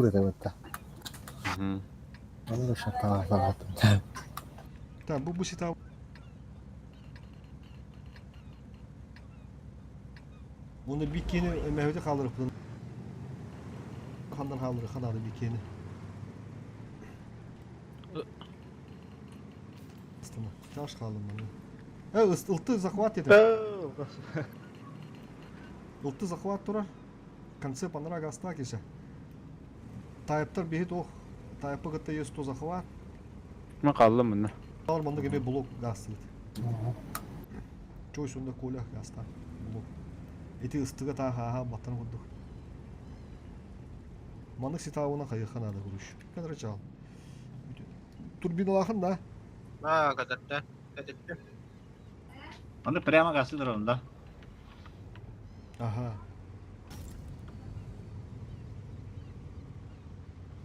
этэ Ону шатаалаатым. Так, бу бу сита Оны биккени мәһөтө хаалырыппын. Хандан хаалыры ханаады биккени. Ыстана. Таш хаалым маны. Э, ылты захват ете. Ылты захват турар. Конце панара гаста кисе. Тайыптар биһи туох тайыппы кытта есть то захват. Мен қалдым мында. Алар мында кеме блок гастыйт. Чой сонда Коля гаста блок. Эти ыстыга та ха баттан курдук. Маннык ситауына хайыха надо куруш. Кадра чал. Турбиналахын да. А, кататта. Кататта. Аны прямо гасыдыр онда. Ага.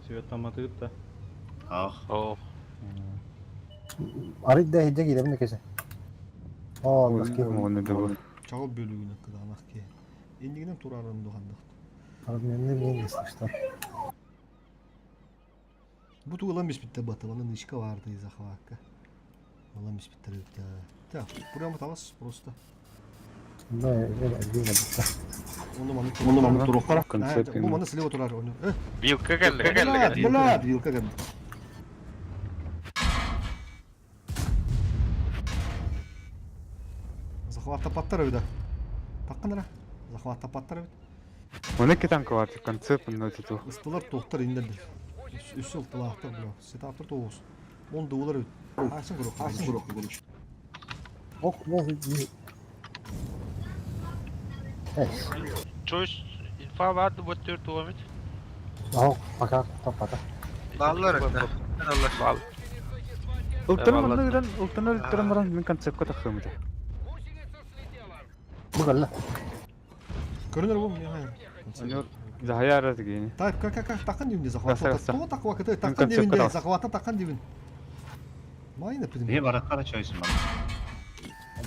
Свет таматыгыт да. Ах. Ох. Арыт да иһирдьэ киирэбин да кэсэ. Оо, оннук киһи. Оны да бу. Чаҕыл бөлүгүнэн кытаанах киһи. Иннигинэн турарын духандах. Армянны мен слышно. Бу тугу ылан биспиттэр бата, манна нычка баар дии захватка. Ылан биспиттэр эбит. Так, прямо талас просто. Да, я Оны маны оны маны туруохтара. Концепт Бу маны слева турар оны. Э, Вилка кэллэ, кэллэ. Блядь, вилка кэллэ. Захваттапаттар эбит. Таккынара. Захваттапаттар эбит. Оны танка бар, концепт онно туту. Ыстылар тоқтар индерди. Үс ылтылаахтар була. Сетаптар тоғыз. Он дуылар эбит. Асын курок, асын курок короче. Ох, ну, Эс. Choice инфа бар вот төрт уомит. Ох, пока, пока. Баллар это. Бал. Ылтырым онно ыдан, ылтын ылтырым баран мен концептка тахсым ите. Бу кэллэ. Көрүнөр бу Онор захаяра дигени. Так, как как такын дибин Гаса, захват. гаса. Того таква кыты такын концепт дибин кытас. захвата такын дибин. Майна пидим. Не бараттара чойсун бана.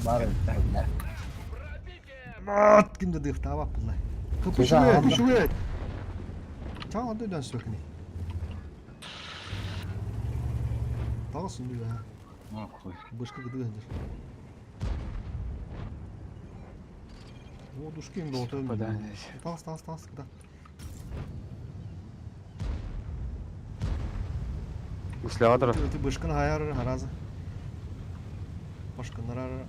Бар. Мат кимде дыхтаба булла. Кыша, Кыпышуе, анда. кышуе. Чаң анда дөн сөкни. Тагы сүндү ha. Охуй. Бышкы гыды гындыр. О, душки им долтыр. Тагыс, тагыс, тагыс, кыда. Гусляга Ты бышкын хаяр харазы. Башкыннар.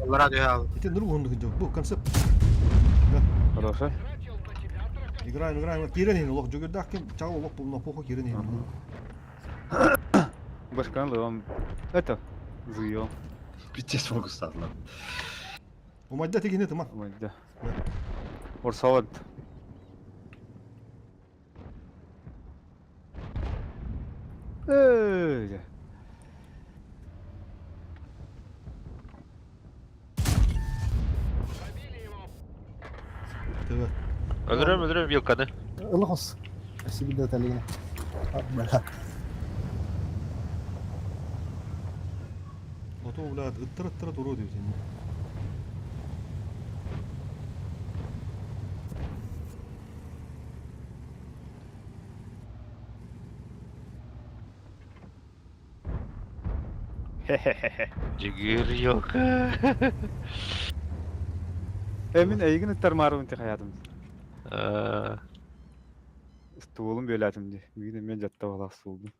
Радио. Ити нургунду бу концепт. Хорошо. Играем, играем. Кирен хин олох жүгүрдах ким чагыл олох бу напохо кирен хин. Башкан лывам. Это зыел. Пиздец фокустадылар. Умайда тегине тыма. Майда. Орсалат. Эй. Төбө. Өлөрөм, өлөрөм вилканы. Ылхос. Спасибо, да, Талина. Бля. Ото блядь, ыттыр ыттыр туру дип сен. Жигир вилка. Эмин эйгин ыттар марым ти хаятым. Стуулум бөләтим ди. Бүгүн мен жатта бала стуулдum.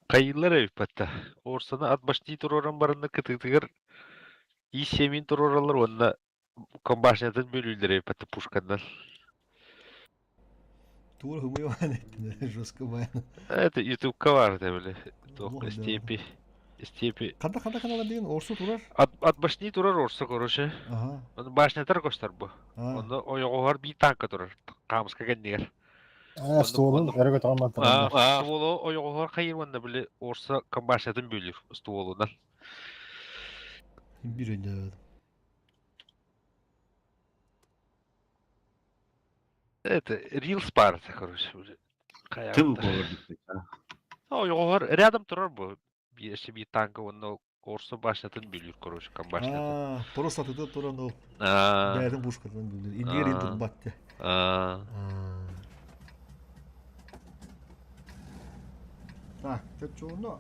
Кайылар эбиппатта. Орсаны ат башти туроран барында кытыгыр и семин туроралар онна комбашнятын бөлүлдер эбиппатта пушкандан. Тур хымы ван жестко баян. Это YouTube кавар били. Лох, Тох да. степи. Степи. Канда канда канала деген орсу турар. Ат ат башни турар орса короче. Ага. Оны башнятар көстөр бу. А. Онно ойоҕоһор бии танка турар. Камыска кэннигэр. Э, столун, өргө тоҕон А, стволу ойоҕоһор хайыр уонна били орса комбашнятын бөлүр стволунан. Бир өйдө. Это Reels парта, короче. Тыл болор. Ойоҕоһор рядом турар бу. Биир бии танка онно Орса башнятын бүлүүр, короче, комбашнятын. Аа, просто атыта туран ол Аа, бэйэтин пушкатынан бүлүүр. Иннигэр ин Аа. турбат те. аа. Так, чочоно.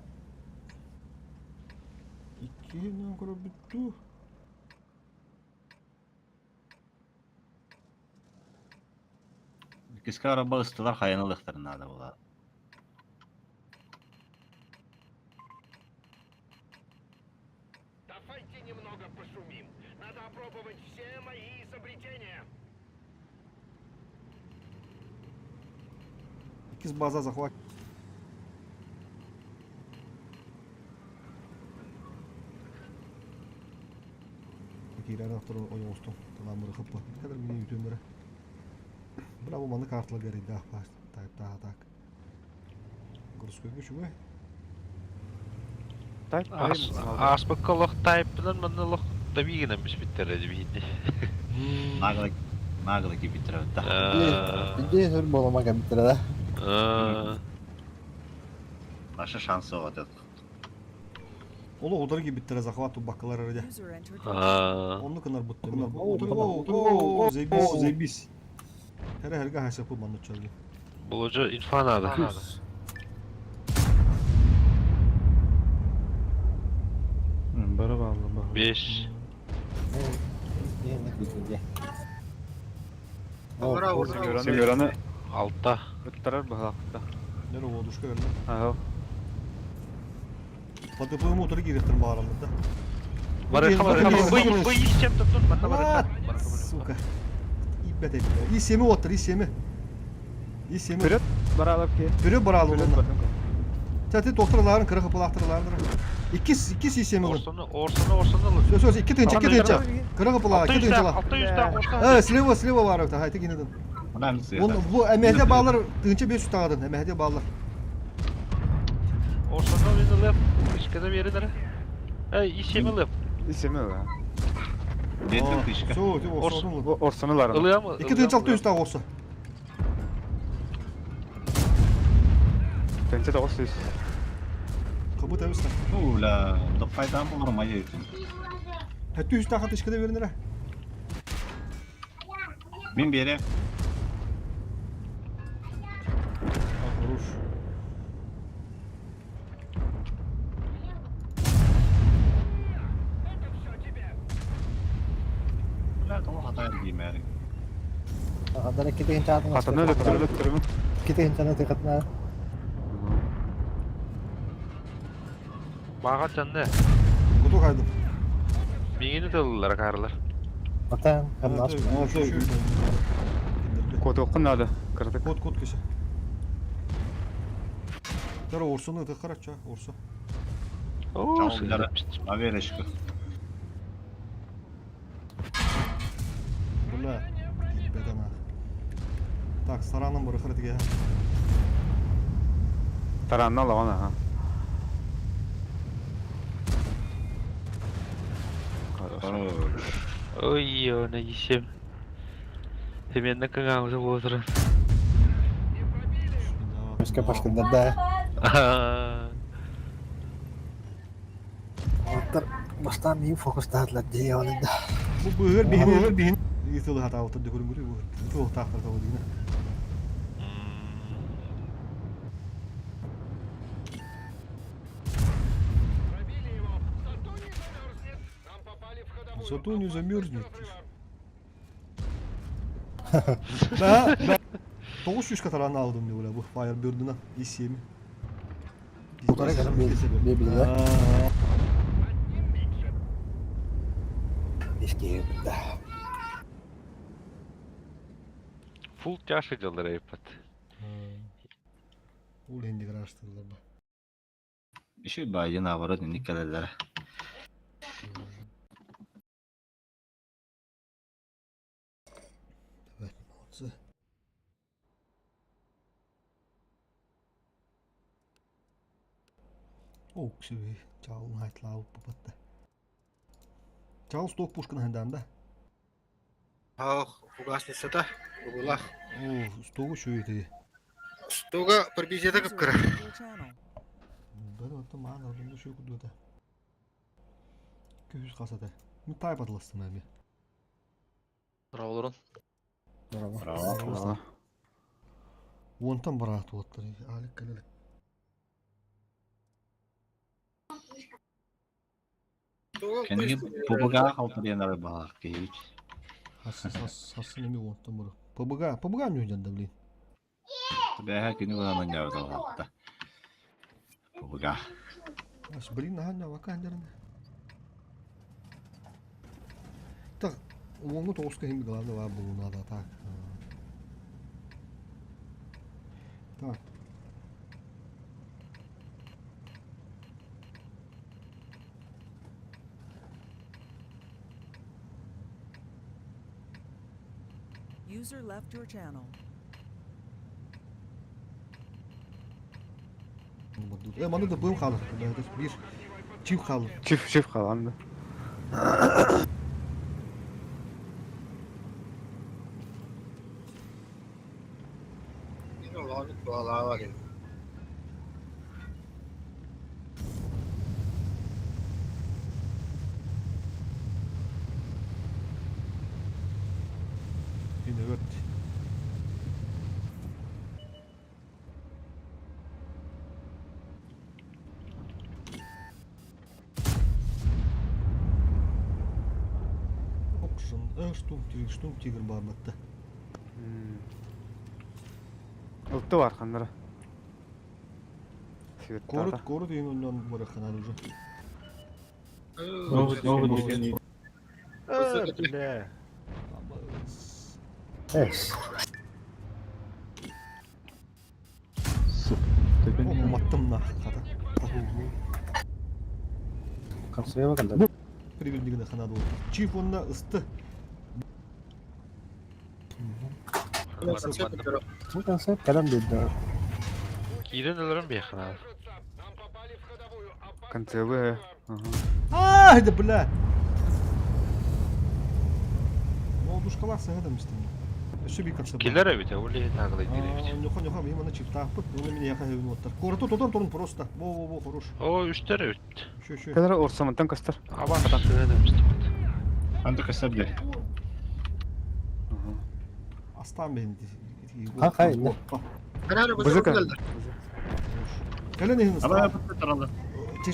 Иккиһинэн көрөбүттүү. Иккискэ араба ыстылар хайаны ылыахтарын наада буолар. Давайте немного пошумим. Надо опробовать все мои изобретения. Иккис база захват. Киирэр автор ойоҕостон талааммыры хыппа. Кадр мини үтүммөрө. Браво маны карталар эрийдээх тайптааха так. Горскойга үчүгэй. Тайп Ааспыкка олох тайпынан манна олох давигынан биспиттэр эдибиһинни. Нагло нагло киирбиттэрэ да. Биир өр буолума кэлбиттэрэ да. Наша шанс суох этэ. Олох утары киирбиттэрэ захват тубаккалар эрэ. Оннук гынар буттум. О, заебись, заебись. Эрэ эргэ хаһыаппы манна чөлгө. Булужу инфа надо. Бары баалла баһы. Беш. Семераны Алта. ыттарар баһаахта. Нere водушка верне. Аһа. ПТП-ым утары киириэхтэрин баҕараллар да. Барыха барыха. Бый бый исчем туттун манна барыха. Сука. Иббет эбит. И семи оттар, и семи. И семи. Вперед бараалап ки. Вперед бараалы Вперед онна. бардым. Тәти тохтар кыра кыпылаахтыралаарын. Иккис, иккис и семи ылын. Орсону, орсону, орсону ылын. Сөз, сөз, икки тыынча, икки тыынча. Кыра кыпылаа, икки тыынчала. Алта жүздээх орсон. Э, слева, слева бар эбит, хайты кинедин. Мына Он бу эмэһде баалар тыынча бес үстаҕадын, эмэһде баалар. Орсону мен ылып, ишкеде беринер. Эй, исеми ылып. Исеми ла. Детин тышка. Все, все, орсону ылын. Орсону ларын. Ылыам. Икки тыынча алта үстаҕ орсо. Тэнче тоҕус сүүс. Кыбыт эбистен. Ну, бля, топпайдан болор мае. Хэттүү үстаҕ тышкеде беринер. Мин бере. Хорош. Это все тебе. Бля, того хатайр геймери. Хатана китин чаатын. Хатаны өлөттөрүм өлөттөрүм. Китин чаны тыкатна. Бага чанны. Куту кайдым. Миңини тыллар карлар. Атан, хамнас. Котуоххун наада. Кыратык. Кот кот кесе. Тара орсуну тыккарача, орсу. Оо, Чао, Аверешка. Бля, бедана. Так, сараным бары хырытыге. Таранна лаҕан аха. Хорош. Ой, она исем. Хеменне кыңаабыты буотуран. Не пробили. Өскө пашкындар да. Оттар баштан миин фокустаатылар дии олунда. Бу быһыр биһин биһин итылы хатаабыттар дөкөрүнгүрү бу. Итылы таахтар табы дигина. Пробили его. Зато не замерзнет. Нам попали в ходовую. Зато не замерзнет. Опасность Да, да. 900 катараны алдым деп ойлап, бу Firebird'ынан И7. Полтора гана бе биле. Одним меньше. Ишке да. Фул тяжкий дьаллар эбиппат. Ол энди караштырылар ба. Еще байды наоборот не келелер. Evet, молодцы. О, ксюби, чаул хайтлау попатта. Чаул сток пушканы хандан да. Ах, фугасницата, бугулах. О, стогу шуйты. Стога пробизията кыпкыра. Бәді отты маған алдымда шуй күдуата. Күһүс хас этэ. Мин таайбатыластым эми. Браво Браво. Браво. Уонтан бараат уоттар. Алик кэлэлик. Кэнниги ПБГ халтарыянары баҕар киһибит. Хассын эми уонтан бары. ПБГ, ПБГ ньүһдэн да блин. Бэһэ күнү гынан ньабыталаатта. ПБГ. Ас блин наһаа ньабака дэрин. Так, уоҥҥа тоҕуска иһин главное баар буолуу наада так. Так. User left your channel. Э, маны да быым хаалар. Биир чип хаалар. Чиф чиф хаалан да. Yine evet. Окшын, штум тигр, штум тигр барматты. Ылты бар ханнара. Город, город ең оннан бараханар уже. Бля. Эс. Маттым на хата. Консерва калда. Прибилдигine ханады ол. Чиф онна ысты. Бу концепт кэлэн биэрдэ. Киирэн өлөрөн биэххэ Нам попали в ходовую. Концевы. А, да бля. Молодушкалар сыһа мистем. Өссө бир концепт. Килер эбит, ол иһин ааглай диир эбит. Нюха нюха мин мана чифтаахпыт. Оны мин яха хөбүн оттар. Короту тотон турун просто. Во во во хорош. О, үстер эбит. Шө шө. Кэлэр орсамантан көстөр. Аба сыһа демистим. Анда касабде. Астан бен. Ха, хай, не. Бызыка. Кэлэн иһин Аба ыстан. таралар.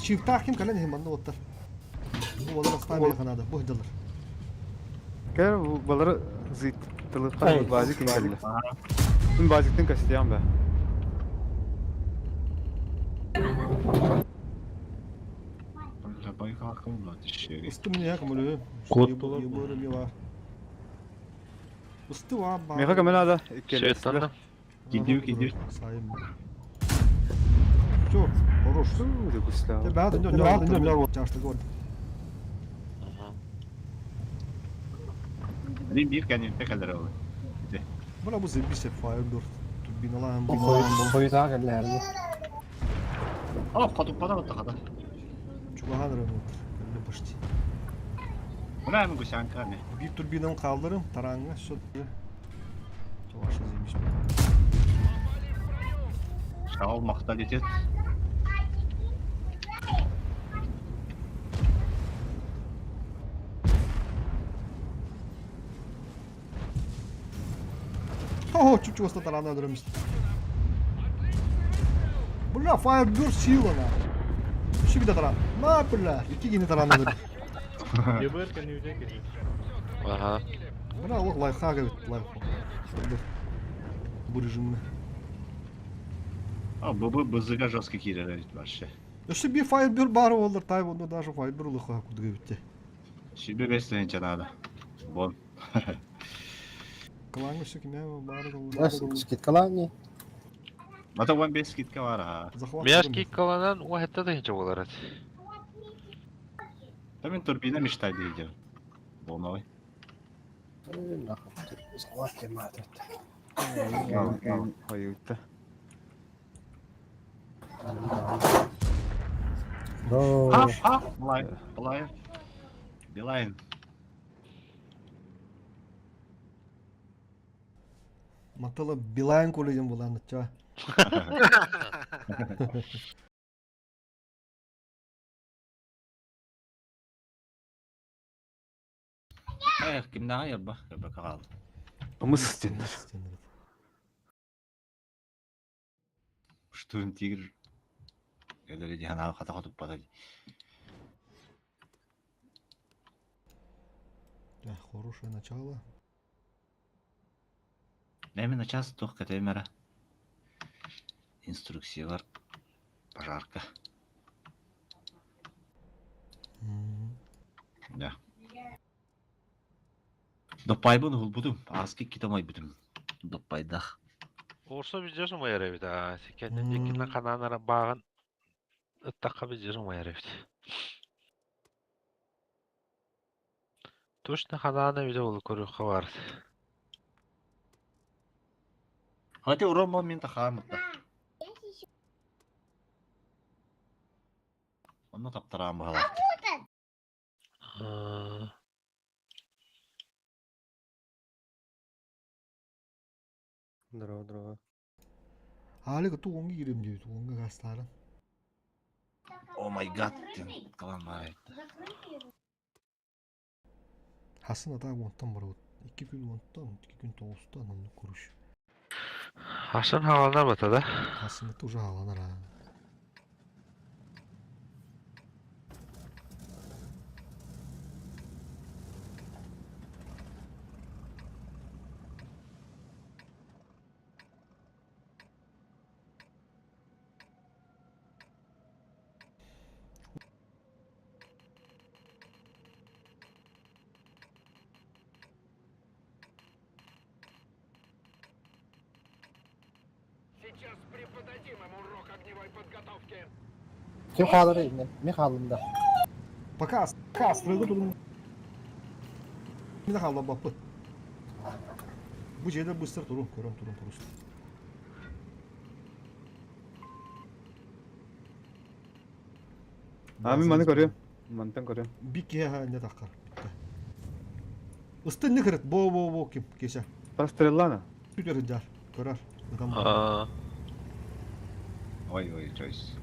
Чифтаах ким кэлэн иһин манна оттар. Бу балар астан бен ханада. Бу хыдалар. Кэлэр балары зыт тылы Ай. базик кэллэ. Мин базиктын көстүям ба. Ыстым не якым өлө. Куоттулар. Ебырым бар. Ысты ва ба. Меха көмөн ада. Светлана. Кидиу, кидиу. Сайым. Все, хорош. Күстә. Бәді, не, не, не, чашты гор. Бир бир кәнепте калар ол. Бына бу зебисе Firebird турбиналаан Хойутаа кэллэ. О, катып бара отта ката. Чугахан ремонт. Кэлле почти. Мына эми гусянка не. Бир турбинаны калдырым, таранга все. Чуваши зебис. Шаол мактал етет. Хо, чуть-чуть оста тарана өлөрөмүз. Бля, Firebird сила на. Үчү биде таран. На, бля, ики кини тарана өлөрдү. Аха. Бля, ол лайфхак эбит, лайфхак. Бу режимне. А, бу бу бызыга жесткий кирер бит вообще. Өссө би Firebird бары болдор, тай онда даже Firebird лыха кудуга битте. Шибе бестен чанада. Бон. Клаңы өссө киме бары Эс, болдор. скидкалаани. Мата ван бес скидка бар а. Захват. Мяски каланан уахетта да хинче болар. Та мен турбина мечтай дейди. Боновый. Захват маатат. Хойутта. О, А, а, Билайн, Билайн. Билайн. Матала Билайн колледжин булан ча. Эх, кимнээҕи ярбах, көрбөккө хаалла. Ымыс диэннэр. Штурм тигр өлөрө дии санаабы хата хотуппата дии. Да, хорошее начало. Дай на час туох кэтэйим эрэ. Инструкциялар пожарка. Да. Доппайбын уһулбутум, ааска иккитэ умайбытым. Доппайдах. Орсо везде умайар эбит аа. Кэннин диэкинэн ханаан бааҕын ыттахха везде умайар эбит. Точно ханаан эбитэ ол көрүөххэ баар. Хати урон мин тахаамытта. Онно таптараан баһалаах. Здорово, здорово. Аалик тугуҥҥа киирим диэбит, тугуҥҥа гаастаарын. О май гад, диэн калан баар Хасын атаак уонтан барабыт. Икки күн уонтан, икки күн тоҕустан, оннук куруш. Хасын хааланар бата да? Хасыныты уже хааланар аа. Сейчас преподадим им урок огневой подготовки. Ким хаалар Мин хааллым да. Пока, пока, стройга турун. Мин хаалларбаппыт. Бу дьиэлэр быстар турун, көрөн турун просто. А мин маны көрүөм. Мантан көрүөм. Бик киһи не таххар. Ыстын не кырыт, бо бо бо ким кеша. Простреллана. Күтер жар, көрөр. Ой ой, Джойс.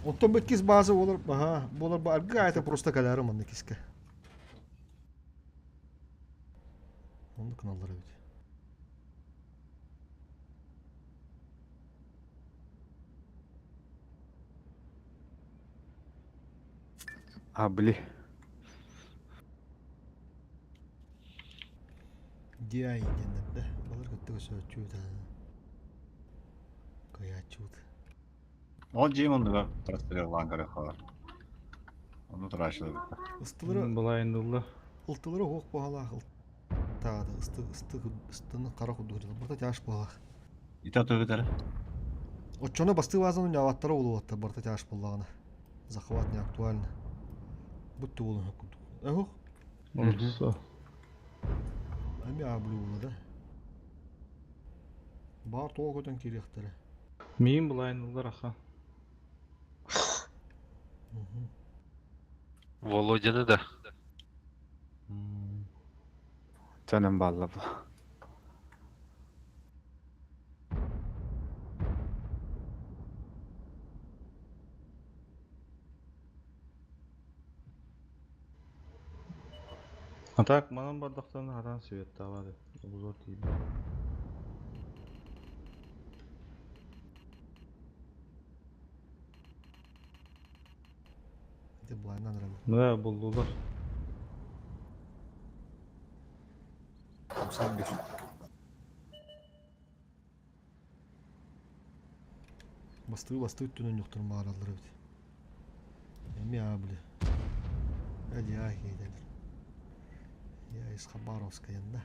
Оттон бэккис база болар, аха, болар ба аргы айта просто каляры манна киске. Оннук кыналлар эбит. А, били. DI диэннэр да балар кытта көсөөччү да кыйааччыбыт. Ол дьиэм оннугар простреллаан көрөхөр. Ону тураачылыбыт. Ыстылары Былайындылла. ылтылары хуох буһалаах таада ысты ысты ыстыны хара курдук барта тяж буолах. Ити отугутара. Оччону бастыы баазаны ньаабаттара буолуоттар барта тяж буоллаҕына. Захват не актуально. Будто буолун курдук. Эһух. Орсо. Эми аблы буола да. Баар тоҕо көтөн киириэхтэрэ. Миин былайындыллар аха. Володяны да. Canım ballı bu. А так манан бардахтарына хараан светтаабат обзор тиийбэт. Ити былайынан эрэ. Да, буллулар. 91. Бастыы бастыы өттүнэн дьохторун баҕараллар эбит. Эмиэ аа били. Эдиай кейдэлэр. Я из Хабаровска да.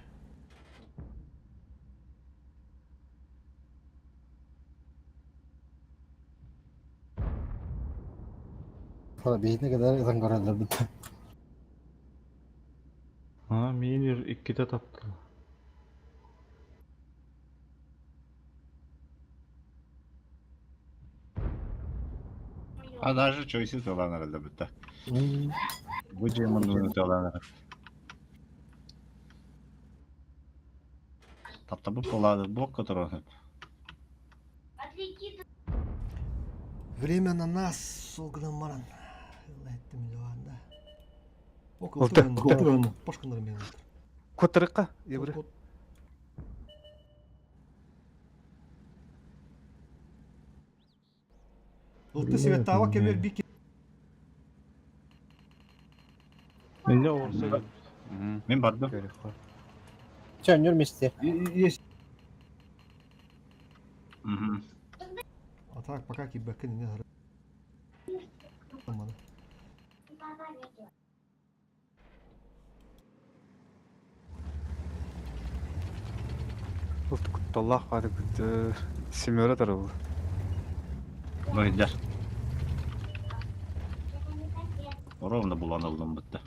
Биһини кытары ытан көрөллөр бүттэ. А, миин иккитэ таптылар. А даже Чойси тылан эрэллэр бүттэ. Бу дьиэ муннугун тылан эрэр. Таптабыт буолаады буокка туран Время на нас, сол гынан баран. Миланда. Олта. Ылты Пошкандар мен. Куттарыкка. Ебры. Ылты Светава кемер бик Инде орса Мин бардым. Че, өнөр месте. есть. Мгм. А так пока кибәккә не хары. Ылты кутталлах бары күттөр. Семера тарабы. Бу иһдэр. Ровно булан ылдым бытта.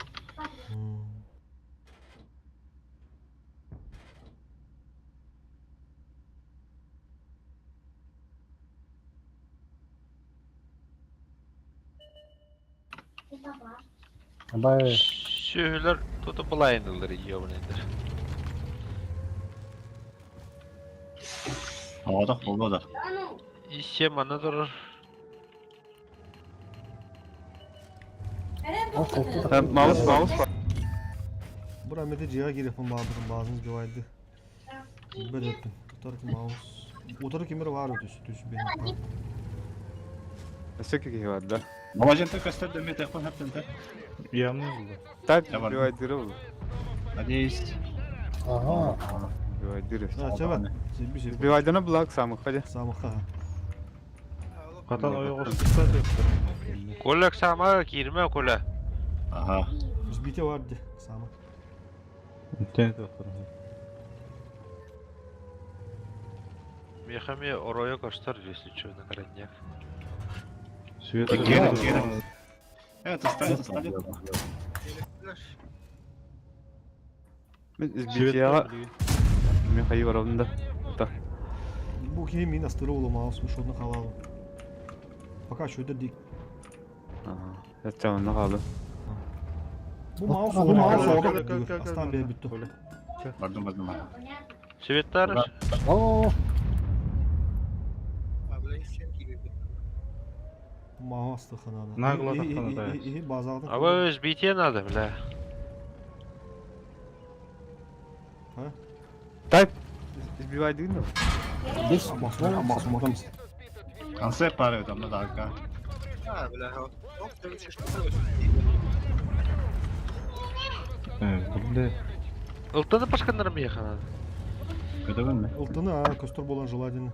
Абай. Сүһүлэр туту былайынылар иебынайдар. Оҕотох буолуо да. Иссе мана турар. Маус, маус. Бура мете жига киреппин баабытын баазыңыз бивайды. Бер өттүм. Утар ким маус. Утар кимер бар өтүс түс бен. Өссө киһи бар да. Маладьынта көстөр дөмө тэхпин хаптынта. Ямны булды. Так, Я бар. бивайдыры бул. Надеюсь. Ага. Бивайдыры. А, чабат. Себи себи. Бивайдына булак самы хади. Самыха. Катан ойгостукта деп. Коля сама кирме Коля. Ага. Сбите бар ди. Самы. Интернет оттар. Мехами оройо көстөр, если что, на крайняк. Свет. Кире, кире. Это станет, станет. Мен избитияга Михаил Воровнда. Да. Бу кихи мин астыры улы маус мушодны халал. Пока шөдер ди. Ага. Это он нагалы. Бу маус бу маус оға. Астан бер бүттү. Бардым, бардым. Светтар. О, Бу маус асты ханада. Нагло таххана И базалды. А вы сбитие надо, бля. Тайп. Избивайдыры. бес. Басматам. Конце пары там да ака. А, бля, ох, ты что Э, булды. Ылтаны пашкандар механа. Көтөгөн ме? Ылтыны а көстөр болан желательно.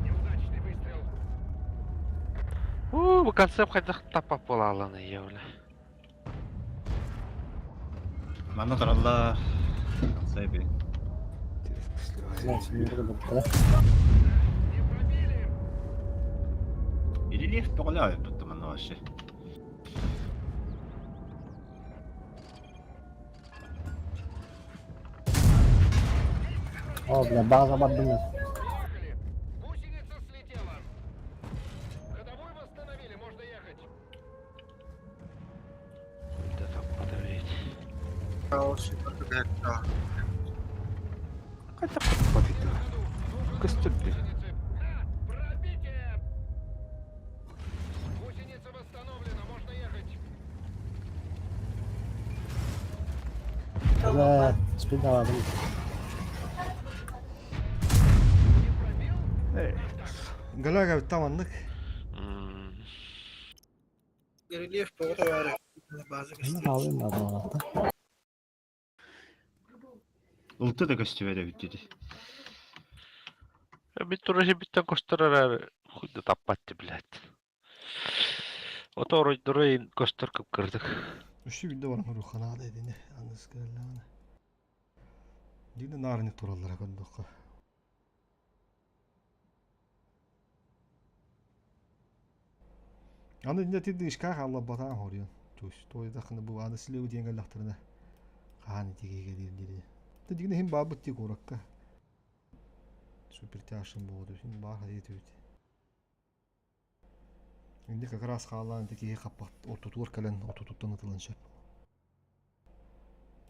Неудачный выстрел. У, бу концепт хайдах тапап була аланы ие, бля. Манна таралла. Конце би. Не пробили. Рельеф поголяю тут манна вообще. О, бля, база бардым. Поехали. Гусеница слетела. Ходовой восстановили, можно ехать. Да там подавить. Кайта кутпатыты. Көстөр би. Гусеницы. На, пробитие! Гусеница восстановлена, можно ехать. Бля, спидала. Галяга таманнык. М. Рельеф повар. База Алым надо. Ылты да көстүбө бүттү. Бит туры биттен көстөр хуй да таппатты, блядь. Ото оройдорой көстөр кып кырдык. Үші виде бар рухана да дедине. Аныс кэллаана. Дигне нарыны тураллара көндөккө. Аны инде тиди ишка халла батан хорион. Туш той дахны бу аны силеу диэн лахтырына. Хааны тигеге диэн дири. Та дигне хим бабыт ти коракка. Супер тяжким болду. Хим бар хайы түт. Инде как раз хаалаан тики хаппат ортотугар кэлэн ортотуттан ытылан сөп.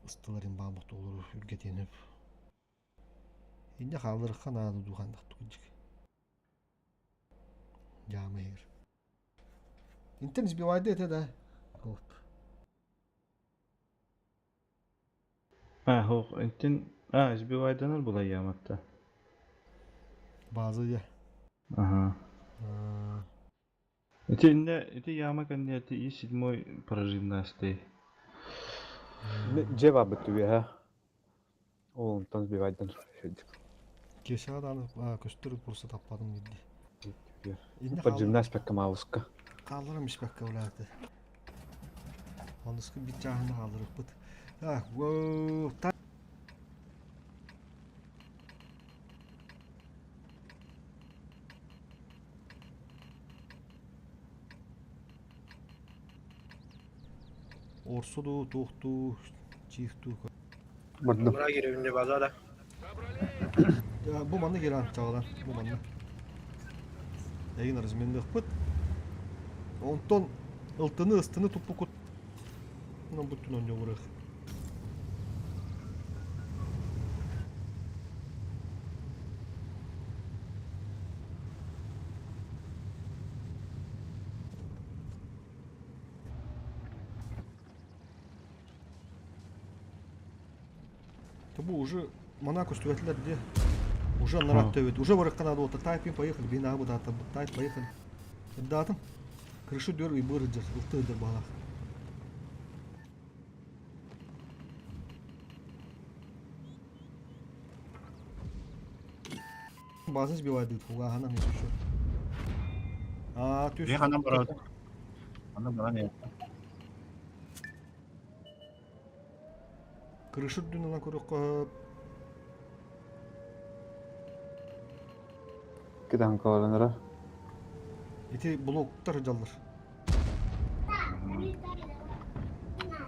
Ыстыларын баамат олору үргетенип. Инде хаалырыкка наады духан тукунчик. Жаамайыр. Интен сбивайды это да. Вот. А, хоқ, интен... А, сбивайданар була яматта. База я. Ага. Ити инне, ити яма кэннэ ити и седьмой прожимнастый. Дьэ баабыт түбүөһэ. Ол онтон сбивайдан шөдүк. Кешаға дааны көстөр курса таппадым деді. Инне Поджимнаспекка мауска. Хаалларым испэккэ улааты. Оныскы бит чааһында хаалларыппыт. Так, воу, та Орсу дуу, туох дуу, чиих дуу. Бардым. Мына кирибинде базада. Бу манна киирэн чаҕылан, бу манна. Эйигин разменныахпыт. Онтон ылтыны ыстыны туппукут бүттүн онньоҕуруох. Бу уже мана көстүбэтилэр дии. Уже анараа төбөт. Уже барыкка надо вот тайпин поехали, бин аҕа бытаата тайп поехали. Даатым. Крышу дөр ыйбыр ыдыр, ылты ыдыр балах. База сбивает фугаһынан еще. А, түс. Биһи ханан барабыт? Ханан баран иһэр. Крыша үрдүн ылан көрүөххэ Кытаан калаланара. Ити блоктар дьаллар.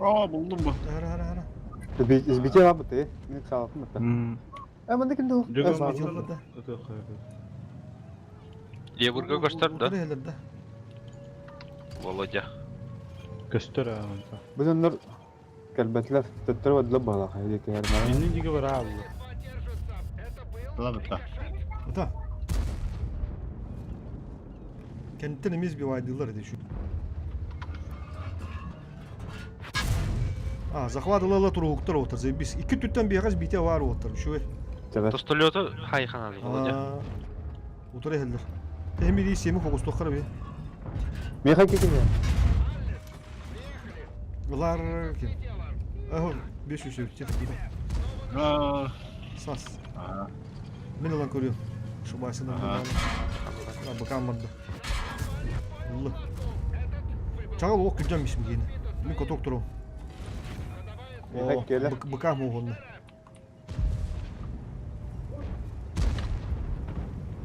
Оо, булдум бу. Хара хара хара. Избите бабыты. Мен саалатым бата. Э, манна ким дуу? Жүгөн База да. Лебурга көстөр да? Утары да. Володя. Көстөр аҕанта. Бу дьоннор кэлбэтилэр. Төттөрү бардылар баҕалаах. Диэки Инни диги барааллар. Тыла бытта. Ата. Кенттен эмиз бивайдылар эди şu. А, захват ылала туруһуктар оттар. Заебись. Икки түттен биһэҕэс битэ бар оттар. Үчүгэй. Тостолету хайханали, Володя. Утары иһэллэр. Тэһин семи фокустуоххара би. Миэхэ кикини. Ылар ким? Аһы, 500 техника. Сас. Мин ылан көрүөм. Шубайсынан бакан барда. Улла. Чаҕыл ох күдьэн мисим гиэнэ. Мин коток туру. Миэхэ келе. Быка муһунна.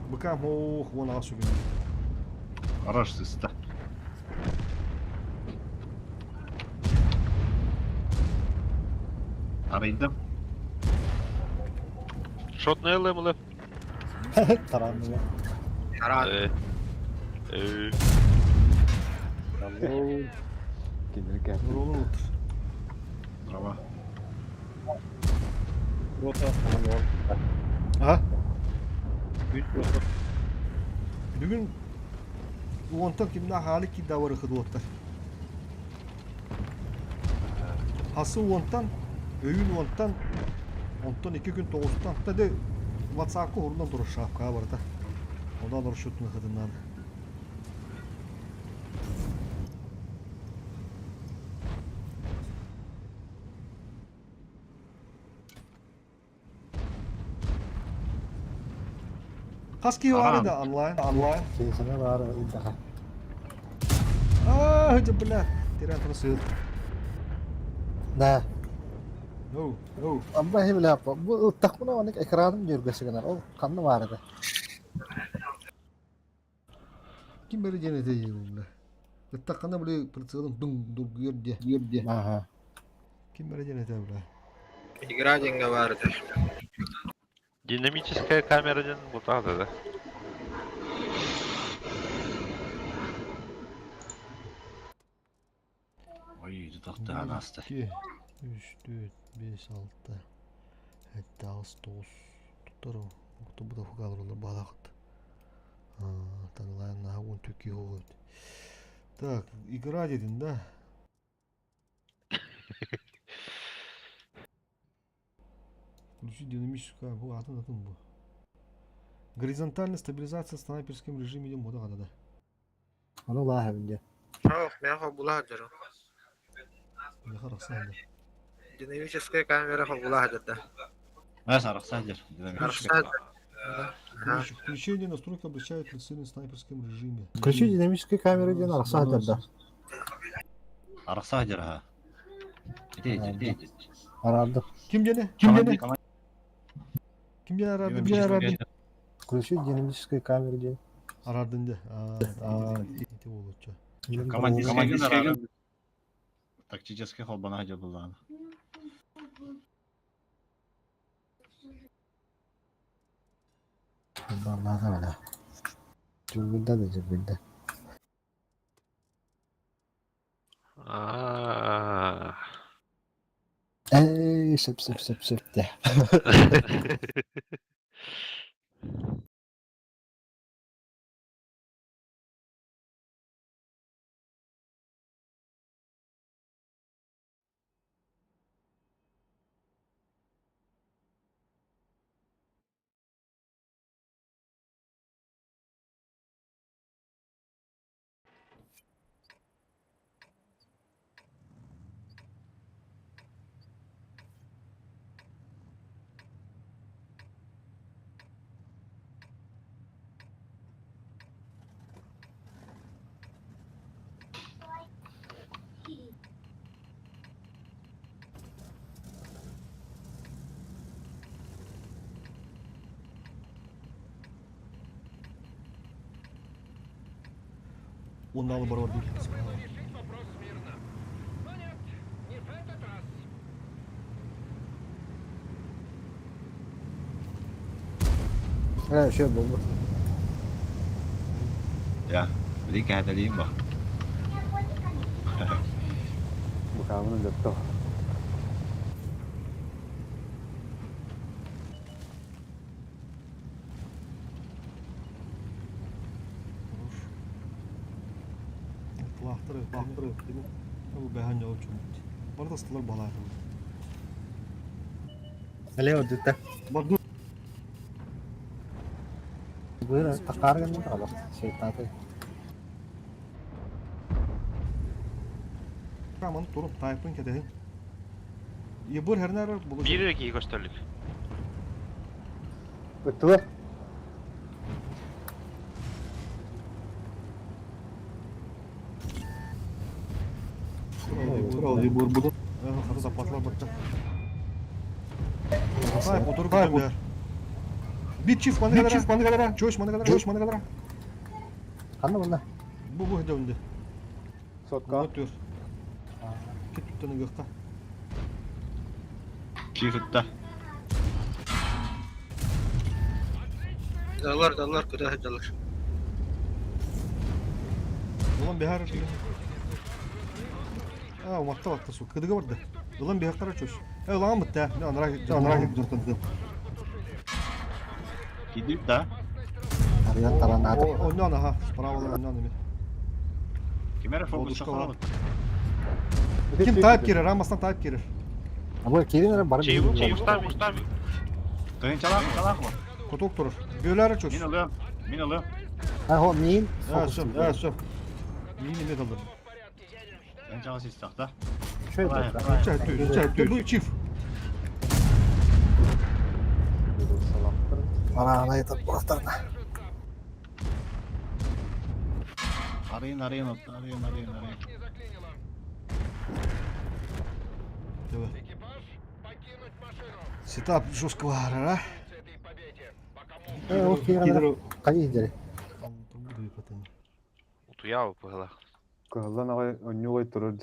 Быка мух вон ас үгүн. Хорош сыста. Арыйдым. Шотный ылым Таранныга. Таран. Кинилер кэлбит. Нурулун утыр. Дрова. А? Бүгүн уонтан кимнээх хаалык киирдэ барыхы дуоттар. Хасы уонтан, өйүн уонтан, онтон икки күн тоҕустан. Тады WhatsApp-ка уһурунан турар шапкаҕа барыта. Онон расчетун ыһытыннаан. Хас киһи баар да онлайн, онлайн. Киһисine баар ыйдаха. Аа, бля, тирэн турсыыр. Да. No, no. Амма иһи билэ бу ыттахпына оннук экраным дьүргэси гынар. Ол ханна баар этэ? Ким бери диэн этэ бля. Ыттаххына били прицелым дуҥ дургуйар диэ. Аха. Ким бери диэн этэ бля. Игра диэҥҥэ баар этэ. Динамическая камера диэн бутаата да. Ой, тутахтаан аста. 2, 3, 4, 5, 6, 7, 8, 9 туттар бу да фугалар баалаахыт. Таналаан наһаа уон түкки хоҕойт. Так, игра dedin да? Включи динамическую, бу атын атын бу. Горизонтальная стабилизация в снайперском режиме идем мода да. Ону лааһабын дьэ. Суох, миэхэ холбуулаах дьарым. Миэхэ арахсан да. Динамическая камера холбуулаах дьарда. Мас арахсан дьэр. Арахсан. Включение настройка обращает прицельно в снайперском режиме. Включи динамическая камера диэн арахсан дьарда. Арахсан дьэр аха. Ити ити ити. Араардым. Ким диэни? Ким диэни? Ким диэн араардын? Ким араардын? Включи динамическая камера диэн. Араардын дэ. Ити буолуоччу. Командирская тактический холбана дьэ буллаана. Баллаата бала. Дьүргүдэ да дьүргүдэ. Аа. Ээ, сөп сөп сөп сөп дэ. Онналы бар бар değil. Было решить вопрос мирно. Но нет, не в этот раз. Ээ, шö болбут. Я, били кэһэтэлиим бо. Букабын өлөттө. Хорош. Лахтыры, лахтыры. Бу бэһэн жол чумут. Барда стылар балааты. Алео дүтэ. Барду Быра тақарган талах. Шейтаты. Каман туруп тайпын кедehин. Ебыр хернер булу. Биир киһи көстөлүк. Ыттылар. Турал ебыр буду. Хата запатлар батта. Тай отуруп бер. Бит чиф маны кадара. Чиф маны кадара. Чош маны кадара. Чош маны кадара. Ханна мында. Бу бу хедеунде. Сотка. Өтөр. Кет түттен гыкта. Чифытта. Даллар, даллар, куда даллар. Улан бихар. А, умакта вакта су. Кыдыга барды. Улан бихар кара чош. Э, улан битте. Мен анра анра журтанды. Кидип да. Арыян таранааты. Оннан аха, справа оннан эме. Кимere фокус Бодушка чакалабыт. Ким тайп кирер, рамастан тайп кирер. Абы кирин эрэ бары Чейбу, чейбу, ставим. Тыын чалак, чалак бо. Коток турur. Бөләре чош. Мин ылыам, мин ылыам. А, хо, миин. А, все, а, все. Мин эме далдыр. Тыын чала систах да. Шö Давай, да. Чай, чай, чай, бу чиф. Ана ана айтып бурахтарна. Арыйын, арыйын, арыйын, арыйын, арыйын. Не заклинило. Давай. Экипаж, покинуть машину. Сетап жесткого арара. Этой победе. Пока мог. Э, ол кирин эрэ кайы дери. Утуяа быһыла. Кыһыллан аҕай онньугай турар.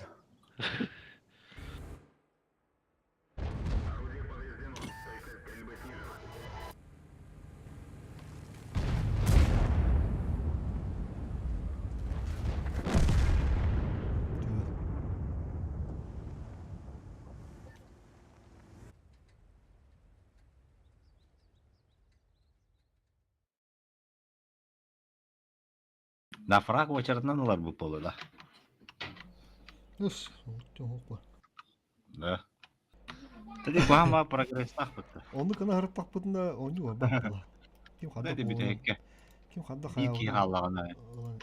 На фраг очаратынан ылар бу полу да. Ус, оҥоһук Да. Тadi куһаҕан прогресстаахпыт. Оннук гына сырыттахпытына оонньуу барбат буолла. Ким ханна Да бүтэһиккэ. Ким ханна Биир киһи хааллаҕына.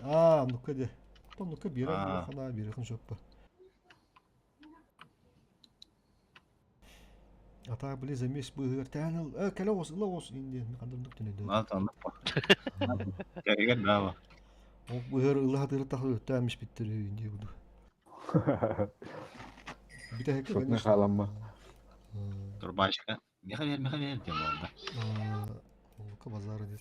Аа, оннукка дии. Оннукка биэрэр ханаа биэриэхин сөп ба. А так, били замес быыһыгар тээн ыл, э, кэлэ оҕус, ыла оҕус диэн ханна түнэйдэ. Оннук ба. Кэригэр браво. Ол быыһыгар ыла хатыыры тахы өттөөн миспиттэр дии буду. Бүтэһиккэ, Шотный конечно. халамма. Турбачка. Меха бер, меха бер диэн буолла. Олука базара диэн.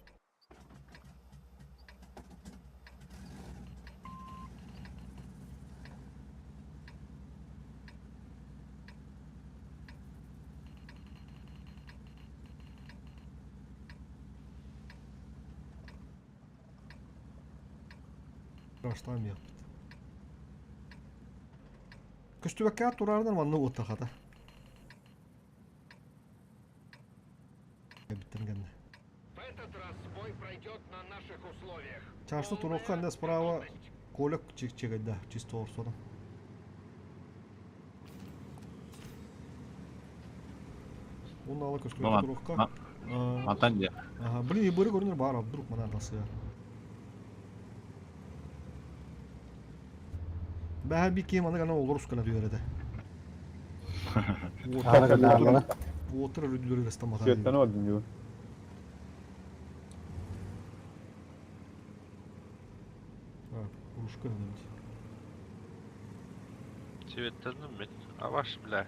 Раштан yaptı. Көстүбэккэ тураарынан манна уоттахата. Эбиттэн гэннэ. В этот раз бой пройдет на наших условиях. Чарсы Полная туруохха иннэ справа готовность. Коля чигайда чисто орсодон. Уонна ала көстүбэккэ Маман. туруохха. Мантан дьэ. Ага, блин, быры көрүнэр баар, вдруг манан тахсыа. Бэһэ би киһи маны гана олорус гына түһэр этэ. Уоттар үрдүлэригэр ыстаммата. Сүөттэн олдун дуу. Кружка нэмти. Светланным мин. Аваш, бля.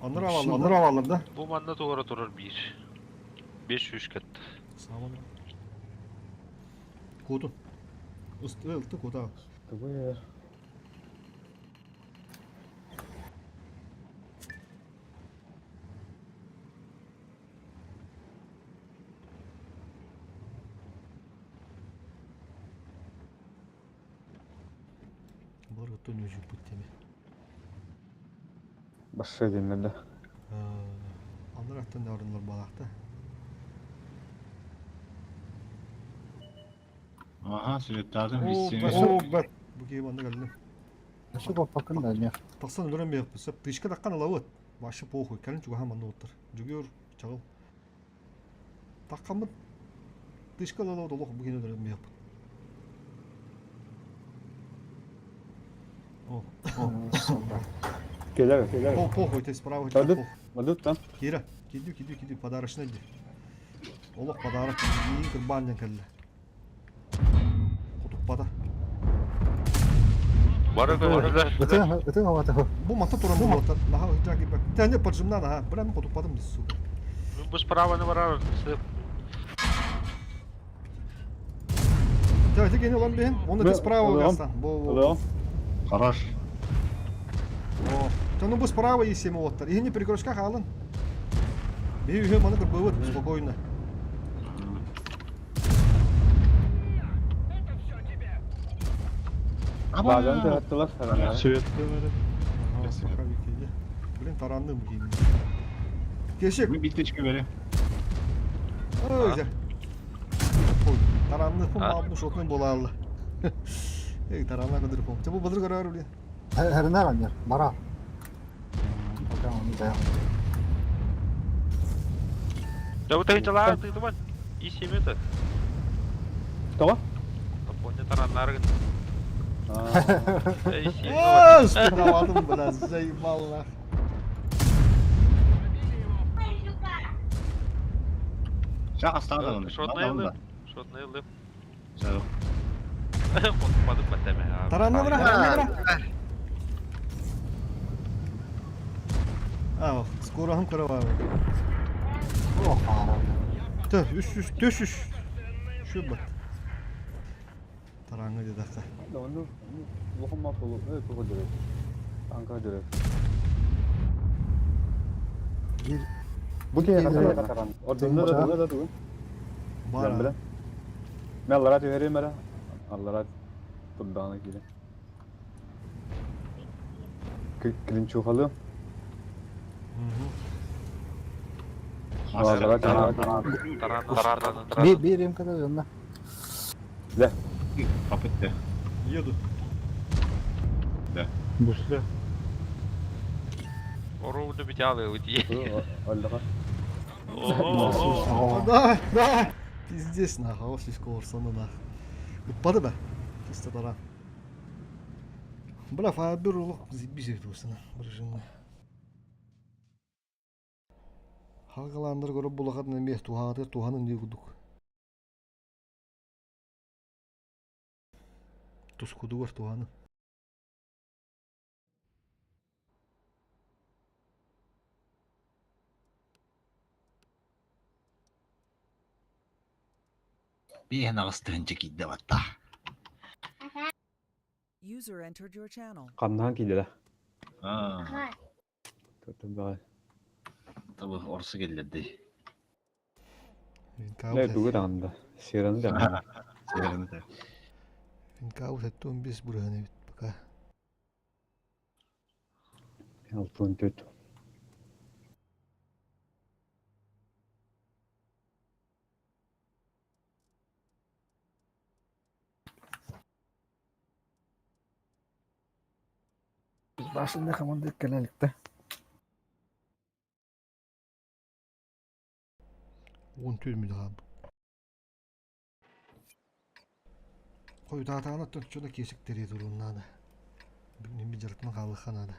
Аннар аваллар да? Бу манна туора турар биир. 500 кэтт. Саман. Куотун. Ысты куота. Тугу ер. Булар оттон үжүкпүт теме. Башша диэннэр да. Аннар аттан да оруннар балаахта. Аха, сүрүттаатым Оо, бэт. Бу киһи манна кэллим. Өссө куоппаккын да эмиэ. Тахсан өлөрөн биэхпит. Сөп тышка таххан ылабыт. Вообще похуй. Кэлин чугаһан манна уоттар. Дьүгүөр, чаҕыл. Таххаммыт тышка ылалабыт олох бу киһини өлөрөн биэхпит. О, Кэлэр, кэлэр. О, похуй, ты справа. Мадыт, мадыт там. Кира, киди, киди, киди, подарочный ди. Олох подарок, иин кырбаан диэн кэллэ. Хотуппата. Бары көрдүлэр. Ытыҥ ытыҥ авата. Бу мата туран бу мата. Наха ыйдаа киирбэт. Тэне поджимна наха. Бля мен хотуппатым дии сука. Бу справаны барар. Давайте кени olan биһин. Оны ты справа гастан. Бу бу. Хорош. О, ну бу справа есть семь оттар. Ихини перекрестка хаалын. Биһи үһү маны кырбыбыт спокойно. Это все тебе. Базан тыһаттылар сарана. Блин, таранным киин. Кешек. Мы биточка бери. Ой, таранны фун шотны буолаалла. Эй, таранна көдүр фун. Бу былыр көрөр блин. Хэринэр анньар. Бара. Пока он да. Да вот эти лаа ты думан. И семь это. Тоҕо? Топоня тараннаргын. Эй, семь. Аа, спинавадым, бля, заебал нах. Сейчас оставлю. Шотный лып. Шотный лып. Все. Хотуппадым баттеме. Таранна бра, таранна бра. А, скоро хам каравай. О, хаара. Тө, үс үс, төс үс. Şu бат. Таранга дедакка. Онну улахан мас болу, э, туга дөрөт. Танка дөрөт. Биир Бу киһи хатаран. Ордунна да туга да тугу. Бар. Билэн. Мен аллара түһэрим эрэ. Аллара турдаҕына киирэн. Клинчухалыам. Аллара Таран, таран, таран. биир биир эмкада дьонно. Ле. Попытка. Еду. Да. Бусля. Оруобуна бүтэ дии. Аллаха. Ого. Да, да. Пиздец нахуй, ол сисько орсаны нах. Ыппады ба. Чисто таран. Бля, фабер олох заебись туусана режимный. Хагалаандар көрө булахат неме туһааты туһанын дии курдук. Тускудугар туһанын. Биэһин аҕыс тыһыынча киирдэ батта. User entered your channel. Хамнаһан киирдэ. Аа, Tuttum баҕай. табы орсу келлерди. Не тугу даҕаны да. Сыараны даҕаны. Сыараны Винкаут 75 бырыһан эбит пока. 64. Башында команда кэлэликте. 14 мүдэ Хойутаатаҕына чоччо киэсиктэрии туруон наада. Бүгүн би дьарыктан хаалыахха наада.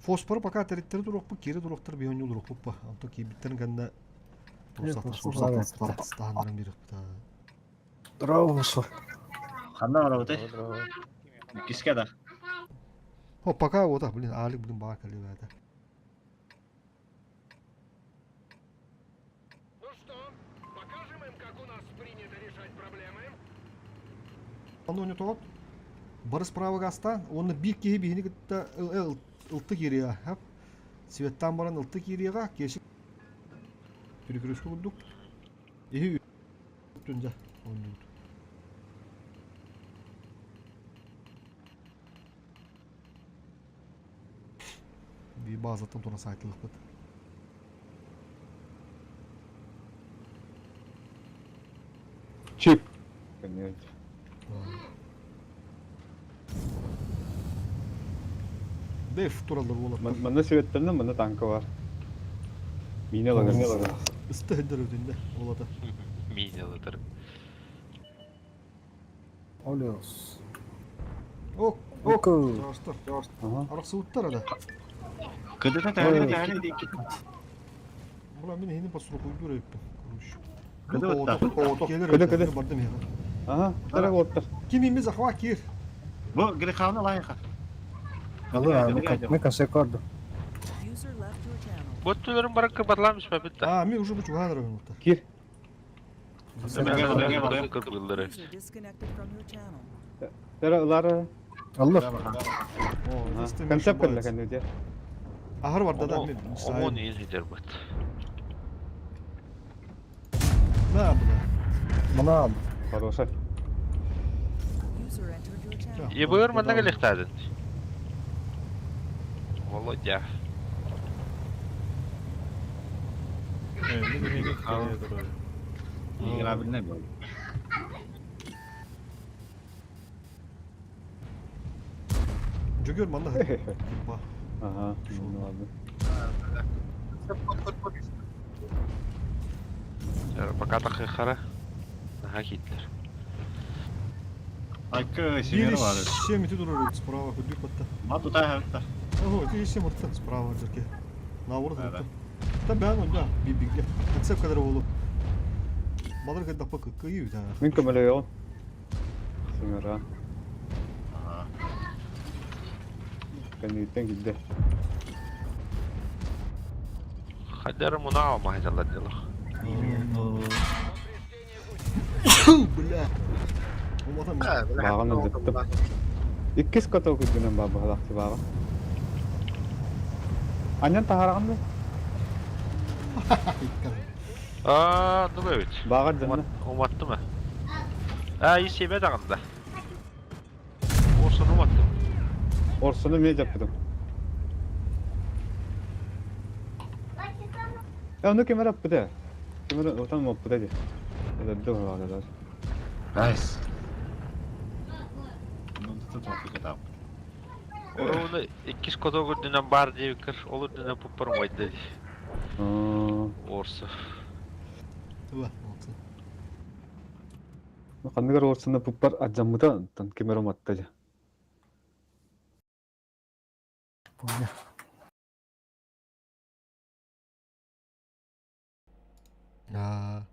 Фосфору пока тэриттэри туруохпут, киири туруохтар биһи онньуу па. Онто киирбиттэрин кэннэ таһыннаран биэриэхпит. Здорово, фосфор. Ханна барабытай? Киске да. О, пока вот, блин, Алик, блин, баа кэлиэбээтэ. Ну что, покажем им, как у нас принято решать проблемы? Ону не тоҕот. Бары справа гаста, уонна биир киһи биһини кытта ылты киириэҕэ. Хап. Светтаан баран ылты киириэҕэ, киэсик перекрестка курдук. Иһи түнде оонньуубут. Биир баазаттан туран саайтылыахпыт. Чип. Конечно. Дэф тураллар уолаттар. Манна сүөттэннэ, манна танка бар. Миинэ ылаҥыр. Ысты сылдьар өтүндэ уолата. Миинэ ылытар. Олеос. Ок, ок. Жаастар. Ага. Арахсыбыттар ада. Кыдыта тәһәре тәһәре дик. Була мин эһини посрукуйдур эбиппин. Короче. Кыды батта. Келер Кыды, кыды. бардым яга. Ага, тара оттар. Ким имми захва кир. Бу Гриханы лайха. Allora, мы конце корду. User left your channel. Боттуларын баран кырбатламыш бапытта. А, мен уже бу чугаан район отта. Кир. Кырбыллары. User disconnected from your channel. Тара ылар. Аллах. О, Концепт кэллэ кэннэ Ахыр барда да мен. Омон изидер бат. На, бля. Мына Хороша. User entered your channel. Ебыр манна келехтадын. Володя. Играбельный был. Жүгөр манна. Ба. Ага, ну ладно. Пока тахы хара. Наха киттер. Айкы семер бар. Семь турар справа күдүк батта. Ма тута хәтта. Ого, ти семь орта справа жерке. Наоборот. Да, да. Та бән онда бибиге. Концепт кадр болу. Балар кайда пак кыйы да. Мин көмөлөйөҕүн. Сымыра. Ага. Кэнниттэн киирдэ. Хадер муна махалла делах. Бля. Олатам. Бааҕын ылдыттым. Иккис котол күрдүнэн баа баһалаахты бааҕа. Анньан таһараҕын да? Аа, ну бэбит. Бааҕар дьонно. Уматты ма? Аа, исеме дагында. Орсын уматтым. Орсуну мен жаппытым. Э, ону кемер аппыта. Кемер отан моппута ди. Эдэрдэ баҕа Найс. Толкуйдатааппыт. Оруобуна иккис каток үрдүнэн баар диэбиккэр, ол үрдүнэн пуппар умайда дии. Орса. Туга, молодцы. Ханныгар Орсаны пуппар ардьаммыта, онтон ким эрэ уматта дьэ. Понял. Аа,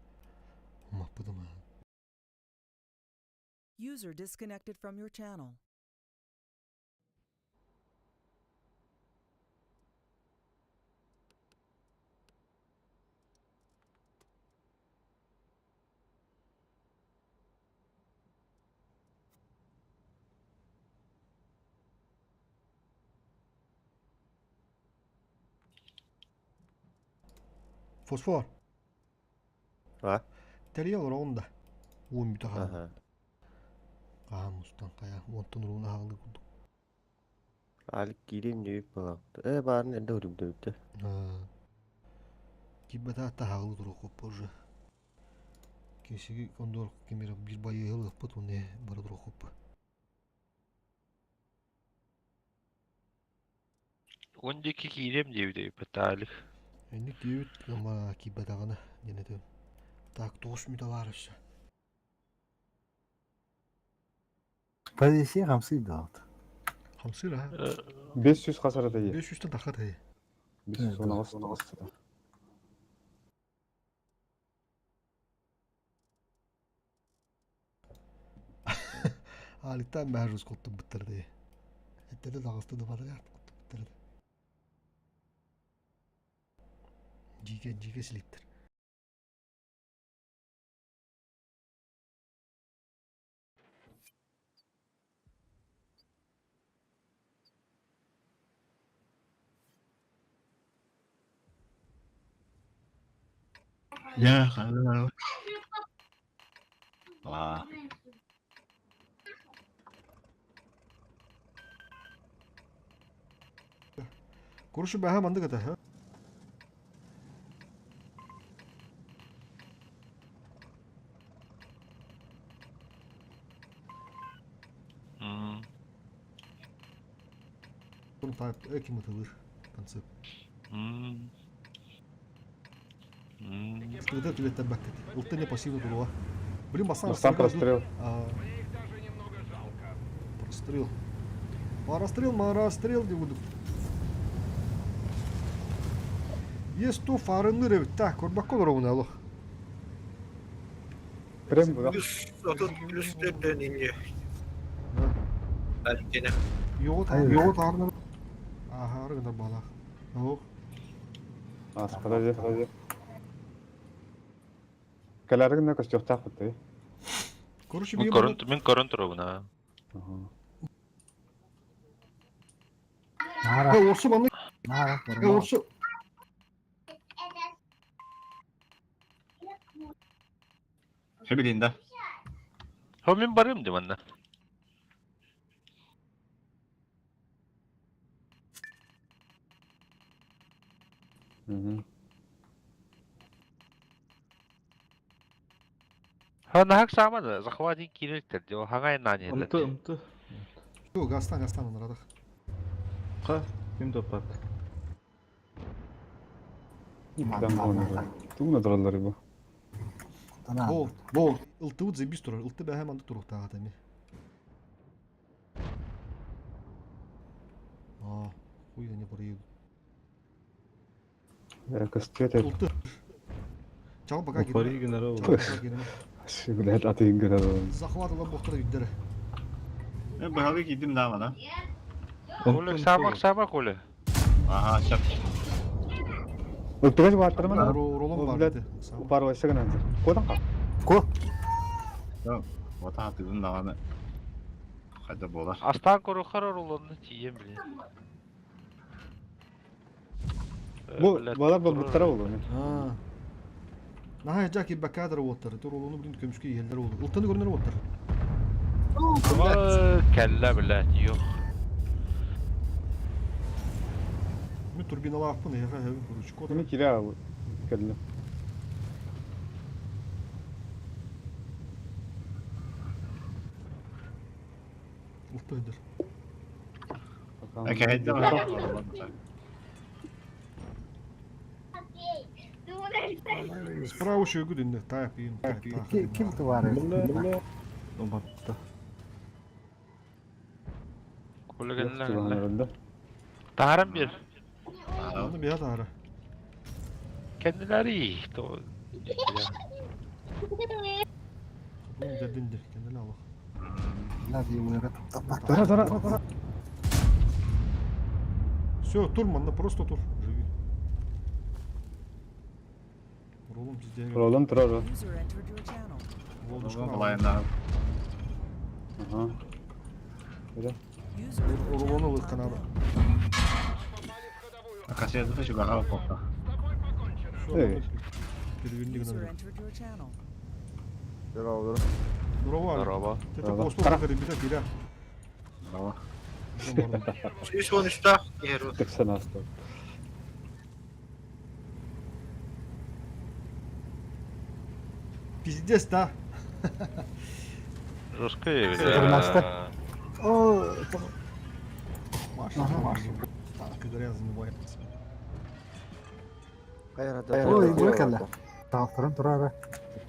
умаппытым аа. User disconnected from your channel. Фосфор. А? Тэрийэ олороҕун да. Уон бүтэ хаалла. Аха. Хаһан мустан хайа уонтан уруун аһаҕалыы курдук. Алик киириэм диэбит буолаахта. Ээ баарын эрдэ үрүмтүбүттэ. Киирбэтэ таһаҕалыы туруохпут уже. Кисиги кондор кимире биир байыаһы ылыахпыт уонна бара туруохпут. Уон диэки киириэм диэбит эбиппит Алик. Инник диэбит ама киирбэтэҕинэ диэн этим. Так тоҕус мүтэ баар өссө. Полиция хамсыыр да Хамсыыр аха. 500 хас арата дии. 500-тэн тахха тайы. 518 Аликтан баар куттубуттар дии. Эттэри таҕыста да барыах куттубуттар. Дьиикэ дьиикэ силиктэр. Я хала. Ла. Курушу бэһэ мандык этэ, ха? Type ким ытылыр концепт. Ытыта түлеттер баккет. Ултыне пассивно туруа. Блин, Бастан Бастан прострел. Прострел. Прострел, прострел деп удук. Есть то фарынныр эбит. Так, көрбөккө олоробун алох. Прям бу. Плюс 30 плюс 4 инде. Әлкене. Йоо таарнар. Аха, арыгынар балах. Ох. Аспада же. Кэлэригин көстүөхтээх бутты. Короче, Мин көрөн мин көрөн турабын аа. Нара. Орсу маннык. Нара. Орсу. Сөбүлин да. Хо мин барыам дии манна. Ха наһак сааман захватин киирэлтэр дии хаҥай наан иһэллэр Ымты дии. ымты. Гастан гастан ынарадах. Ха, ким топпат? Тугуна тураллар бу. Бол, бол. Ылтыбыт забис турар. Ылты бэһэ маннык туруктааҕа эми. А, хуй не проеду. Көстүөт Ылты. Чал пока Пари генерал. Блядь, атыын генерал. Захват ылан бохтар үйдері. Э быһалы киирдим да мана. Коля саамак саамак Коля. Аха, шап. Ылтыгас бааттар мана. Ролон бар Блядь, деді. Упарвайса гынан. Кодан ка? Ко. Ота тыгын даҕаны. Хайда буолар. Астаан көрүөххэр рулонну тиийэн блин. Бу балар болбуттара болду. А. Наһаа жаки бакадыр уоттар. Тур ролону блин көмүскө иһэллэр уолу. Ылтаны көрүнөр уоттар. Кэллэ блядь, yok. Мен турбиналаахпын эһэхэ эһэбин короче. Кими кирә кэллэ. Ылта өйдөр. Кэһэйдэ Справа шөйгү дүннэ таап иин. Ким тувары? Обатта. Коля кэллэ. Таһаран бир. Аны бия таһара. Kendileri. То. Бу дердинде кендиле алах. Тара тара. Все, тур манна просто тур. Живи. Ролом пиздец. Ролом турар. User entered your channel. Балайна. Ага. User in your Рулону channel лык timed канада. out. Кассета чугаха попта. Эй. Переверни User гына. entered your channel. Здорово, Здорово. Здорово. Ты Здорово. посту ребята, бира. Здорово. 113 киһи Тыксан аста. Пиздец, да. Жестко Тормозда. О, Маша, Маша. Так, говоря, занимается. Ой, бу кэллэ. Таалтыран турара.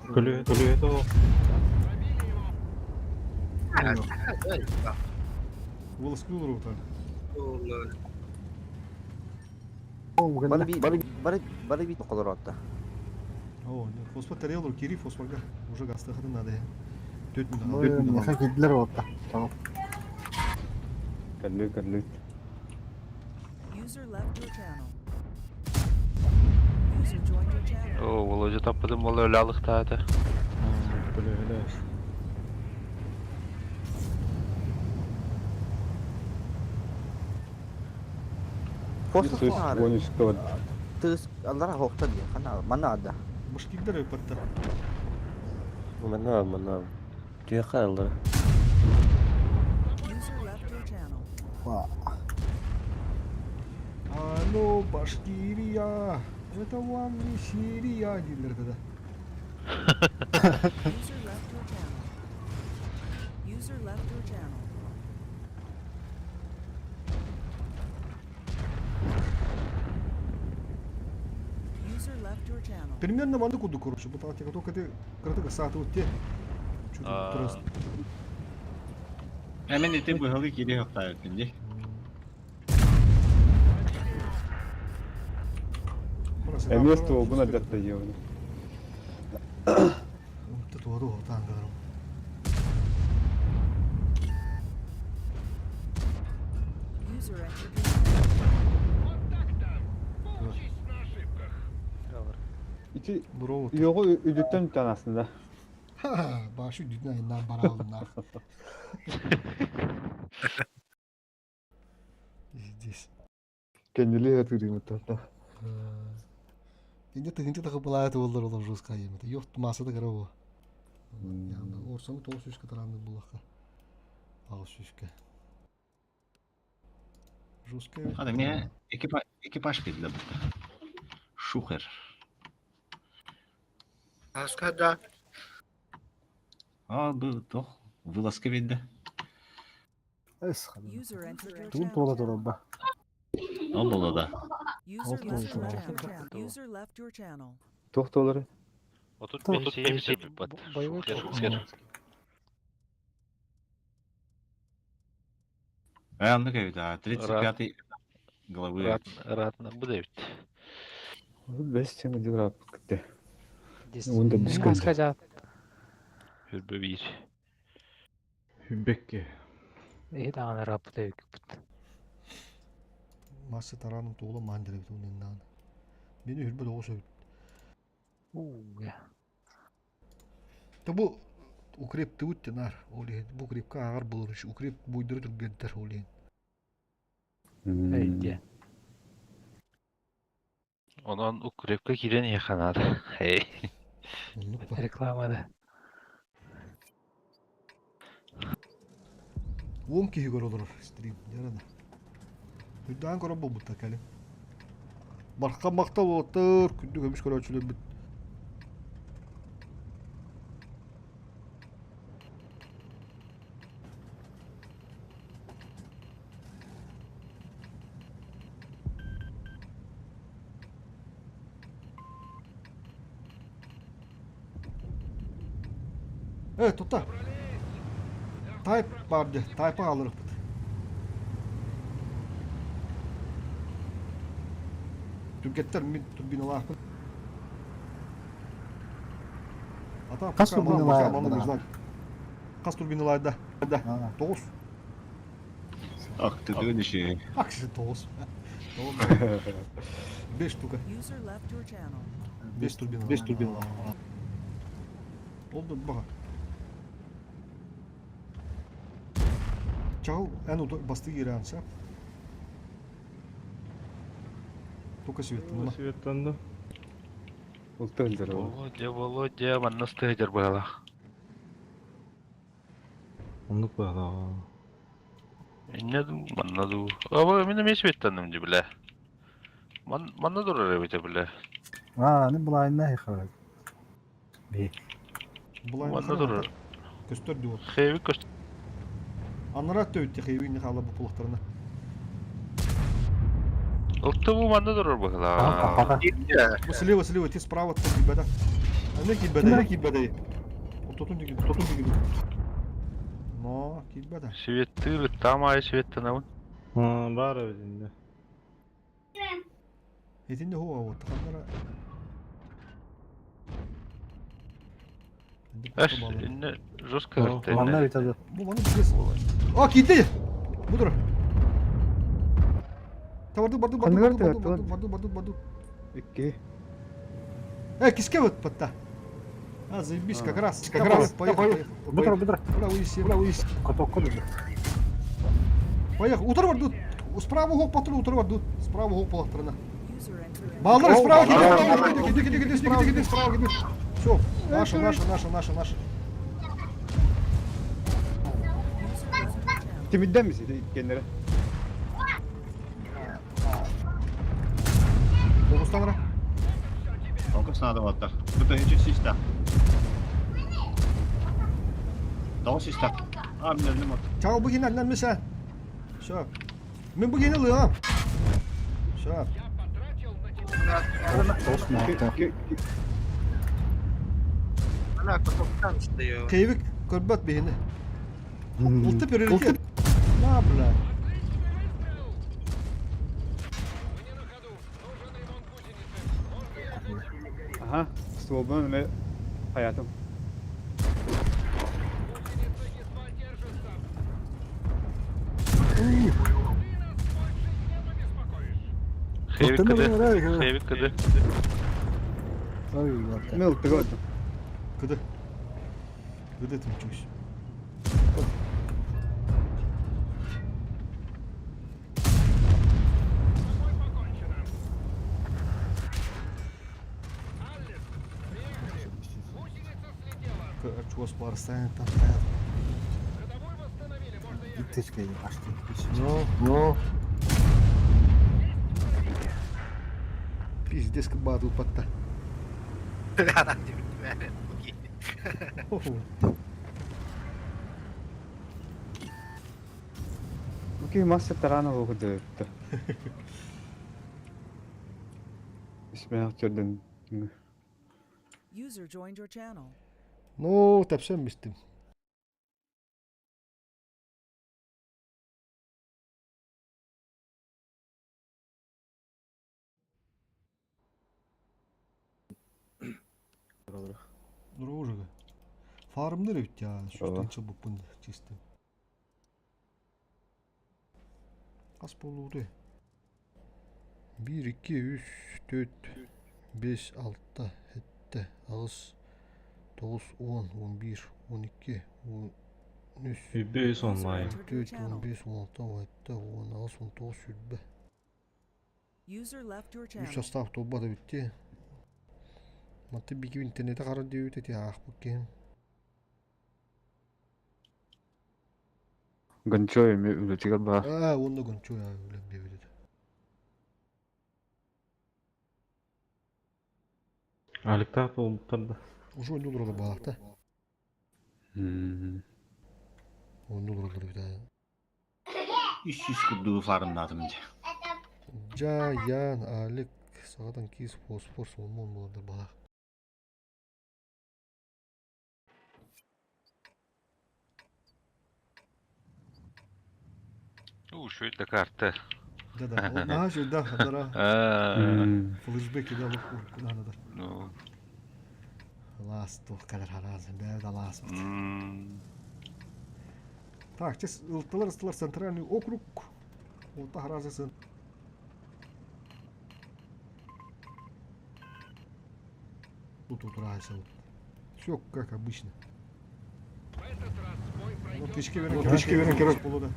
Күлү күлү то. Волоскул рута. О, бу Бары кэллэ. би бары бары би колоротта. О, фосфор тарелу, кири фосфорга. Уже гастахаты надо. Төт Ой, минут. Төт меха минут. кидлер отта. Tamam. Кэллүү кэллүү. User left your channel. User joined your channel. О, Володя таппадым бола өлө алыктааты. Күлү күлү. Фосфор Сөз нары. 13 бар. Тыс аллара хохта ди. Хана мана ада. Башкирдер өпөттөр. Мана мана. Түйе аллара. User left your channel. Алло, Башкирия. Это вам не Сирия, дииллэр да. User left your channel. User left your channel. User left your channel. Примерно манды куду, короче, бу тактика только ты кыртык сааты вот те. Чуть А. просто. Мен ити быһылы кири хактайыппын ди. Эмес туолгун адатта йону. Ты туаду таангарым. User entered your channel. Вот так-то. Поучись на ошибках. Ити Здорово. йогу үдүттөн үтөн астында. Ха, башы дүтүн айынан баралына. Здесь. Кеннили хатырымыттар. Инде тыгынчы тагы булаят олар олар жестко еме. Йок маса да карабы. Орсаны тоғыз сүшке таранды булакка. Агыз сүшке. Жестко. Хада мен экипаж экипаж килде бу. Шухер. Аскада А, бу тох вылазка видде. Эс. User entered your Тугун channel. туола турар Ол болду да. User Алты left your болду. channel. User left your channel. Тохтолары. Отут Отут беш бат. Шухер. Э, ну как да, 35-й головы. Ратно бу да бит. Бес тема дилра кытты. Унда бискан. Хүрбө бир. Хүбекке. Масса тараным туола мандыры туннан. Мени хүрбө тоғыз өбүт. Та бу укреп тыбыт тенар. Оли бу укрепка агар болор иш. Укреп буйдыры түргентер оли. Онон укрепке кирен яханат. Хей. Рекламада. Уон киһи көрөлөр стрим. Жарана. Хүддаан көрө болбут кәле. Барха мактал болоттор, күндү көмүш көрөөчүлөр бит. Э, тута. Тайп бар дии, тайпа хаалларыахпыт. Түргэттэр мин турбиналаахпын. Ата Хас пока мало, турбиналаах пока мало да? нужна. Хас турбиналаах да? А. Тоҕус. Ах, ты гонишь. Аксы тоҕус. Тоҕус. Беш штука. User left your channel. Беш турбина. Беш турбина. Ол да баҕа. Чаҕыл эн бастыы киирэҕин сөп. Только светтанна. Светтанна. Ултан Володя, Володя, манна сыһыдьар быһалаах. Оннук быһалаах. Иннэ дуу, манна дуу. Аба, мин эмиэ светтанным дии бile. Ман, манна турар эбитэ бile. А, аны былайына хайхарар. Би. Былайын Манна турар. Көстөр дуу. Хэви көст. Анара төйтте хэвини хаала бу кулактарына. Ылты бу манна турар быһалаах. Папа. Бу слева, слева, ти справа килбэдэ. Аны килбэдэ, килбэдэ. Тотун диги, тотун диги. Но, килбэдэ. Светтыыр, там аайы светтанабын. Баар эбит инде. Этинде хуа вот, ханнара. Эш, инне жестко О, кыртта Манна инне. бит ады. Бу маны билес. А, килди! Бу тур. Та барды, барды, барды, Ханныгар барды, барды, тыгар, барды, барды, барды. Икки. Э, киске вот потта. А, заебись, как раз, как раз, поехали. Бутыр, бутыр. Бля, уйси, бля, уйси. Котокко бутыр. Поехали. Утыр бар, Справа угол патруль, утыр бар, Справа угол полаттарына. User entered your Баллар, справа, Баллар. киди, киди, киди, справа, киди, справа, киди. Все, наша, наша, наша, наша, наша. User left your channel. Тимидден миси иккеннere. Тогустанра. Фокус надо вот так. Тут еще систа. Тоҕус систа. А, мен өлдүм от. Чао, бу хинен миса. Все. Мен бу хинен лыам. Все. Тоғыз мақта. Ана котоктан стою. Кейвик көрбөт бихини. Улты приоритет. На, бля. Аха, стволбун эме хаятым. Хэви кыды. Хэви кыды. Ой, вот. Мен ылтыга өттүм. Кыды. Кыды тымчусь. Чугас барыстан там стоят. Иттечке ашты. Ну, ну. Пиздец, кабату потта. Окей, мастер тарана болду өттү. Исмен актерден. User joined your channel. Ну, тапсам бистим. Дружига. Фармныр ведь я, Ага. что бупын чисто. Ас болуды. 1, 2, 3, 4, 5, 6, 7, 8, 9, 10, 11, 12, 13, Үббе User онлайн. entered your 4, channel. 15, 16, 17, 18, 19, 20. User left your Үс channel. состав толбада бүтте. Маты бики интернете қара деуті те ақ бүккен. Гончой эме үлетигер ба. А, онда күн чой өлем бебеді. Аликтаах болбуттар да. Уже он доллар балақта. Он доллар бит. 300 курдугу фармнатым дии. Жа, Ян, Алик, сағадан кис, фосфор, солмон боладыр балақ. Уу, үчүгэй да карта. Да-да, ол наһаа үчүгэй хадара Аа, флешбеки да олох уруккунаанадar. ну, Алаас туох кэлэр хараас, бэйэбит алааспыт. Так, чес ылтылар ыстылар центральный округ. Ота харазы сын. Тут утра Все как обычно. Ну, тычки верен, тычки верен, короче, полуда.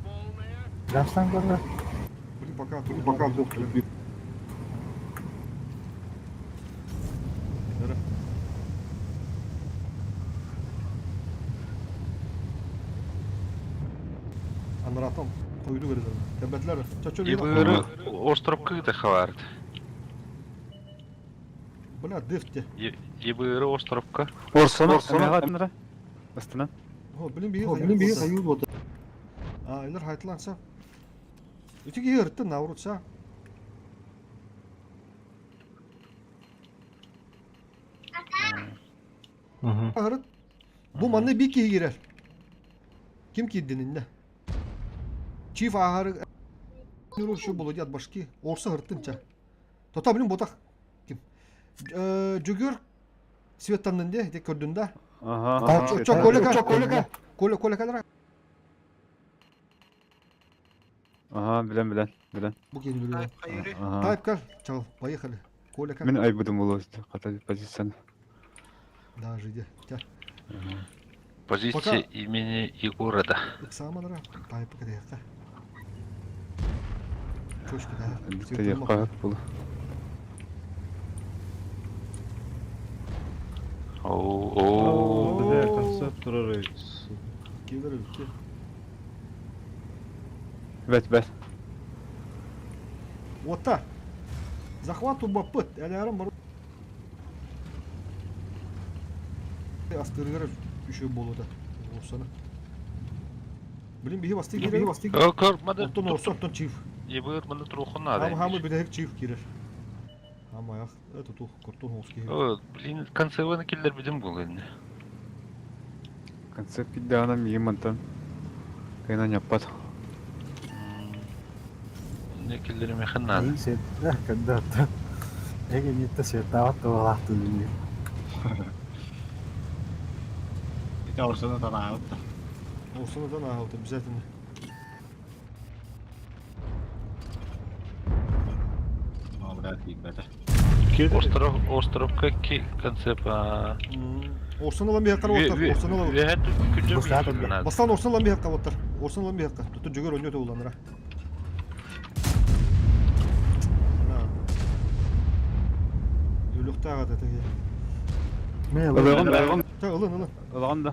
Жамстан көрдө. Блин, пока тут, пока тут. Анратом койду березер. Кәбәтләр, чачо Ебыры островка да хавард. Бля, дефте. Ебыры островка. Орсону Орсону Астына. О, блин, бии, блин, бии хаюл вот. А, илер хайтланса. Үтү киһи наурутса. Ахырыт. Бу манна би киһи кирер. Ким киирдин инне? Чиф ахары Нюру болу от башки. Орса хырттын Тота блин ботах. Ким? Жүгөр светтаннын де, де көрдүн да. Ага. Чо Коля, Коля, Коля, Коля калара. Ага, билен билен билен. Бу кени билен. Ага. Тайп кар, чал, поехали. Коля кар. Мен айбыдым болу ката позицияны. Да, жиде. Тя. Позиция имени и города. Иксаманра, тайп кадеякта. Чочка да. Таяққа бұл. О, о. Бля, концепт турар Килер үтте. Бәт бәт. Ота. Захват убапыт. Әләрім бар. Астыргар еще болу да. Орсана. Блин, биһи басты кирер. Басты. О, көр, мады. Оттон орса, оттон чиф. Ебыр маны трухун надо. Хам хамы бидек чиф кирер. Хам аяк, это тух, кортон хоски. О, блин, концеваны киллер бидим бул инде. Концепт киддана миим мантан. Кайна няппат. Не киллер мехен надо. Эйин сет, когда Эге битте сеттават туолахтын дии. Это орсаны танаабыт. Орсана да нахалты обязательно. О, блядь, киирбэтэ. Остров, островка ки концепт. Орсана лам бияққар оттар, орсана лам. Күнжө надо. Бастан орсана лам бияққа оттар. Орсана лам бияққа. Tutun жүгөр ойнөтө уланыра. Өлөктө ага теге. Мен Ылыгын ылыгын Та ылын ылын. ылыгын да.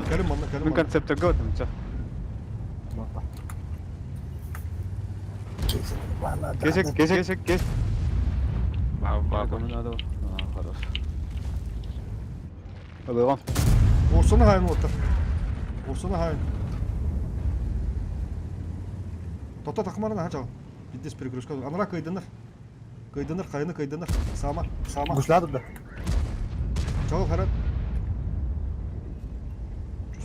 Калым манна, калым. Мен концептке өтүм ча. Кесек кесек кесек кес. Ба ба ба. Надо. А, хорош. Ылыгын. Орсана хайын оттар. Орсана хайын. Тота такмарына хача. Биддес перегрузка. Анара кыйдыныр. Кыйдыныр, хайыны кыйдыныр. Сама, сама. Гушлады да. Чагыл харат.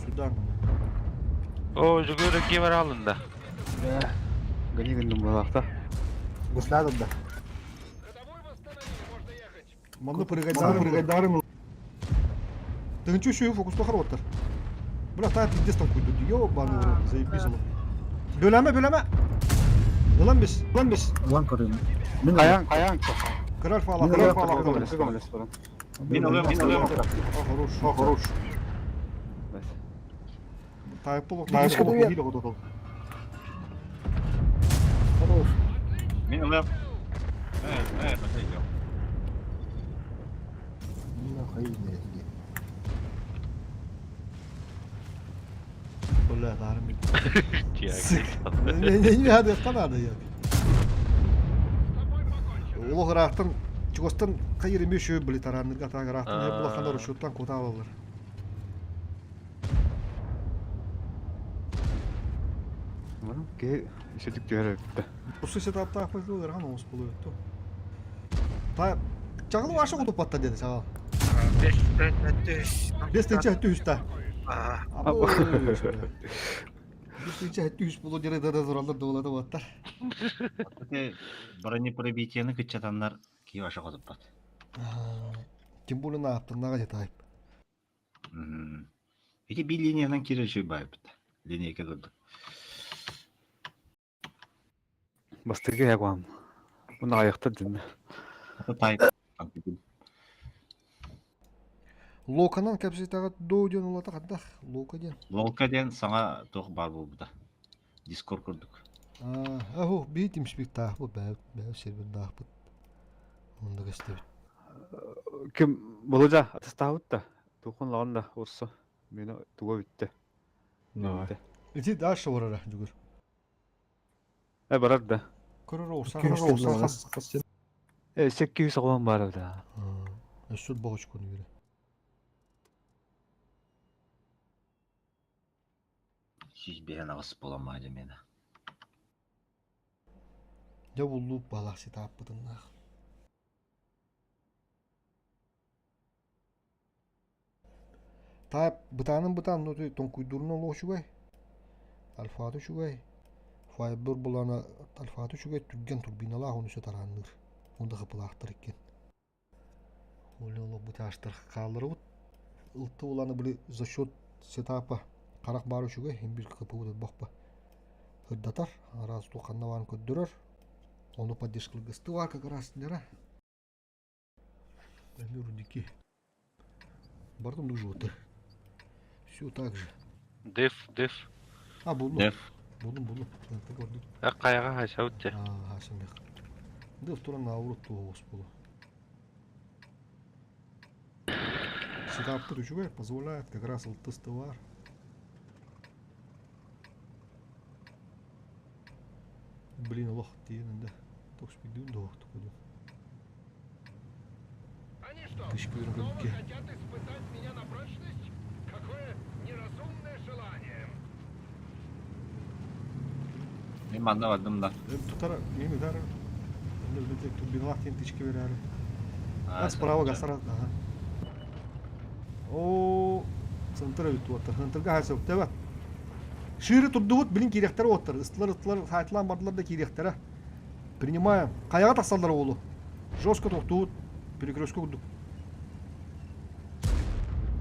Сюда. О, жүгөр кемер алында. Гани гындым булакта. Гушлады да. Ходовой восстановили, можно ехать. Манны прыгайдарым, прыгайдарым. Тыгынчу шую фокус тохар оттар. Бля, та пиздец там куйду. Ёбаный в рот, заебись оло. Бөләмә, бөләмә. Ылан бис, ылан бис. Улан көрүм. Мен Каян каян. Краль фала, Мен краль ылан фала. Көмөлөс Мин ылыам, мин ылыам. Хорош, хорош. Тайп болок, тайп болок. Хорош. Мин ылыам. Э, э, подойдем. Мен хайын дии. Бля, дарым. Тиак. Не, не, не, хады канада я. Улуграахтан чугастан кайыр эмеш били таранырга тагыраахтан хеп булаханар ушуттан кутаалалар. Ке ишетик түһэр битте. Усы сетапта апайлар хан оңус болуп өттү. Та чагыл ваша кутуп батта деди чагыл. 5 5 3. Бес тенче өттү үстә. Аа. Битинчэ үс булу дире да тураллар дуолата буоттар. Ити бронепробитиены кыччатаннар киһи аша хотуппат. Тем более нааттаннаға жетайып. Ити би линиянан киирэр үчүгэй баайбыт. Линейка курдук. Бастакы ягуам. Уна аяқтар динне. Тай. Локанан кэпсэтаҕа доо диэн улата хардах. Лока диэн. Лолка диэн саҥа туох баар буолбута. Дискор курдук. Аһу бии тимспиктаахпыт бээ бээ сервердаахпыт. Онда көстөбүт. Ким Болудьа атастаабыт да тухон лаҕан да урса мені туга бүттэ. Давай. Ити дальше барара жүгүр. Э барар да. Көрөр оорсан. Э секки соҕон бар да. Өссө боҕочкуну үөрэ. 105 аҕыс буолан маадьа миэнэ. Дьэ буллууп балах ситааппытыннаах. Таап бытаанын бытаан ну тоҥкуйдуурун олох үчүгэй. Альфата үчүгэй. Файбер булана альфата үчүгэй түргэн турбиналаах ону өссө тараанныыр. Онда хапылаахтар иккиэн. Оля олох бытаастар хаалларыбыт. Ылты уланы били за счет сетапа харах баар үчүгэй иһин биир кпу бохпа сырдатар, араас туох ханна баарын көрдөрөр. Ону поддержкалыгысты бар как раз нера. Рудики. Бардым дужуты. Все так же. Деф, деф. А, булду. Деф. Булдум, булдум. Көрдүм. Кайга хашаутте. А, хашамех. Деф туран аурут туос булу. Сетап үчүгэй позволяет как раз ылтыстывар. Блин, лох диэн да. Токспидун да охтукуду. Они что, Тысяча снова килограмм. хотят испытать меня на прочность? Какое неразумное желание! Мен манна бардым да. Тутара, мен тутара. Турбиналах диэн тычка берәри. А, справа гасара. Ага. О, центр эбит уоттар. Центрга хасып тебет. Шире турдубут, билин кириэхтэрэ уоттар. Ыстылар, ыстылар, сайтылаан бардылар да кириэхтэрэ. Принимаем. Хайаҕа тахсаллар уолу. Жестко тохтуут. Перекрестка курдук.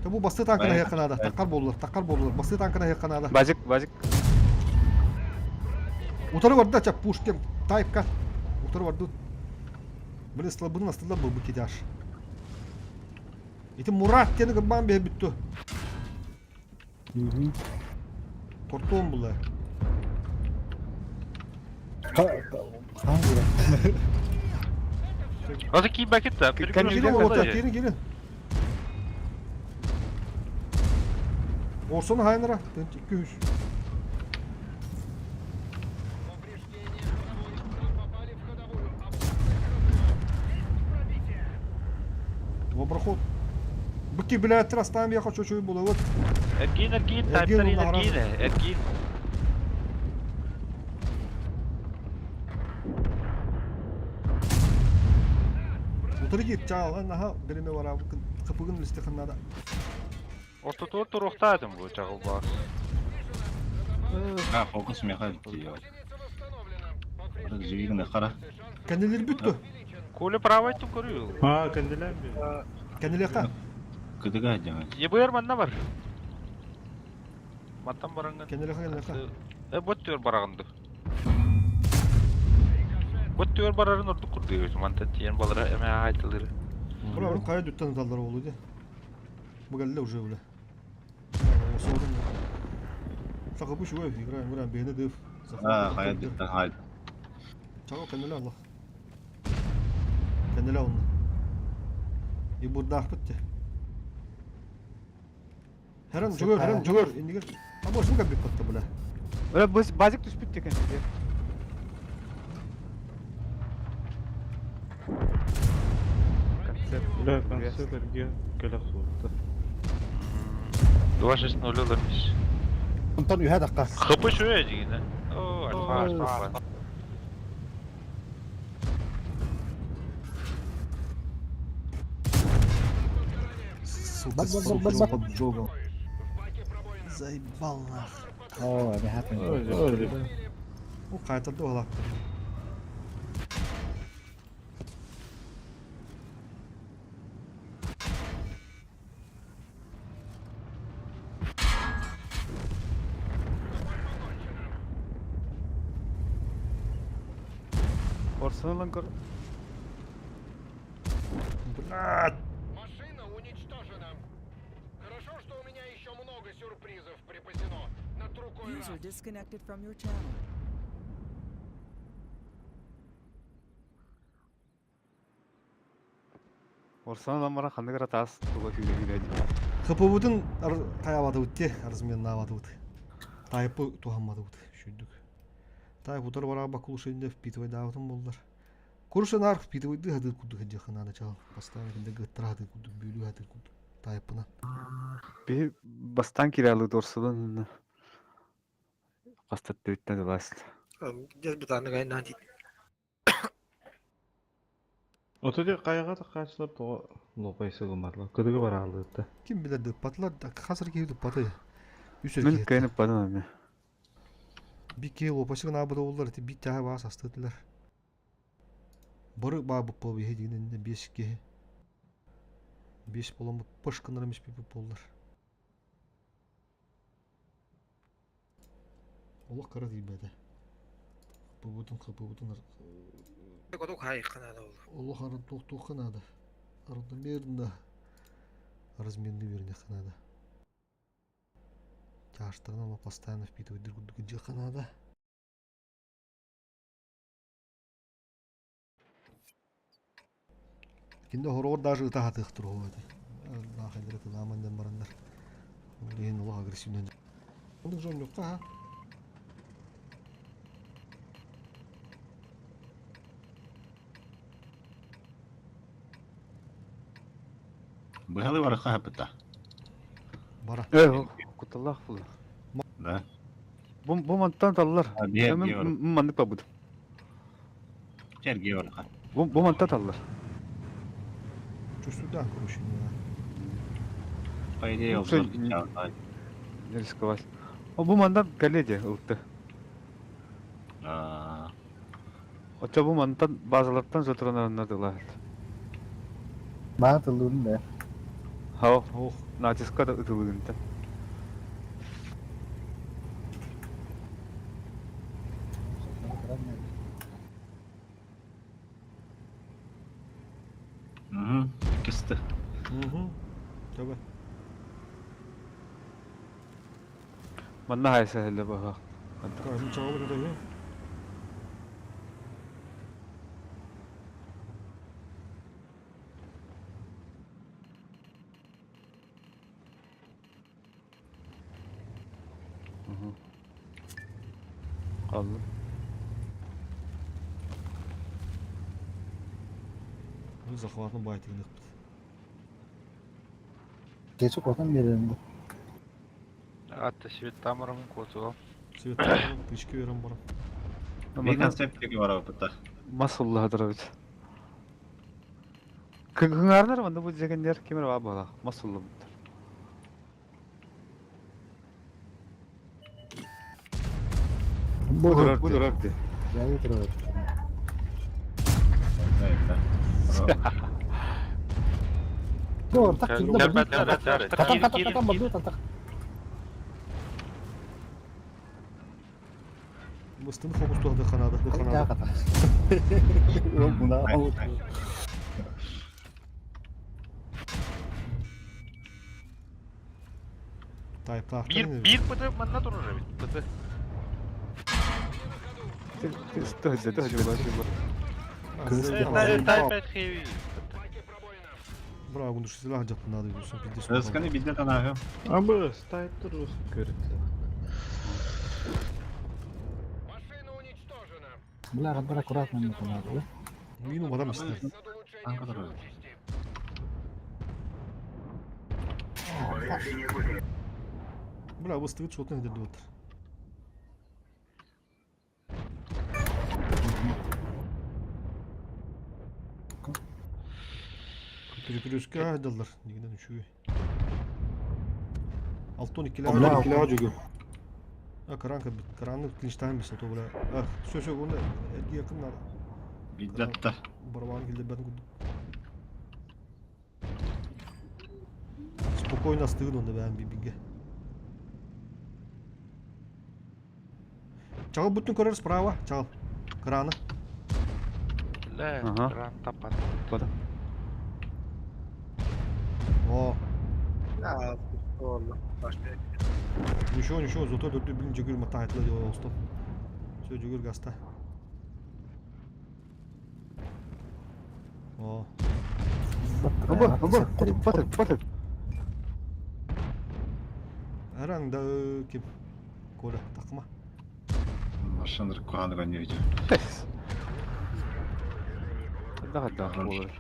Та бу басты танкына хыякка наада. Таккар буоллар, таккар буоллар. Басты танкына хыякка наада. Базик, базик. Утары барда ча пушкин тайпка. Утары барды. Блин, слабын астылар был букетяш. Ити Мурат тені кырбан бе бүттү. Тортуон була. Хаан була. Озы кийин бакет да. Кирин ота, кирин, кирин. Орсон хайнара, 200. Повреждение ходовой. Нам попали в ходовую. Опасность разрыва. Есть пробитие! Воброход. Быки, блядь, раз там я хочу чуть было. Вот. Эргин, эргин, Эргин, тайптар онно эргин, эргин. Утары киир, чаалан, аха, биреме бара, кыпыгын листе ханнада. Ортотугар туруохтаатым бу чаҕыл баар. А, фокус меха тиийэ. Единица восстановлена. Живигин хара. Кэннилер бүттү. Коля правай тун көрүү. А, кэннилээн би. Кэннилиэхэ. Кыдыга дьаҥа. Ебыр манна бар. Маттан баранган. Кэннилиэхэ, кэннилиэхэ. Э бот түөр бараганды. Бот түөр барарын ордук курдук. Мантан тиен балара эме айтылыр. Бура урут хайа дүттэн ыталлар буолуо дии. Бу кэллэ уже бля. Сахабы үчүгэй играем, играем, бэйэни дыв. А, хайа дүттэн хай. Чаҕыл кэннилэ алла. Кэннилэ онно. И бурдаахпыт те. Хэрэн жүгөр, хэрэн жүгөр, иннигер. А бу сука биппатта бля. Э базик түспүт текен. Концепт. Бля, концепт эргиэн кэлэх суотта. 2-6-0 ылырмыш. Онтон үһэ дакка. Хапы шуя дигине. О, альфа, альфа. Сука, Бак, с бак, бак, бак, бак. поджогом. В баке пробоина. Заебал нах. Оо, эбэһээт. Бу хаайтарды уһалааттар. Орсон ылан көр. Блядь! Машина уничтожена. Хорошо, что у меня еще много сюрпризов припасено. На другой User раз. disconnected from your channel. Орсон ылан баран ханнык эрэ таас туга күүрэ-күүрэ дии. ХПБытын хайаабатыбыт дии, разменнаабатыбыт. Тайпы туһамматыбыт шүйдүк. Тайп утары бараа бакулушайында впитывайдаабытым буоллар. Куршанар впитывайды хатыр курдук хадьахы надо чал. Поставить инде гыттара хатыр курдук, бүлүү хатыр курдук. Тайпынан. Биһи бастаан киирэ дорсулун хастат түттэн ыласт. Дьэ бытааны гайнаан дии. Оту кайга таккаачылар тоҕо лопай сылымарлар. Кыдыгы бараалыытта. Ким билэр дыппатылар да хасыр киһи дыппаты. Үс Мин киһи. кыайын ыппадым эми. Би киһи лопасыгын аабыта боллар, ити би тяһы баас астытылар. Бары баа буппа биһи дигинен бес киһи. Бес болон пышкынар эмес бипип боллар. Олох кара тийбэтэ. Бубутун хапыбытын Котук хайыккана да ол. олох арын туохтуохха наада. Равномерно разменный вернеха надо. Тяжтарынан постоянно впитывать друг друга дьиэхэ наада. Кинде хороҕор даже ытаһатыах туруһу этэ. Наахайдара тылааман дэн бараннар. Ол иһин олох агрессивный. Оннук дьон ha. Быһалы барыха хапыта. Бара. Э, куталлах була. Да. Бу бу мантан таллар. Биэр биэр. Мен маннык бабыт. Сергей барыха. Бу бу мантан таллар. Чувствую, короче, не. По идее, Ну, ол Не рисковать. О бу мандан кэллиэ ылты. Аа, Очо бу мантан базалартан сотуранарыннар дылаат. Баа тыллыын да. Хао, Ох, натиска да ытылыгынта. Угу. Кисты. Угу. Таба. Манна хайса хелле баха. Каждый чаҕыл кытайы. Kaldı. Бу захватын байтыгынык бит. Кече котан берем бу. Атта свет тамырым котуга. Свет барам, тычка берем барам. Bir концепт бар опыта. Масулла дырабыт. Кыңарнар манда бу дегеннер кемер ба бала. Масулла буттар. Бу Бу бу дурар ди. Жайы турар. Тур так килде. Катан катан катан бу так. Мыстын фокус туһады ханада, Я ханада. катан. Ол буна ол. Тайп тахтар. Bir, bir pıtı manna durur evet. Pıtı. Стой, стой, стой. Тайп heavy. Браво, гундуш силах жапын надо юсун пиздец. Рысканы бидде танахы. Абы, стайп тур көрүттү. Машина уничтожена. Бля, бара аккуратно не надо. Мину мадам истер. Над улучшением живучести. Бля, бу стыгыт шотны хедерди оттар. Перекрестка айдалар, нигинен үшүгөй. Алтон Бля, икиле жүгү. А, кран кэлбит. Краны клинчтаан бис, то бля. А, все, все, оны эргиэ кым надо. Биддатта. Барабан киллэрбэтин курдук. Спокойно астыгын онно бээн бибигэ. Чаҕыл буттун көрөр справа, чаҕыл. Краны. Бля, Ага. кран таппат. Бата. О, Ya oldu. Başka. ничего, ничего, зато дөрдү билин жүгүр матаайтла деп олостон. Все, жүгүр гаста. О, Оба, оба, батыр, батыр. араң да ким? Коля, такма. Машиныр куханы коньюйду. Да, да, болар.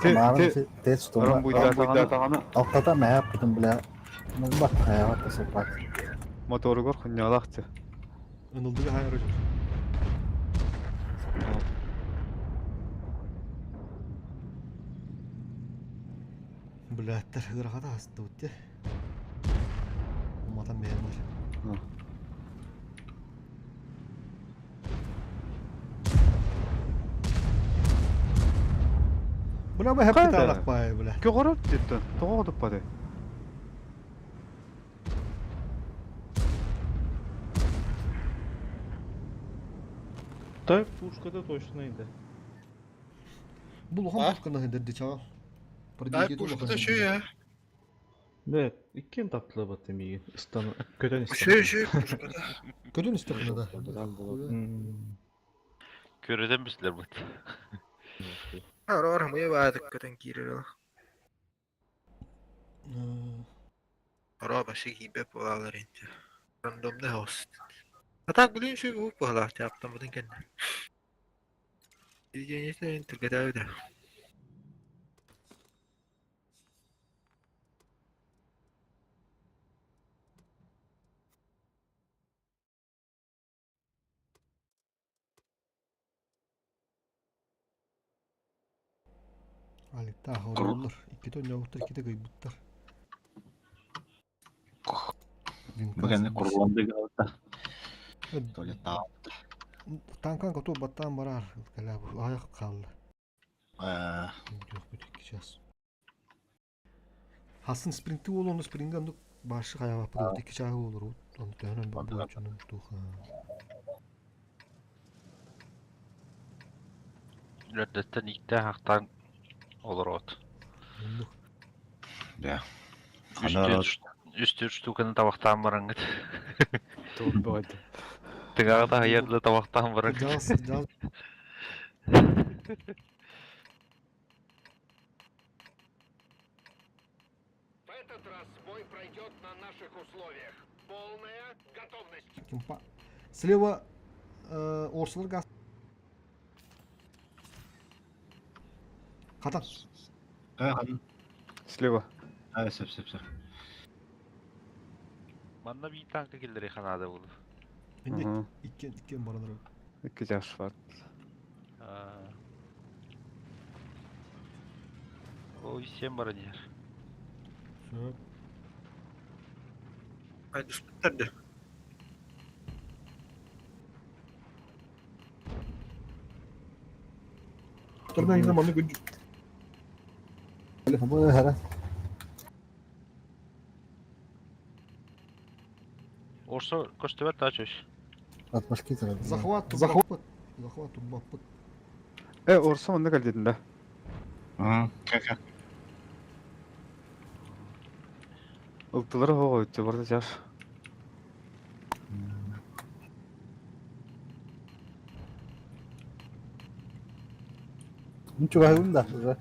Марын Ити, тез Рам тума. буйда тағаны Алтата мә бүтүн бля. Ну бат хаяват сопат. моторугар хуньялахты. Ынылдыга хайры жүр. Блядтар, ырахата асты өтте. Уматан бәрінер. Бля, бу хәп Қайда? талақ бай, бля. Көгөрөп деттен. Тоҕо туппады. Тай пушкада точно иде. Бұл оған пушканы хендерді чаға. Дай пушкада şu ya. Evet, иккен таптылар бат демеген. Истан, көтөн истан. Şu şu пушкада. Көдін істі да. Көрөдөн бислер бут. Ара ара мыя баадык көтөн киирер. Ара башы кийбеп болалар инде. Рандомда host. Атак билин şu bu болар таптамадын кенне. Дигенеслерин түргөдө. Аликта хороллар. Икки тон жабыттар, икки кыйбыттар. Бүгін курланды галта. Туалет та. Танкан коту баттан барар. Кәлә бу аяк қалды. Э, Yok bir сейчас. Хасын спринти ол оны спринги андык башы каяга бу тики чагы болор. Оны төнөн бу чунун туха. Лөрдөттен икте хақтан олар от. Да. Үстү штуканы табақтан бараңыт. Тугбайды. Тыгағда аярды табақтан бараңыт. Жаз, жаз. В этот раз бой пройдет на наших условиях. Полная готовность. Кимпа. Слева орсылар газ. Катан. Э, Слева. э, сөп, сөп, сөп. Манна bir танка келдери ханада болду. Инде Мгм. иккен иккен баранар. Икки жаш бар. Ой, сен баранер. Сөп. Ай түспүттер Турдан инде маны күн. Бу хара. Орсо көстөбөр тачыш. Атмашки тара. Захват, захват. Захват тубаппыт. Э, орса онда кел дедин да. Мгм. Как как? Ылтылар хого өттө барда жаш. Ничего да уже.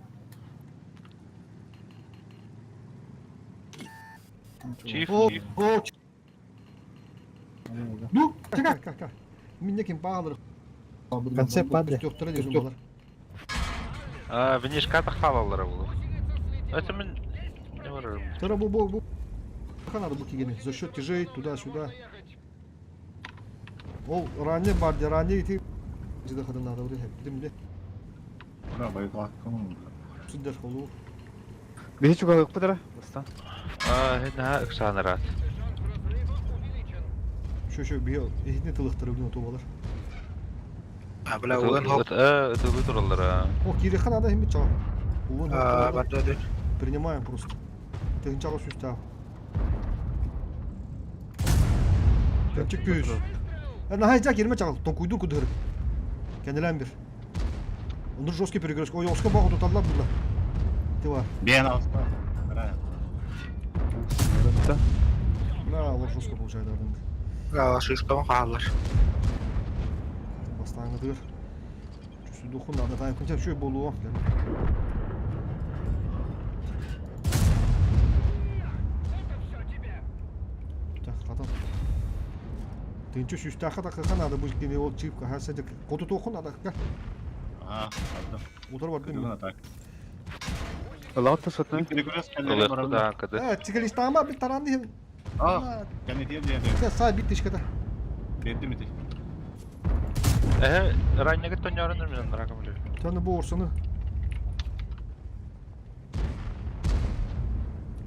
Чиф, О, чиф. о, Ну, как, как, как. Минне ким багалыр. Концепт падре. Төктөрө деген балар. А, внешка халалары болду. Это мен не барарым. Тара бу бу бу. Надо бу кигени. За счет тяжей туда-сюда. Ол ранее бар, ранее идти. Жида хадын надо вот это. Димде. Ура, байкалкым. Сылдьар холуу. Биһи чугаһыахпыт эрэ, бастаан. Аа, наһаа ыксаан араат. Шанс разрыва увеличен. Шо шо биһи иһитини тылыхтары билин отуолар. А, бля, уган хоп. Ытылыы тураллар аа. О, киириэххэ наада иһиммит чаҕа. Угун А, барда дön. Принимаем просто. Тыһынчаҕа сүүстээх. Тынчык күүс. Наһаа ижа кирме чаҕыл. Тоҥкуйдуур кудуһыр. Кэннилээн бир. Онур жесткий перегрузка. Ой, оска баҕа туталлар булла. Ты бар. Биэн алта. Бля, олор жестко получает адым. Шишкабын хааллар. Бастааҥҥытыгар Чусудухун надо таайын күнчэ үчүгэй буолуо. Это все тебе! Хатан. Тынчы сүүстээххэ такыха надо бу кини ол чип хаһа садик хотутуохун надо Аа, бардым. Утар бардым. Күдүгүн атак. Ылаат да сотнай. Перегресс кэллэри барабын. Ылыахпыт Э, цикалистаама бит таран диһин. Аа, кэннитиэр диэн. Саа бит тишката. Бердим ити. Эһэ, ранньыгыт тонньоорун мин рака билэр. Таны бу орсаны.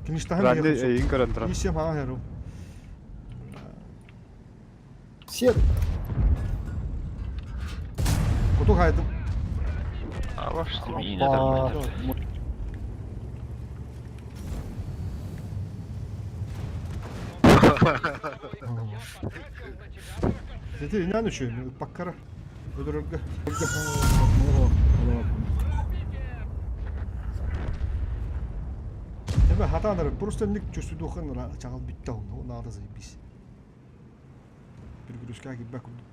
Киништаһын Ранни эйин көрөн турар. Исем хаҕа хэру. Сер. Куту хайдым. Алаш Опа. Дете инан үчү, паккара. Өдөрөргө. Эбэ хатаанар просто ник чувствуйдухан чаҕал бүтте онно надо заебись. Перегрузка кирбэ курдук.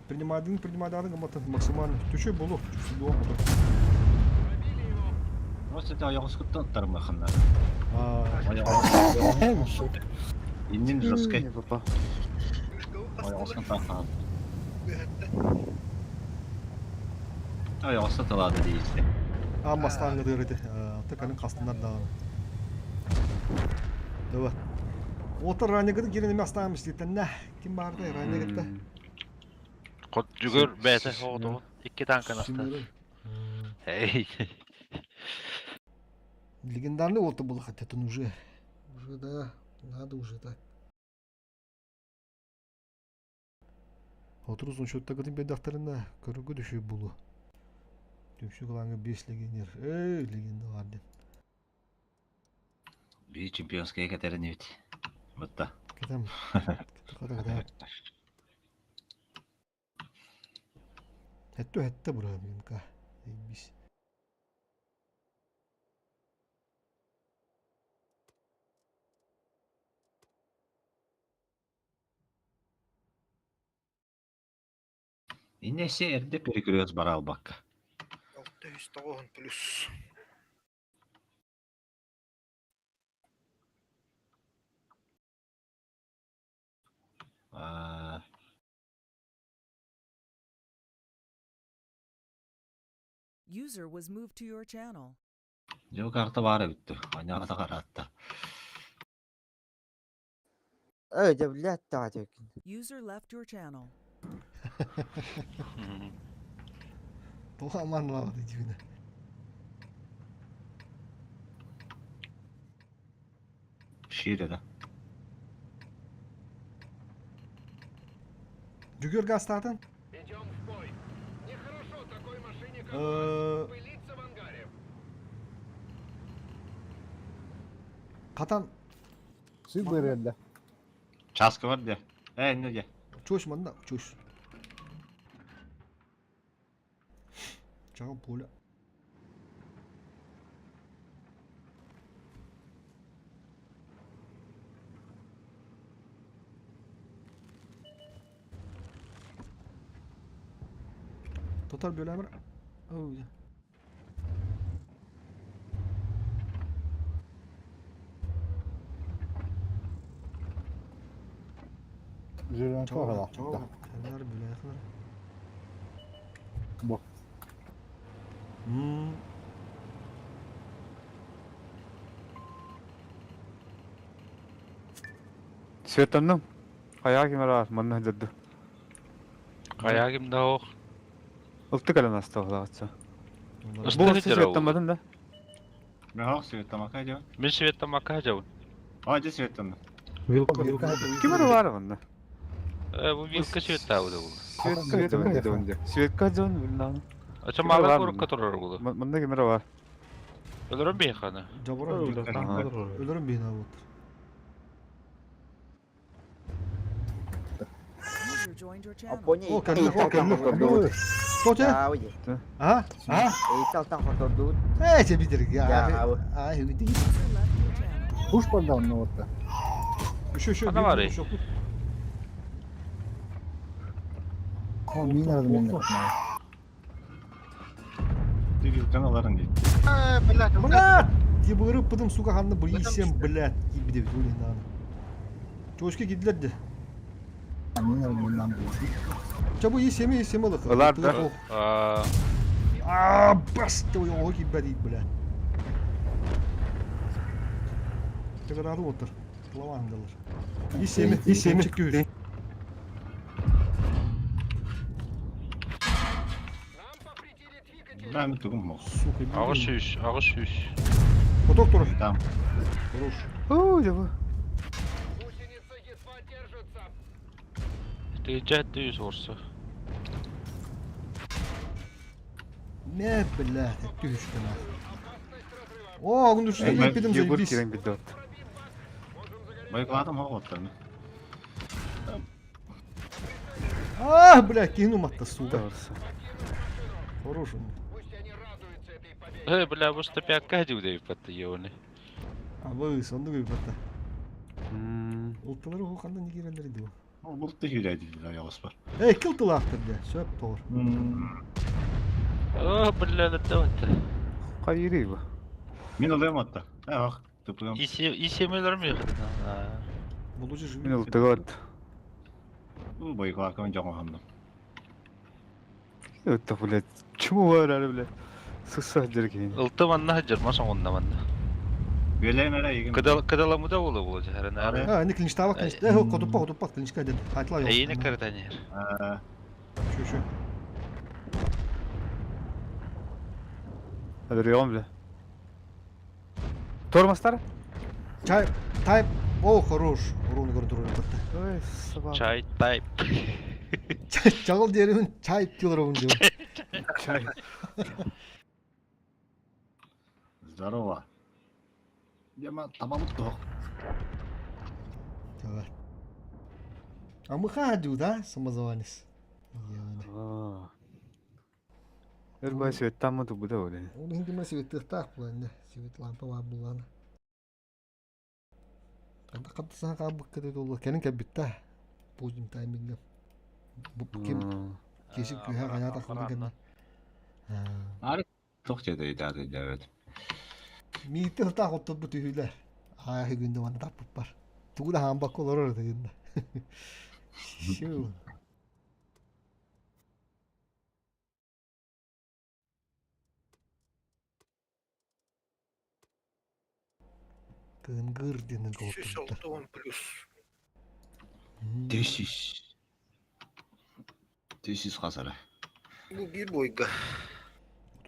Принимадын принимадын гымматын максимально түшө болу чувствуйдухан мотор. Просто это ойоҕоскуттан оттарымаханна. Аа, Иннин жесткай. Папа. Ойоҕоскун таахаан. Ойоҕосто талаады дейсте. аан бастааҥҥытыгар ити тыканын хастынар даҕаны. Давай. Отор ранньыгыты киирэн эмэ астаан иститтэннэ. Ким баардай ранньыгытта? Хот жүгөр бэйэтэ оҕотоҕун икки танканы астаан. Эй. Легендарный уолта было хотя он уже. Уже да, надо уже так. Отур узун счеттагытын бедахтарына көрүгү түшүү булу. Түмсүү кылаңы бес легионер. Эй, легенда бар ден. Би чемпионская кэтерин эбит. Бытта. Кетем. Ката ката. Хетту хетте бура бинка. Бис. Иннесе эрдэ перекрёст бара албакка. 609 плюс. Аа, User was moved to your channel. дьыл карта баара бүттү. Аньаҕата хараатта. Эй, да блядь, таатык. User left your channel. Тоҕо аманлаабат дивина. Шире да. Жүгөр гастаатын? Идем в бой. Нехорошо такой машине, как у Э, нас, пылиться в ангаре. Катан Сүй бырыарда. Часка бар дьэ. Ээ, инне дьэ. чуш манна чуш. Чаҕын пуля. Total бөлөмөр. Ой. Жүрөн Чаҕын тоҕо. чаҕын кэннэр бөлөөхлөр. Бу. М. Светанным. Хайаа ким эрэ манна сылдьарды. Хайаа ким да ох. Ылты кэлэн аста олаҕатса. Ыстык Бу сылдьар ол. светтамматын да? Мехох светтамака дьон. Мин светтамакка дьабын. А, дьэ светтанна. Вилка. Ким эрэ баар онно? Э, бу вилка светтаабыта буолла. Светка дьон дьон дьон. Светка дьон билнан. Ача Ким эрэ мала баар курукка манна. турар буолла. Манна ким эрэ баар. Өлөрөн биһиэхэ Жабыра өлөрөн биһине вот. User joined your channel. О, кэллэ, о, кэллэ. Что те? А? А? Э, тебе бидер. А, иди. User left your channel. Kuş bardağı mı orada? Еще, еще, Ана бар, еще. О, мин aradım мен. Ты вилканы аларын дейді. Блядь! Ебыры пыдым, сука, ханны бір есем, блядь, ебі деп өлейін аны. Чошке киделер де. Мин aradım мен. Чабу есеме есеме лық. Олар да. Аа, А, бас, ты оғы кибә дейді, блядь. Тыгырады отыр. Тылавандылар. Есеме, есеме чеккүр. Нам повредили двигатель. Да, мен тугум мох. Сука, аҕыс сүүс, аҕыс сүүс. Поток тұр. Там. Хорош. Уу, дьэ Гусеница едва держится. Тыгынча түйүс орса. Не, блядь, түшті на. Опасность разрыва. О, күн düştü. Эй, Еппедім Егор заебись. кирен билди от. Пробит бак. Можем загореть. Байқадым хоқ оттарны. А, блядь, кину атты, сука. Орса. Хорош он. Пусть они радуются этой победе. Э, бля, бу стопякка дьюдей патты йоны. А, вы, сонды батта. Мм. Улталары хоханда не кирелер иди. Ол бұлтты хүрәді дейді аяғыс бар. Эй, кил тылақтыр де. Сөп тоғыр. О, бля, это вот. Кайыры бу. Мен олайым атта. Ақ, тыпыгам. Исемелер ми? Болучу Мен живи. ылтыгат. Бұл байқақым жоғын Өттө, блядь. Чему бар әлі, блядь? Сысса жерген. Ылты манна хаджар, маса онна манна. Белем әрі егін. Кыдал кыдаламуда болы болы жахаран. А, не клинчтава, клинч. Э, хотупа, хотупа, клинчка дед. Айтла yok. Эйне каратанер. Şu şu. Өлөрөм, бля. Тормозтар? Чай, тайп. О, хорош. Уруну көрүн туру батты. Ой, собака. Чай тайп. Чагыл дерибин чай diyorlar onu diyor. Чай. Здорово. Дема табамыт тоқ. Evet. А мы ходю, да, самозванец? Яны. Өр бай светтамы тубуда оле. Оны hindi мен светті тақ бұл енді. Свет лампа бар бұланы. Қанда қатты саған қабық кетеді ол. Кәнін кәбітті. Поздним таймингом. Бұл кем кешік күйе қая тақылды кәні. Ары тоқ жеді дады дәвет. Миитті тақ отты бұл түйілер. Аяғы күнде мана тапып бар. Тугуда хамбак олар орды енді. Шу. Кынгыр денен Сүүс голтур. 60 плюс. Тесис. Тесис қасары. Бу биир бойга.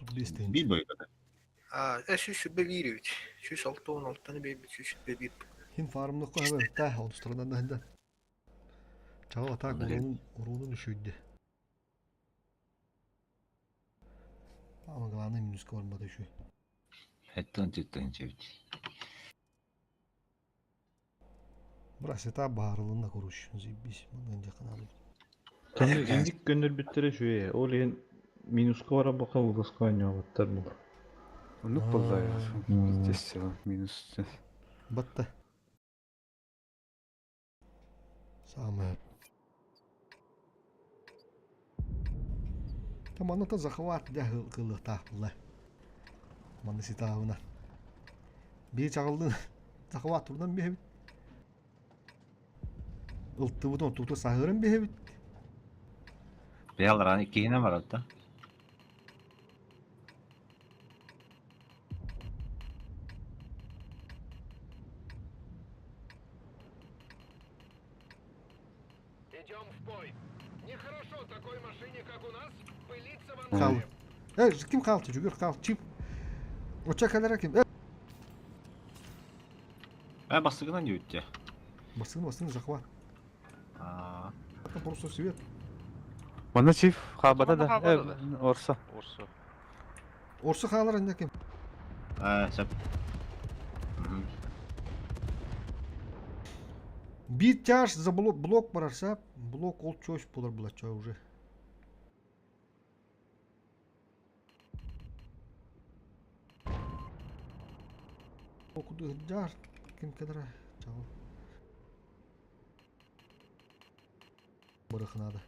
35 тенге. Bir бойға. А, э, сүүс сүрбэ биир эбит. Сүүс 66-тан биэрбит, сүүс сүрбэ биир. Хин фармлыққа хабар та олустарынан да хинда. Чагыл атак урунун урунун үшүйдү. Ama главное минуска бармады үшүй. Хэттэн тэттэн чевт. Бірақ сета баарылына коруш. Заебись. Мындан жакын алып. Таны индик көндөр бүттере шуе. Ол ен минуска бара бака уласка ойнобаттар бу. Онук болду. Мм. Здесь минус. Батта. Самое. Там аны захват да кылы Маны ситабына. Бир чагылдын захват турдан бехебит. Ылттыбытын туту сахырын бехебит. Беалараны кейіне барады да. Идем в бой. Нехорошо такой машине, как у нас, пылиться в Кал. ангаре. Э, ким калды? Жүгір кал. Чип. Оча калера ким? Э, Бастыгынан диэбиттэ. Бастыгын бастыгын захват. Аа. Это просто свет. Манна чиф хаалбата Манна да. хаалбата да. Орса. Орса. Орса хаалар инде ким? Аа, сөп. Мгм. Биир тяж за блок, блок барарса, блок ол чөс болар була чой уже. Кудыһырдьаар ким кэлэрэ чаҕыл. Барыхынаада.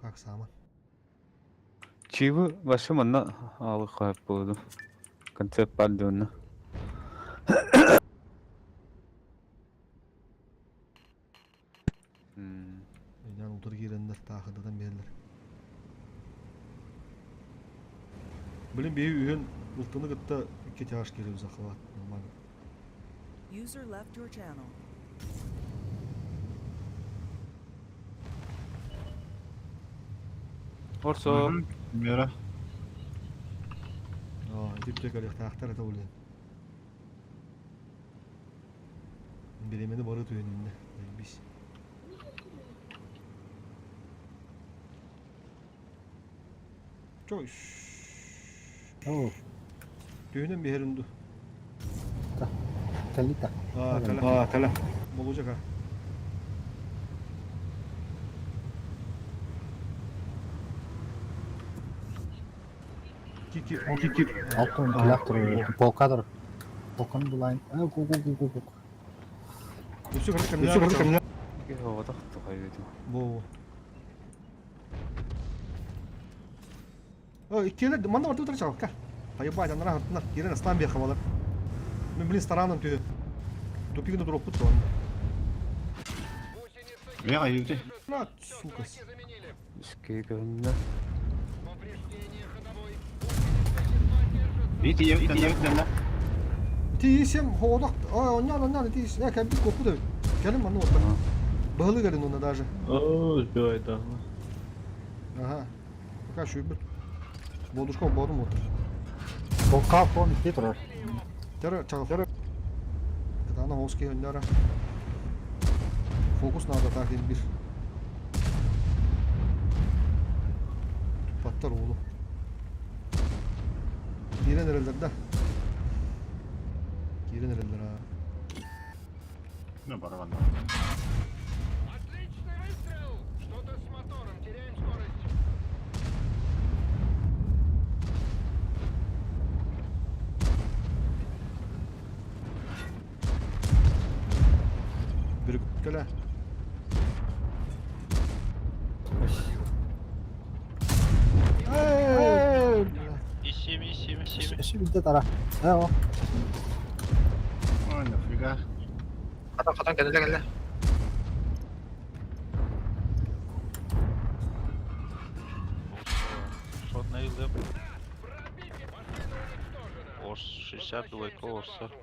Как сааман. Чивы вообще манна аалык буолду. Концепт бар дьонно. Өйдөөн утары киирэннэр таахыдатан биһэллэр. Блин, биһи үһүн ылтыны кытта икки тяж киирэбит захват нормально. User left your channel. Орсо. Мира. Аа, ити бүтэ кэлиэхтээхтэр этэ блин. Бириэмэни бары түһүнүннэ. Заебись. Чой. Түһүнэн биһэрин ду. Кэллита. Аа, кэлэ. Аа, кэлэ. Болужака. Кики, кики. Алтын килах турар. Полка Полканы булайын. Э, ку ку ку ку ку. Өссө кырды кэмнэ. Оҕотох тухайбытым. Бу. О, иккиэлэр манна барда утары чаҕылка. Хайбаать, анара хартынар. Киирэн астаан биэхэ балар. Мен блин стараанан түһү. Тупигын туруохпут туон. Бэҕэ айыыты. На, сука. Иске көһүннэ. Ити ийэбит Ити исем хоодох, ой, онньоон онньоон ити ис, э, кэлбит куоппут эбит. Кэлин манна уотта. Быһылы кэлин уонна даже. Оо, сбивай да. Ага. Пока шүйбүт. Бодушка бодум отыр. Полка фон икки турар. Тәрі, чағыл. Кытаана хоски өннөрө. Фокус надо так bir. Паттар оğlu. Киирэн эрэллэр да. Киирэн эрэллэр а. Ну, барабан. Отличный выстрел! Что-то с мотором, теряем скорость. Бүрүккэлэ. Эй! И7, И7, И7. Өссө билде тара. Э, о. Ой, нафига. Хатан хатан кэллэ кэллэ. Шотный лып. Пробитие! Машина уничтожена! Орс 62 Возвращаемся на Орса. базу.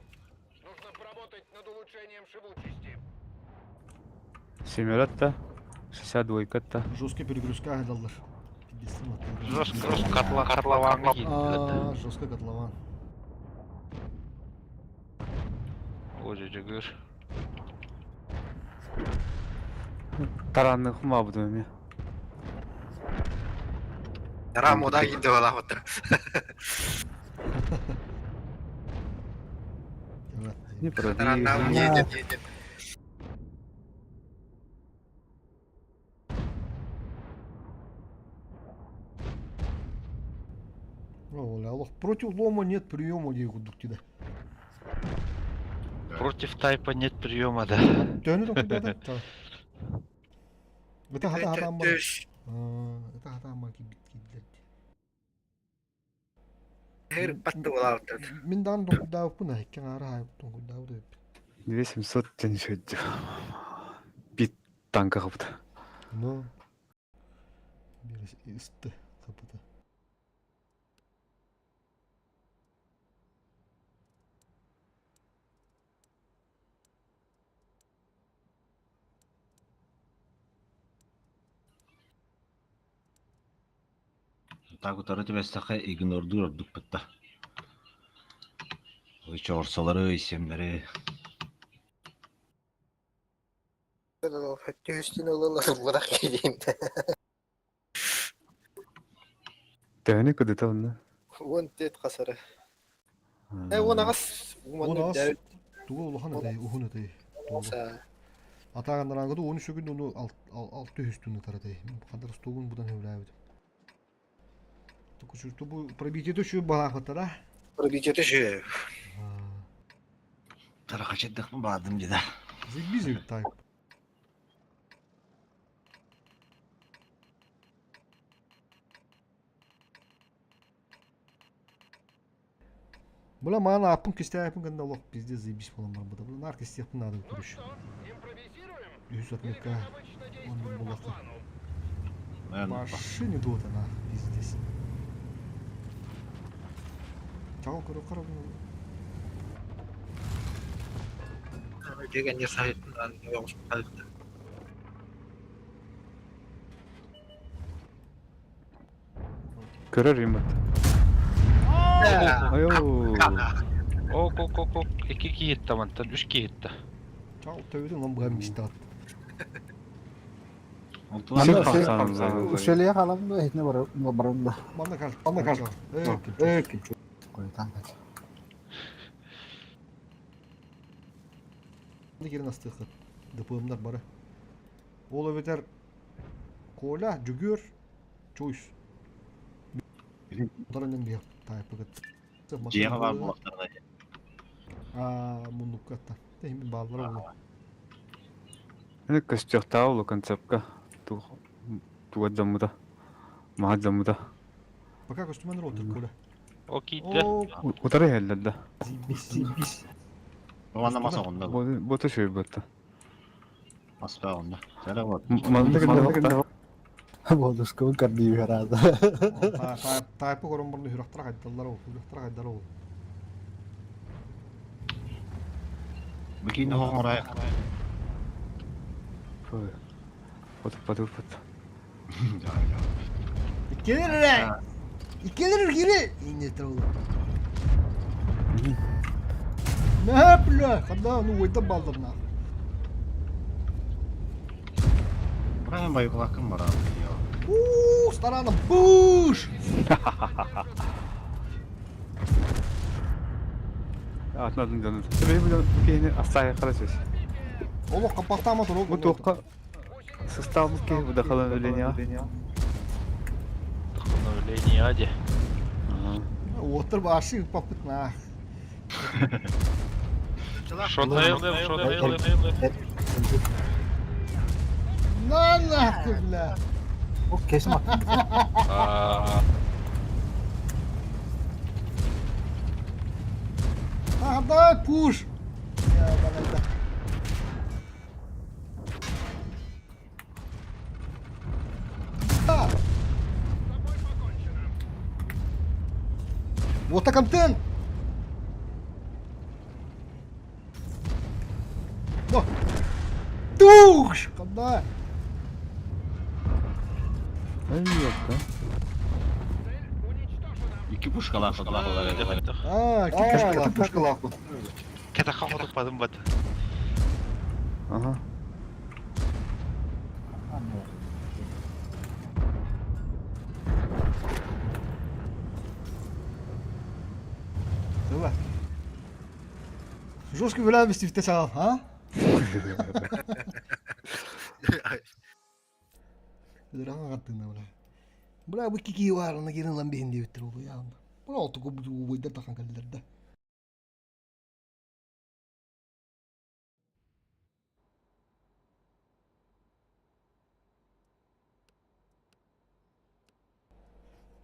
Нужно поработать над улучшением живучести. Семеротта. 62-та. Жесткий перегрузка айдаллар. Жестко, жестко котла, котлован А, жестко котлован. Ой, жигыр. Таранны хумабыдым эми. Тара мода киирдэ балаахыттар. Evet. Не Тараннаах пробил. едет едет. О, Аллах. Против лома нет приема, дей курдук тида. Против тайпа нет приема, да. Төнү токуйда да. Это хата хата аммар. Түш. Это хата аммар кибит кидлер. Хэр батты балаахыттар. Мин дан токуйда пуна хеккен ара хай токуйда деп. 2700 тен шөддү. Бит танка кылбыт. Но бир исты капыта. Так утары түбэстэхэ игнордуур ордук бытта. Чорсалары, исемнери. Түһүстүн ылылар киирим. Төһөнү кыдыта онно? 14 хасары. Э, 18. 18. Тугу улахан этэй, уһун этэй. Атааганнараангыды 13 күн ону 600 түн ытар этэй. Хандар стугун будан хөблээбит. Тукучурту бу пробитие şu балаахыттара. Пробитие şu. Тарахачыддыхпын баадым деді. Зигби тайп. Була маан ааппын кистээппин гында олох пизде заебись буолан барбыта. Була наар кистиэхпин наада туруш. Үһүс отметка оннук буоллахха. Машине дуота наар пиздец. Чаҕыл көрө хара Деген Көрөр имат. Айоо. Ок, ок, ок, ок. Икки киһиттэ мантан, үс киһиттэ. Чаҕыл төбөтүн он быһан мистаат. Ушелия хаалан да иһитинэ баран да. Манна кал, манна кал. Э, Койутан кал. Кирин астыаххыт. ДПМнар бары. Ол эбэтэр Коля, Дьүгүөр, Чуйс. Утаран биһиэх таайпыгыт. Дьиэҕэ баар буоллахтарына Аа, муннукка Тэһин бааллара буолуо. Аны көстүөхтээҕэ улуу концепка туга дьоммута маһа дьоммута Пока көстүмэн отыр Коля. О киирдэ. Утары иһэллэр да. Зибис. Уонна мас оҕунна. Бу төшөйбөттө. Мас оҕунна. Сара вот. Маннык гында Бодускабын кардыы хараада. Тайпы көрөн барны хүрөхтара хайдаллар ол, хүрөхтара хайдар ол. Бикин хоҥорай. Отуппат уппат. Иккилер Иккилер кире. Инне ол. Нэ бля, ханда ну ойда балдырна. Брайан байкулакын барам. Уу, старана буш. Атнатын дьону. Бэйи бу киһини астаайы харасыз. Олох капактаама тур. Бу туохха сыстаабыт киһи бу дахалан өлениа. Вдохновление де. Уоттар башы папыт на. Шотнейлым, шотнейлым. На нахуй, бля. О, кесим аттым. Аа, А, давай пуш. Я давай, да. А! Вот так антенн! О! Туш! Куда? Ай, ёпта. Икки пушкалаах Ах, А, кикашка. Пушкалаах. Кэтэх хотуппатым бат. Ага. Давай. Жестко вылявисти в тесал, а? Ыраҕа хаттыына бля. Бля, бу кики варына кирин лан биһин диэбиттэр ол яанда. Бу алты куб убайдар тахан кэллэр да.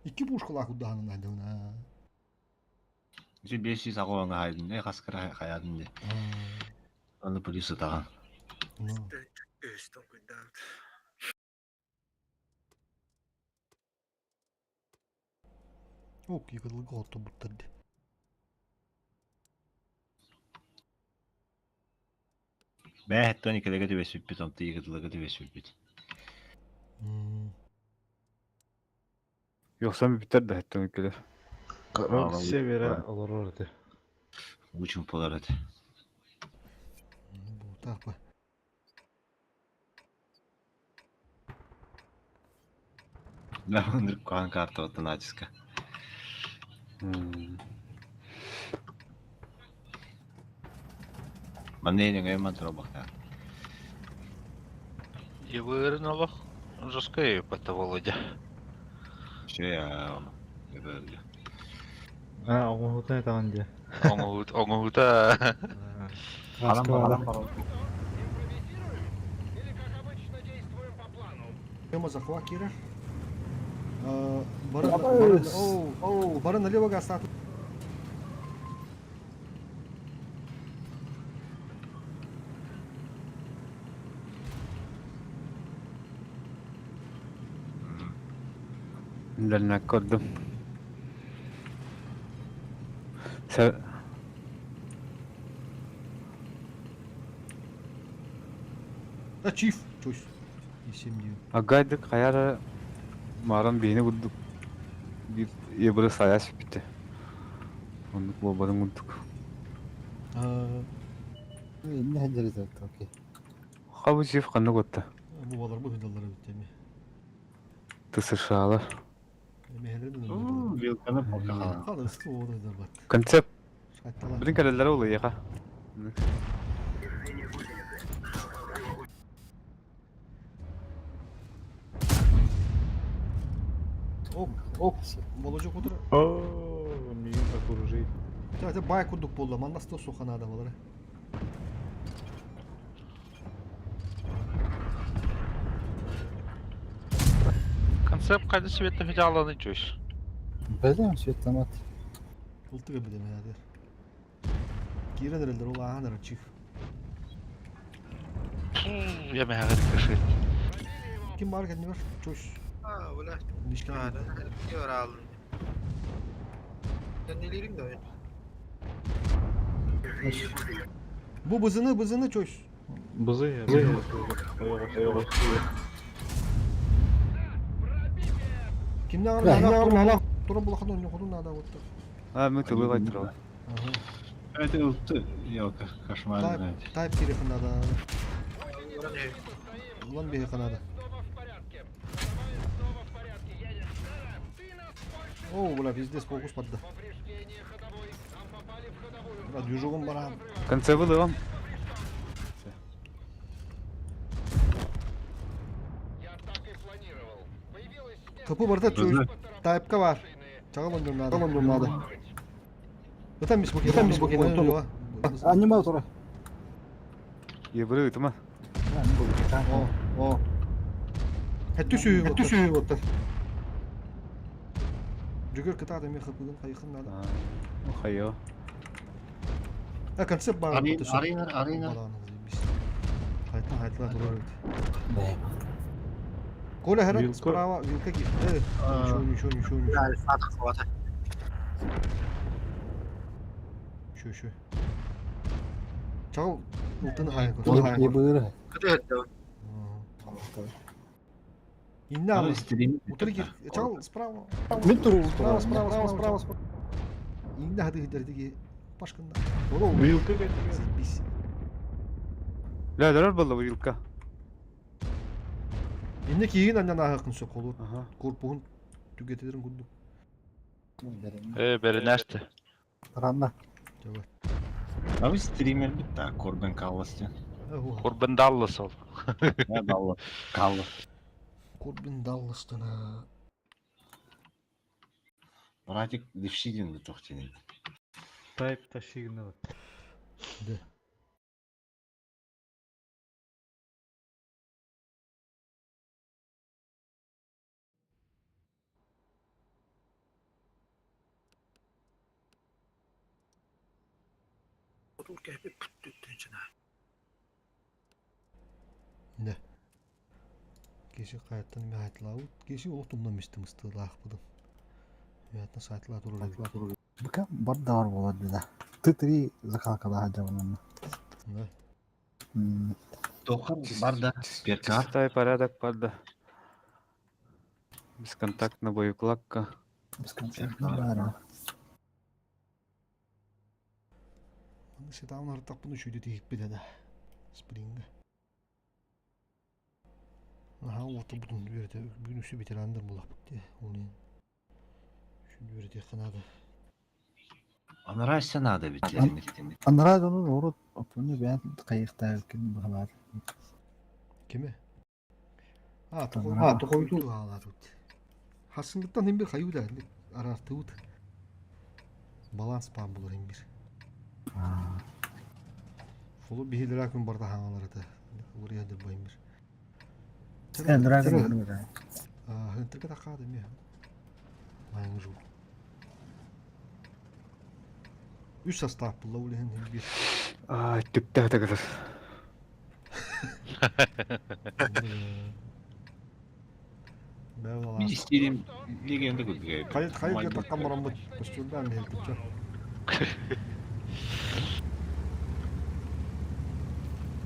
Икки пушкалаах курдаһанын айдыбына. Ити 500 аҕа хайдын, э хаскара хаядын де. Аны плюс ытаҕан. Үстэн куйдаабыт. Ок, йыгылыга отто буттар ди. Бэһэттэн иккилэгэ түбэспиппит, онто йыгытылыга түбэспиппит. Yoksa biter de hepten ülkeler. Севера олорор этэ. Уу чуумпулар этэ. Буутаах ба. Ынырык куһаҕан картабыттан аачыска. Манна иһин өҥөйөн тура бахтаах. Ебырын олох жесткая это Володя. Все я А, оҥоһута этаҕын дии. Оҥоһута. Анам барам Импровизируем? Или, как обычно, действуем по плану? Тема захват киирэр. Бары, бары, оу, бары налево гастат. Дальняк көрдүм. Сэ... А, чиф, чусь. И семью. Агайдык хайара мааран биһини курдук биир ебыры сайа сүппүтэ. Оннук буолбатын курдук. Инне хәдерет окей. Хабы чиф ханнык отта? Бу балар бу хыдаллар бит эми. Ты США-лар. Эми Вилканы пока хаалан. Халы ысты оду бат. Концепт. Шайтала. Билин кэлэллэрэ улуйаха. Оп, оп, Володя кутур. О, миигин окружить. Это бай курдук болду. Маннаста сухана да балары. Концепт қайда светті фидеаланы чөш. Білем, светтамат. Ултыга билем ядер. Кирен эрелдер ол ахан чиф. Я мягко каши. Ким бар кәдне бар? Чош. А, бля. Нишке. А, да, алдым. Sen nelerin de oyun? Бу бызыны бызыны чош. Бызы, бызы. Кимне ар Тура булахан он йокудун нада вот. А, мы тылы кайтыралы. Это ылты, я кошмар Тайп, знаете. тайп кирехин надо. Улан бехи надо. Снова в порядке. Давай снова в порядке. Едешь. Сара, ты нас больше О, бля, пиздец, фокус подда. Повреждение ходовой. Нам попали в ходовую. Бля, движугом барам. Концепт вам. Я так и планировал. Появилась Капы барда чош. Тайпка бар. Чагал он надо. Он надо. Там бис букет, там бис букет. Анима тура. Ебыры ытыма. О, о. Хәттү сүйі хәттү сүйі вот. Жүгер кытаады мен хыпыгын хайхын надо. Хайо. А концепт бар. Арина, арина. Хайтан хайтла турар бит. Коля хәрәт Вилка. справа вилка ки. Э, ничего, ничего, ничего, ничего. Алфат хвата. Еще, еще. Чал ылтын хайгы. Ебыры. Кыды etdi. Инна. Аны стрим. Утыр кир. Чал справа. Мен туру Справа, справа, справа, справа, справа. Инна хады дердиги пашкында. Вилка кайтырга. Заебись. Ля, дөрөр болду вилка. Инне кийин аннан ахыкын сөп колу. Ага. Корпуһун түгетедерин курдук. Э, бері нәшті. Ранна. Жаба. А вы стример бит да, Корбен Каллас. Корбен Даллас ол. Я Даллас. Каллас. Корбин Далластана. Братик Левшидин бит тохтен. Тайп тащигна. Да. Otur kehbi püttü içine. Да. Кеши кайттан эме айтылабыт. Кеши олох тумнан мистим ыстылаах будун. Уятна сайтла турur. Быка бар да бар болады да. Т3 закалкада жабынан. Да. Тохан бар да. Перкар. Чистота и порядок барда. Бесконтактная боекладка. Бесконтактно бары. Аны сетаун артахпын үчүйдэ тиһикпит эдэ. Спринга. Наһаа уотурбутун үөрэтэ бүгүн үксү ветерандар буолахпыт дии. Ол иһин үчүн үөрэтиэххэ наада. Анараа өссө наада эбит дьэ Анараа дьонун урут оппуну бэйэн хайыахтаабыккын быһалаат. Кими? А, тоҕойдуу хаалаатыбыт. Хассыҥҥыттан иһин бир хайыы да араартыбыт. Баланс баар буолар иһин бир. Холу биһилэрэ күн барда хаҥалар этэ. Уларыйа дырба иһин бир. Хынтырга таххаат эмиэ. Майыңы жуу. Үс састаап булла ол иһин иһин бир. Аа, түптэ хатагытыр. Мин истиирим легенда курдук Хайы хайы таххан бараммыт көстүрдаан биһилтиччэ.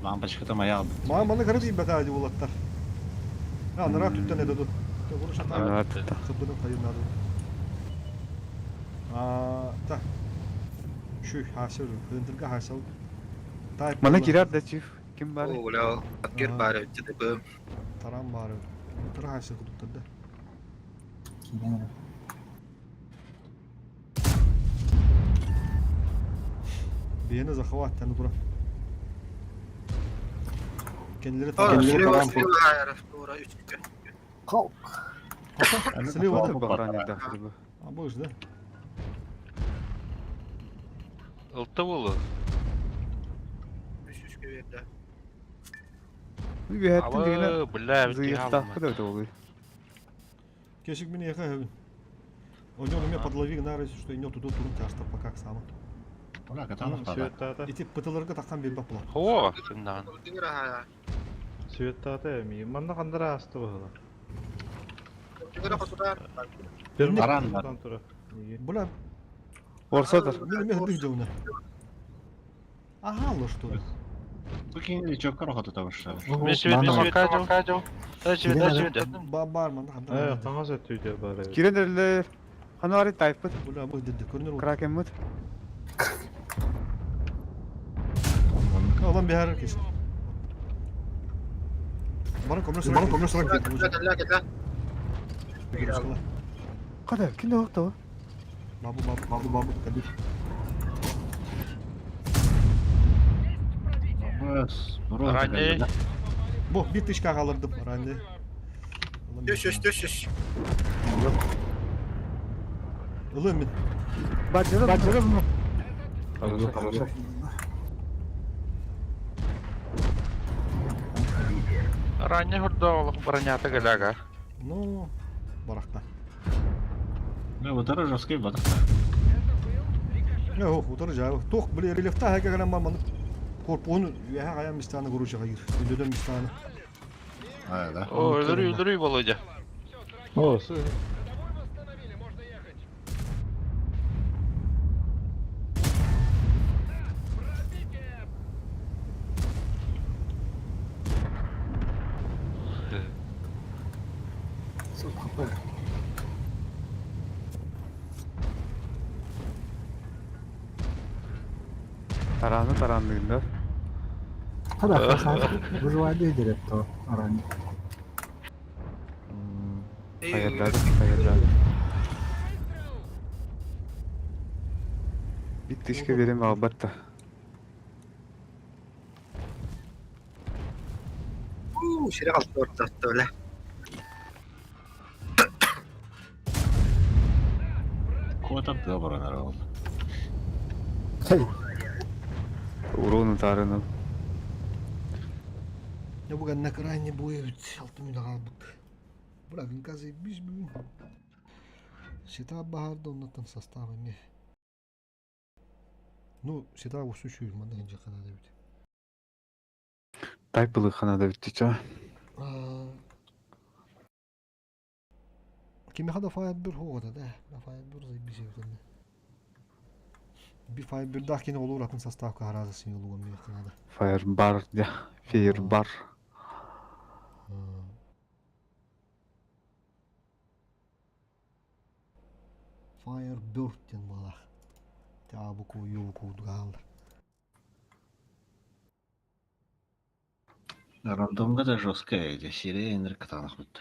Лампочката маял. Маа маны кары тиийбэтэ дии уолаттар. Анараа түттэн эдэ тут. Анараа түттэн. Сыбыдын хайын Аа, та. Şu хасыл, хындырга хасыл. Мана кирар да чиф. Ким бар? Оля, кир баар эбит Таран баар. Тара хасыл кудуктар да. Биэни захват таны тура. Кенлери Слева, таран. слева, үчүгэй. Kalk. Слева да. Бахрани да хырбы. А будешь, да? Ылта болу. Үс үскэ берді. Үһәттин дигәнә Абы, бля, бит зыйыктаахпы да өтө болуй. Кешик мин яха хәбин. У него меня подлови на раз, что идет туда турун тяжто пока сама. Ура, катанов пада. Светтата. Эти пыталарга таххан бир бапла. Хо, кимнан. Светтата эми. Манна кандара асты баһыла. Таран бар. тура. Бля, Орсодор. мен мен дых делна. Ага, ло что ли? Бу кинини чөккөр охото табышлар. Мен свет, мен свет, кадю. Дальше, дальше. Ба бар манда Э, ханда. таңаз өтүйдө бар эбит. Кирен Хануари тайпыт. Бля, бу дедде көрүнөр. Кракенмут. Алан бихар кеш. Бара комнас бара комнас Када, кимде вакты? Бабу бабу бабу бабу кадиш. Бас, бро. Ранее. Бу бир тышка калырдым ранде. Түс, үс, түс, үс. Ылым мен. Баджыры, баджыры. Ранее хурда олох бронята галяга. Ну, баракта. Ну, вот это жесткий батыр. Ох, утыр жабы. Тох, бля, рельефта хайга гана маманы. Корпуну яха каян мистаны груча гайыр. Үдөдөн мистаны. А, да. О, өлөрүй, өлөрүй Володя. О, сы. Ходовой восстановили, можно ехать. Пробитие! Тараны таранлыгында. Хада выживание директор арани. Hayırladı, hayırladı. Bir тышка берем албатта. Уу, сире қалты ортатты өле. Куата добро народ. Hey. Урону тарыны. Я бүгін на крайне будет алты минут қалбыт. Бля, винказы biz бүгін. Сета бахарда оннаттан составами. Ну, сета усучую, манда хинжа канада бит. Тайпылы ханада битти ча. Кими хада файл bir хоғада да. Бля, файл bir заебись бит. Bir файл bir дах кине olur атын составка харазы син улуган ми канада. Фаер бар, я. Фейер бар. Firebird ден балах. Та буку юбку дугал. Рандомҥа да жесткая эти сирэй энэр кытаанахпыт.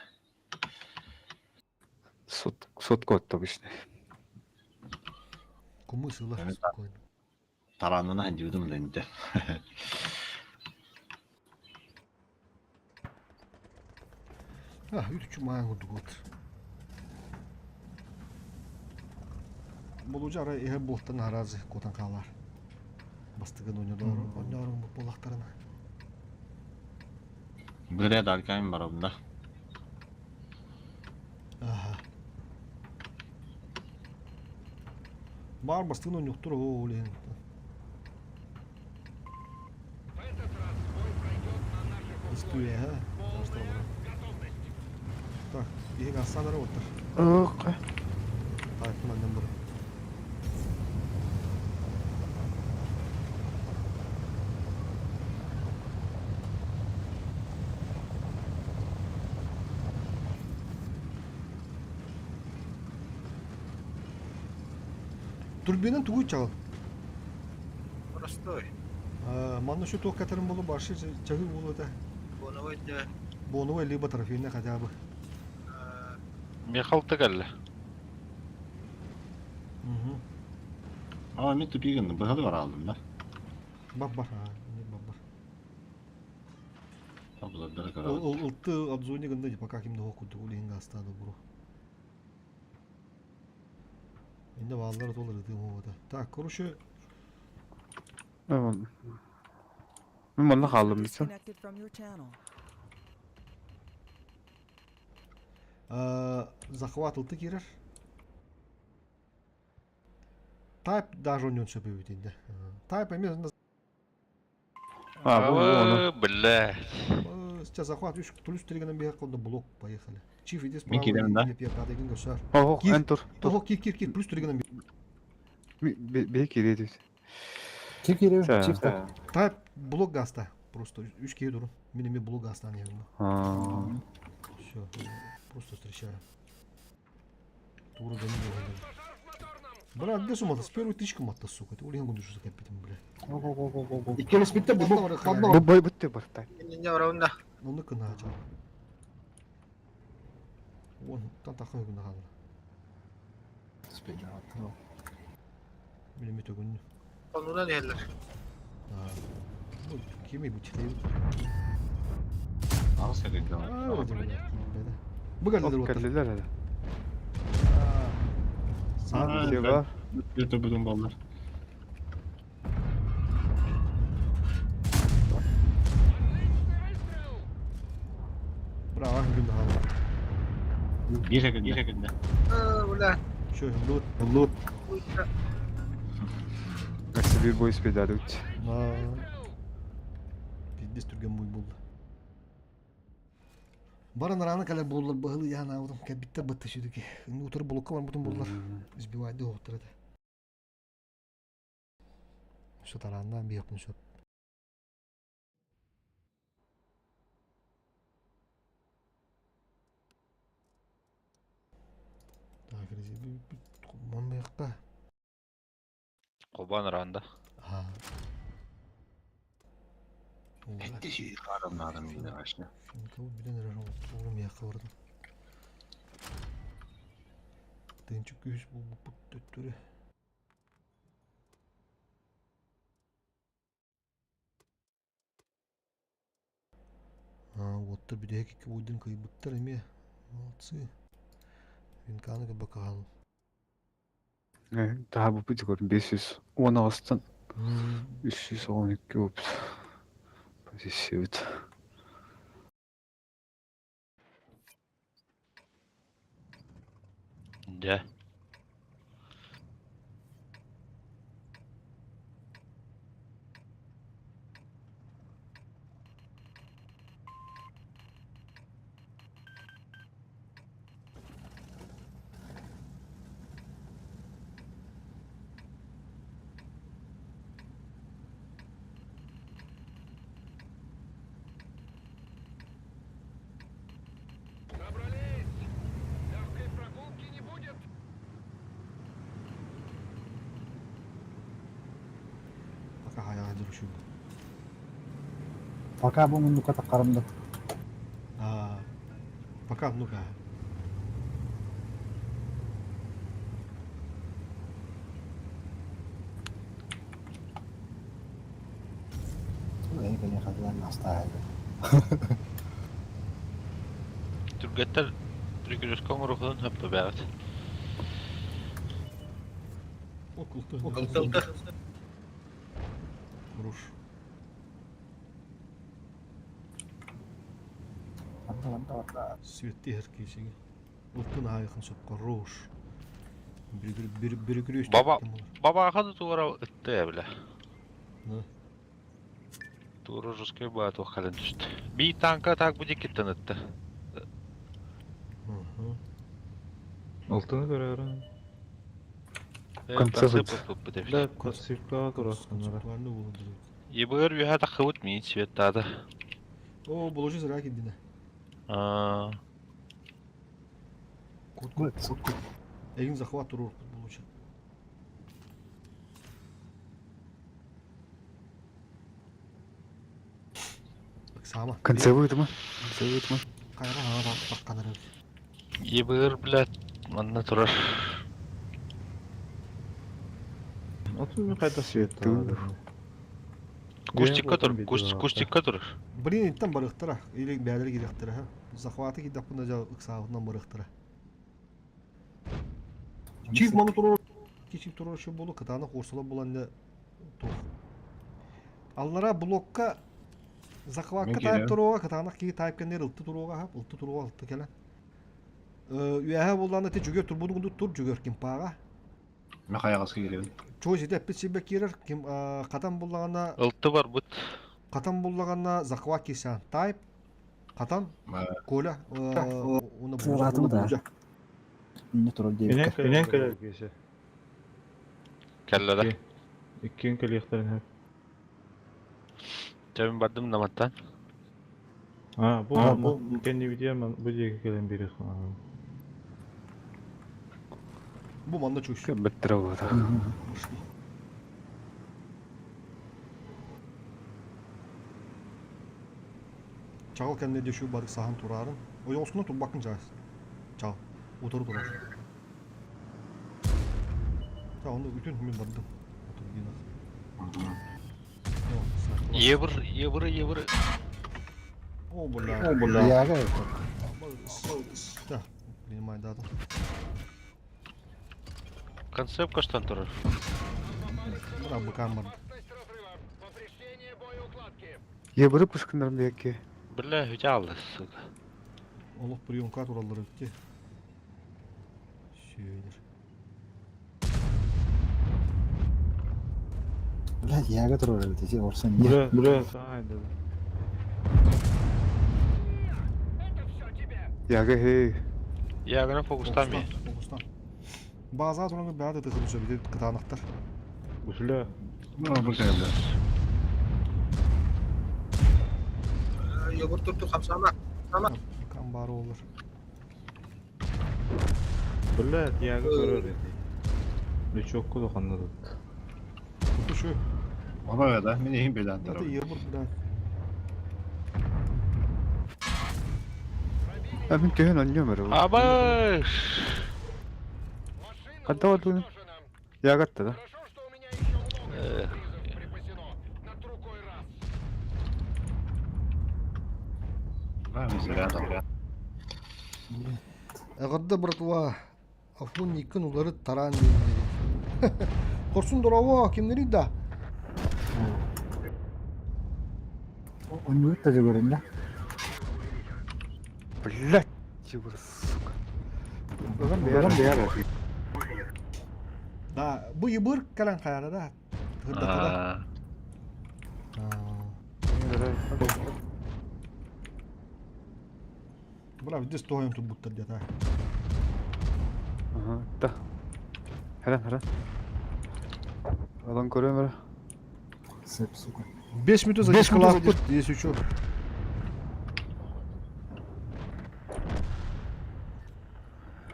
Сотко обычный. Кумы сыла спокойно. Тараннана сылдьыбытым да интэ. А, үтүчү маан курдук вот. Болужа арай эһэ буолтан аразы куотан хаалар. Бастыгын ойнодору, ойнорун буолахтарына. Быря далькайм барабында. Аха. Баар бастыгын ойнуктур оо ол иһин. В этот раз бой пройдет на наших Истуя, условиях. ха. Полная готовность. Так, иһин ассанара оттар. Окей. Тайпын аннан бары. Турбинан тугуй чаҕыл? Простой. Манна şu туох катерин болу башы чагы болу это. Боновой да. Боновой либо трофейный хотя бы. Михал тыгалла. Угу. А мен тупигин быһады бар алдым да. Бар бар. Бар бар. Абзордары көрөбүт. Ылты обзорник гында пока кимде хокуду улин гастады буру. Инде балалар толыр ытым ода. Так, короче, Мен манна хааллым десем. Disconnected from your channel. захват ылты кирер. Тайп даже он сөпөбүт инде. Тайп эмес А, бу оны. Бля. Сейчас захват 3 плюс 3 гана бияк колда блок поехали. Чиф иди справа. Мен киремин да. Деп пятый госар. Ох, Кир. эн тур. Тур. Того кир кир кир плюс 3 гана. Бе кире Ким кириyor? Та. Чифт. Тайп блок гаста. Просто 3 кире дурун. Мен эме блок гаста не А. Все, просто встречаю. Тура да не Бля, где сумата? С первой тычка матта, сука. Ты улин гунду что капитан, бля. Иккилис битте бу. Бу бу бутты бар тай. Не барабында. Оны кына ачар. Вон, там такой гына калды. Билеме төгүн. Онунан иһэллэр. Ну, кими бу чилей. Аҕыс кэлин А, вот бля. Бу галлер вот. Кэллилер әле. Саа. Бар. Ютубудун баллар. Отличный выстрел! Браво, гына калды. Бир секунда. Бир секунда. Бля. Чё, лут, лут. Себе бой спедадут. На. Пиздец түрген бой болды. Баран раны кале болдулар быһылы яна алдым. Кәбиттер бытты шүдүки. Утыр блокка бар бутун болдулар. Избивайды оттыр это. Şu тарандан bir yapın şu. Так, Манныякка. Кобан ранда. Ha. Этти сүй карамнарым мени башына. Финка билен эрер оğlum yakka бардым. Тынчык күйүс бу бу төттөрү. А, вот то бидеки кыбудын кыйбыттар эме. Молодцы. Винканы бакал. Daha bu бит көрдüm 500 10 312 опт. Позиция. Да. Собрались! Легкой прогулки не будет! Пока хаяга жүрүшү. Пока бу муннукка таххарым да. Аа, пока ну-ка. Түргэттэр прикрестка оҥоруохтарын сөп бэҕэт. Руш. Светти иһэр киисиги. Ылтын аайыхын сопко руш. Бүрүкүрү Баба бабааха да туора ытты эбилэ. Туора жесткой баа туох кэлэн түстэ. Бии танка так бу диккиттэн ытты. Алтыны көрөөрү. Концепт. Да, концепт турар. Ебыр үһэ таххыбыт миин светтаада. О, положи зря киддине. Аа. Кут кут кут. Эгин захват турур получит. Сама. Концевой мы. Концевой мы. Кайра ага бакканыр. Ебыр, блядь, манна турар. Отun кайда свет. Кустикка тур, кустикка тур. Блин, иттен барыктара или бәдер киректара ха. Захваты кидаппына жа ыксабынан барыктара. Чип маны турur. Кичип турur şu болу кытаны хорсула булан тух. Аллара блокка захватка тайп туруга кытанак ки тайп кенер ылты туруга хап, ылты туруга ылты келе. Үәһә булланы те жүгөр турбуду тур жүгөр ким пага. Мен хайагасы киребин. Чой жете пит сибе кирер ким катан буллагана Ылты бар бут. Катан буллагана захват кисан тайп катан Коля уну да. Не турар диэбиккэ. Инен кэлэр киэсэ. Кэллэ Иккиэн кэлиэхтэрин сөп. Чэбин бардым наматтан. А, бу бу кэннибитиэр бу диэки кэлэн биэриэх. Бу манна чуш. Бэттэрэ буолла. Чагыл кэннэ дөшү барык сахан турарын. Ойоҕускуна турбаккын чаас. Чал. Утары турар. Та оны бүтүн мен бардым. Отур динах. Ебыр, ебыр, ебыр. О, бля. Яга. Да, принимай дату. Концепт каштан турар. Бра, быкам бар. Ебыры пушкындарым диэки. Бля, хүтэ алды, сука. Олох приемка тураллар өтте. Сүйелер. Блядь, яга турар эбит ити орсон. Бля, бля, саай да. Яга хей. Ягына фокустан ми. Фокустан. База тураңы бәді тығып сөбіде кытанақтар. Бля. Ну, бу кэллэ. Йогурт турту хамсама. Кам бары олар. Бля, яга көрөр эти. Лючокку да ханнадыт. Куту şu. Ола да, мен эһин белән Это тарап. ебір, блядь. А мин төһөн онньуом эрэ. Абаш! Ханта олдун? Ягатта да. Эх. Ба, мен зря там. Эҕэрдэ братва. Афун иккин улары тараан диэн. Хорсун дорово, кимнери да? Оннуут да көрүннэ. Блять, ебыр, сука. Ыган бэйэр. Да, бу ебыр кэлэн хайара да. Тырдата да. Бра, здесь тоем тут будто где-то. Ага, да. Хэрэн хэрэн. Алан көрөм эрэ. Сып, сука. 5 минут за 10 если что.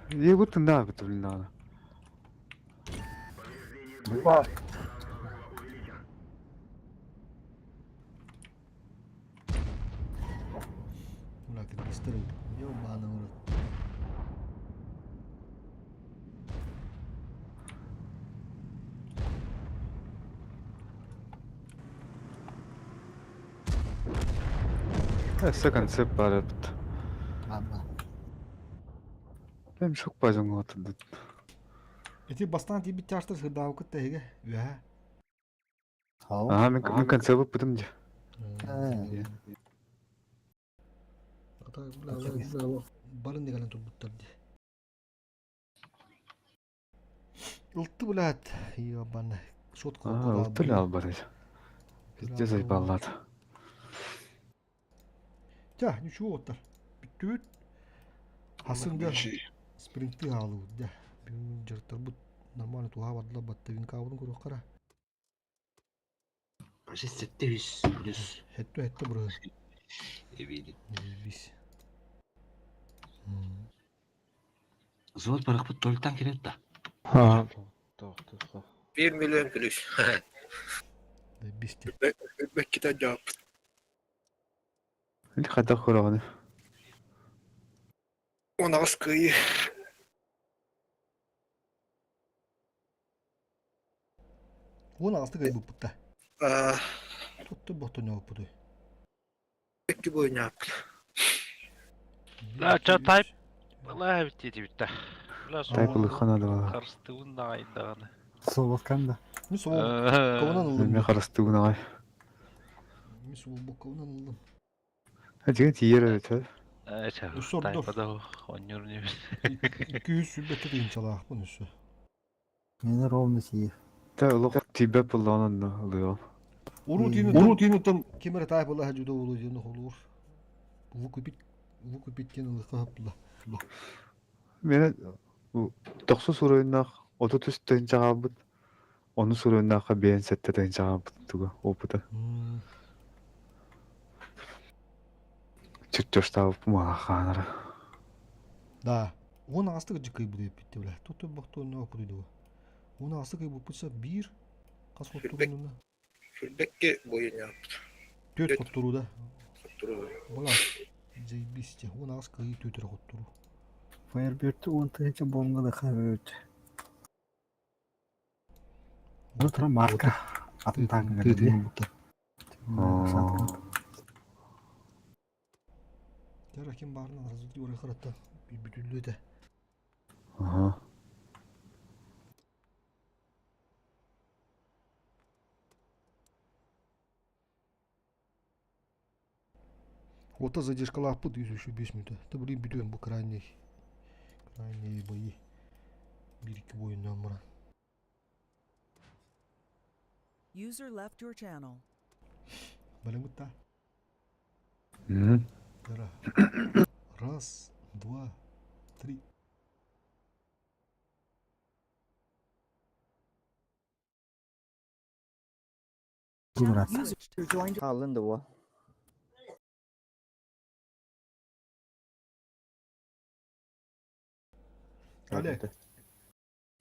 Ебыр тында бит блин надо. Өссө концепт баар эбит. Манна. Эм шок базоҥҥа отурдут. Ити бастаан тиийбит чаастар сырдаабыккыт да эһиги үөһэ. Аа, мин мин концепт ыппытым дии. Барын дигәлен турбуттар дии. Ылты блядь, ебаный. Шотка Аа, ылты л албар. Пиздец айбаллаат. Тя, ничего оттар. Бүттүбүт. Хасында спринтты хаалыбыт дэ. Бүгүн дьарыктарбыт нормально туһаа бардылар батта винкабытын көрүөх хара. Почти 700 плюс. Хетте хетте бұры. Эбиди. Бис. Золот барахпыт толтан кирет да. 1 миллион плюс. Бисти. Бэккитэ дьааппыт. Или хайдах көрөҕүнүй? 18 кыайыы. 18 кыайбыппыт да. Тутту ботунуоппутуй. Икки буйнааппыт. Да, ча тайп Ылаа эбит диэтибит да. Тайп ылыхха надо было. Харыстыбын даҕай даҕаны. Солоткан да. Мин суолбуккабынан ыллым. Мен харыстыбын аҕай. Мин суолбуккабынан ыллым. Дьиҥэ тиийэр эбит Ээ, ча, Өссө ордор. тайпа да оонньуур ньүбүт. 220 тыһыынчалаахпын өссө. Мені ровно тиийэр. Та олох тиийбэт буоллаҕына онно ылыаҕым. Уруу тиинуттан ким эрэ таай буолла дьудо буолуо диэн холуур. Выкупить выкупить диэн ылыахха сөп буолла. Миэнэ тохсус уруйуннаах 33 тыһыынча хаалбыт. Онус уруйуннаахха 57 тыһыынча хаалбыт туга опыта. Чертежтаабыппын хаанара. Да. Уон аҕыстык дьыккыйбыт эппитте бля. Тут бохтуонна опутуйдуга. Уон аҕыстык ыйбыппытса биир хас хотторунна? Сүрбэкки буйуньааппыт. Түөрт хотторуу да. Хотторуу. Була. Заебись 18 кыайыы түөтэрэ хотторуу. Firebird 10 тыһыынча буомга да хаһыат. Бу тура марка атын тааҥҥа Тыытын Дьэ ким баарынан развитие урайхаратта бүтүллүө этэ. Аха. Ота задержкалаахпыт 135 мүнүүтэ. Та блин бүтүөн бу крайний крайние бои. Биир икки бойунан баран. User left your channel. Бэлэммит да? Мм. Раз, два, три. Channel switched. Хааллын да уол. Але.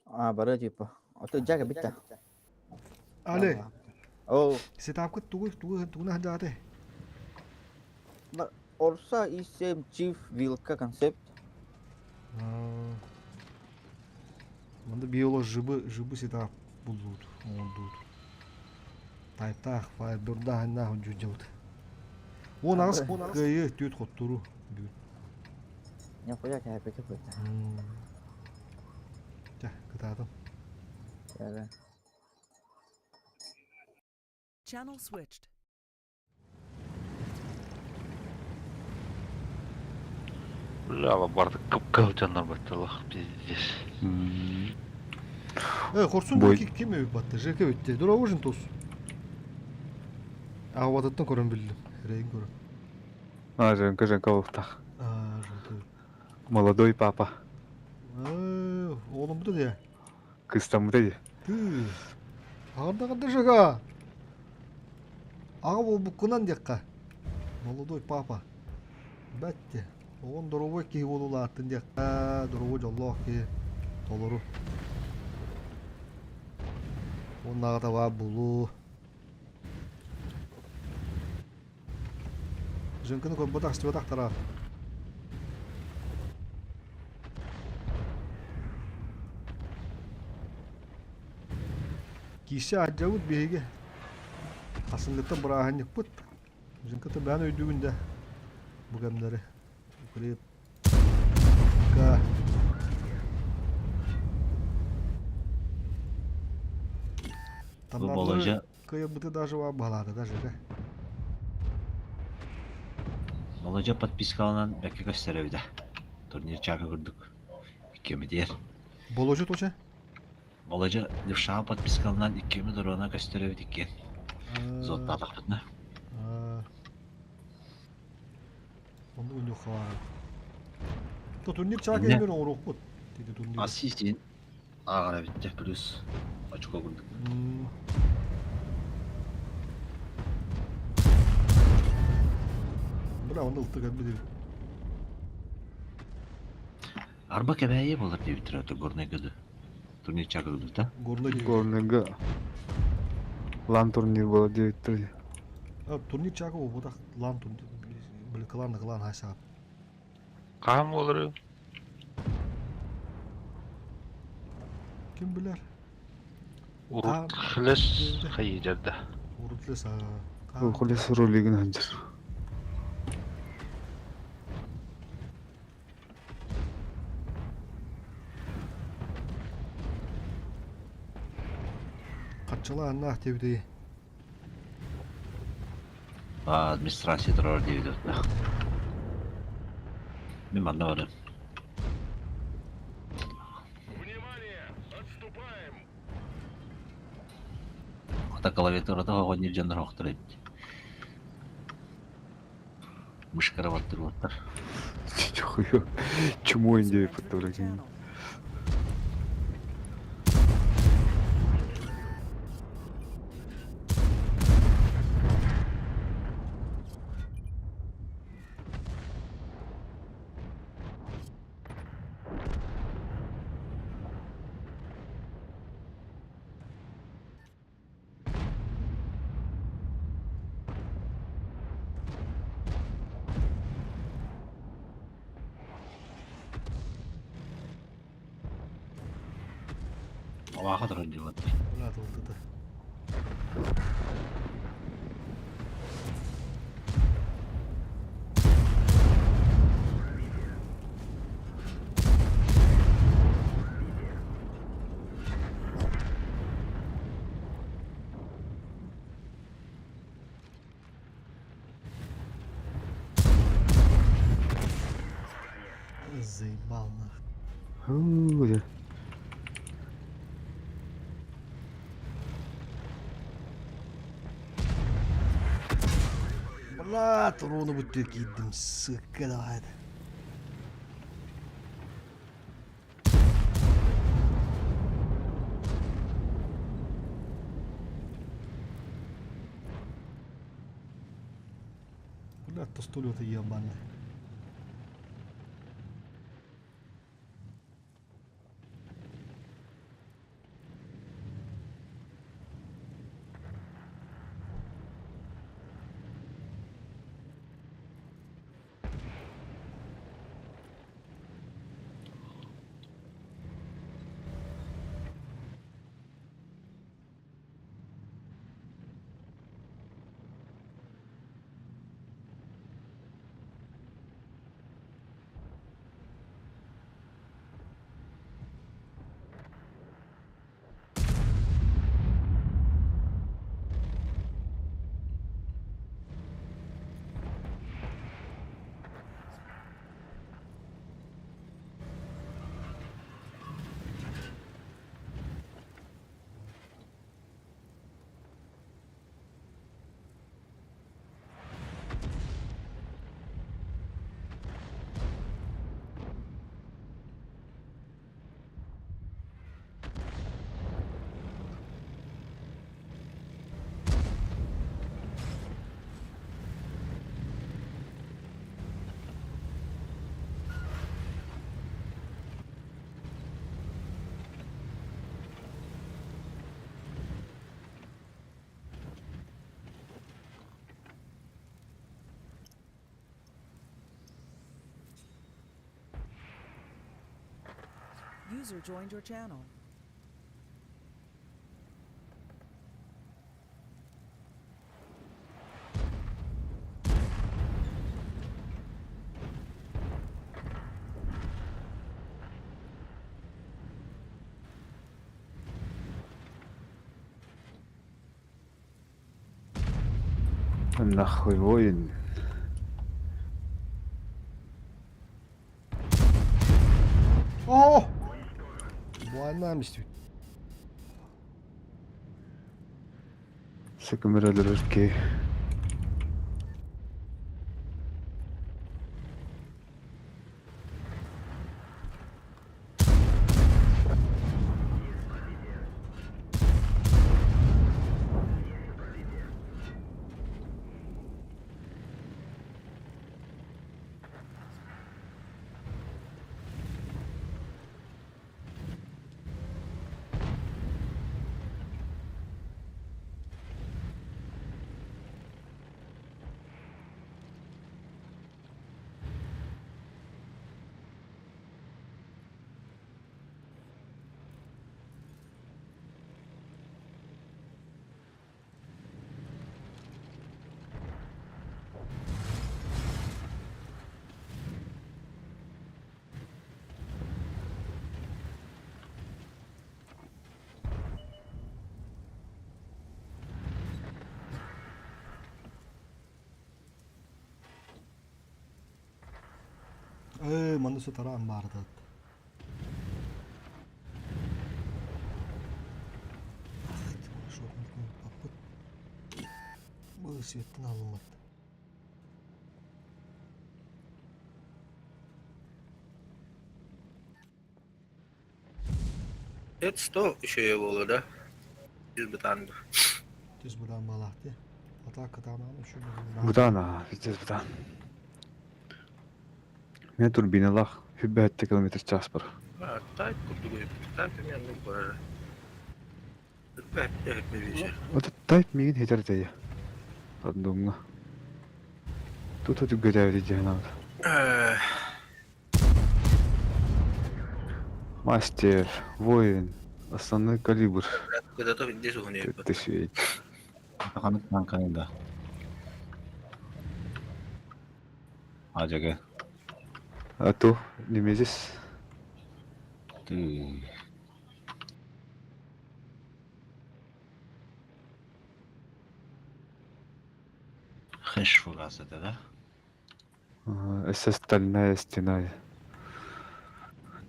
А, бары типа. Ото жага битта. Але. Оо. Сетапкыт тугу тугу тугуна сылдьаҕытай? Орса И7 Chief Вилка концепт. Манда биолог жыбы жыбы сетап буллуут, оҥордуут. Тайптаах, фаербердаах дьудьабыт. 18 кыайыы, түөрт хотторуу бүгүн. Ньохуя кээпити быта. Чэ, кытаатым. Яра. Channel switched. Бля, бардык кып-кыһыл дьоннор батталах пиздец. Э, хорсун Бой. ким ким өйүп батты? ЖК өттө. Дура тус. Аҕабатыттан көрөн биллим. Эрэйин көрөн. А, Женка, Женка олохтоох. А, ЖК. Молодой папа. Э, оҕоломмута дии. Кыстаммыта дии. Тыы. Аҕардаҕарда ЖК. Аҕа буолбуккунан диэххэ. Молодой папа. Бэтте. Оҕон доруобай киһи буолуулааттын диэххэ. Доруобай дьоллоох киһи. Толору. Уоннааҕыта баар буолуо. Женканы көрбөтөх истибэтэх тараат. Киирсэ аадьабыт биһиги. Хасыҥҥыттан бырааһынньыкпыт. Женката бэйэн өйдүүгүн да. Бу кэмнэри укрепка. Бу Болодьа Кыайбыты даже баһылаата даже да. Болодьа подпискаланан бэккэ көстөр эбитэ. Турнир чака курдук. Иккиэмитигэр. Болодьа точа? Болодьа левшаҕа подпискаланан иккиэмит оруона көстөр эбит иккиэн. Зоттаатахпытына. Оннук үнүөххэ баар. То турнир чака кэмигэр оҥоруохпут. Тиди турнир. Ассистин ааҕар эбиттэ плюс очко курдук. Бля, он ылтык эбит. Арба кэбээйи буолар диэбиттэрэ ото Горнайга да. Турнир чакырдыта. Горнайга лан турнир буолар диэбиттэр. Турнир чака буолбатах лан турнир. Били клан клан хайсаап. Хаһан буолары? Ким билэр? Урут хлес хайыдьарда. Урут хлес Хлес ролигин ханчар. Хаччала аннаах диэбитий. Администрация турар диэбит Мин манна барым. Внимание! Отступаем! Ата клавиатурата оҕонньор дьоннор охтор эбит. Мышкара баттырбаттар. Чумой диэбит блин. Алааха турар диэбэттэр. Бля, тылтыта. Заебал нах. Бля, туруну бүттү киирдим, сука, давай. Бля, тостолета ебаный. User joined your channel. Нахуй воин. О! Буаннаам истибит. Сөкүмөр өлөрөр киһи. Ээ, манна сытараан баардаат. Бу светтен алынмат. Это 100 еще было, да? Из бытан. Түс бұдан балақты. Атака тамам şu Бутан аа, пиздец бутан. Мен турбиналаах хүббэһэтте километр час бар. А, так, курдугу. Так, мен ну бар. Вот тайп мигин хитер тэйэ. Рандомҥа. Тута түггэтээбит дьиһэн Мастер, воин, основной калибр. Когда-то здесь у нее. Ты свет. Ханнык танканы да. Ажага. А то Немезис. Ты. Хэш фугас это, да? Ага, Это стальная стена.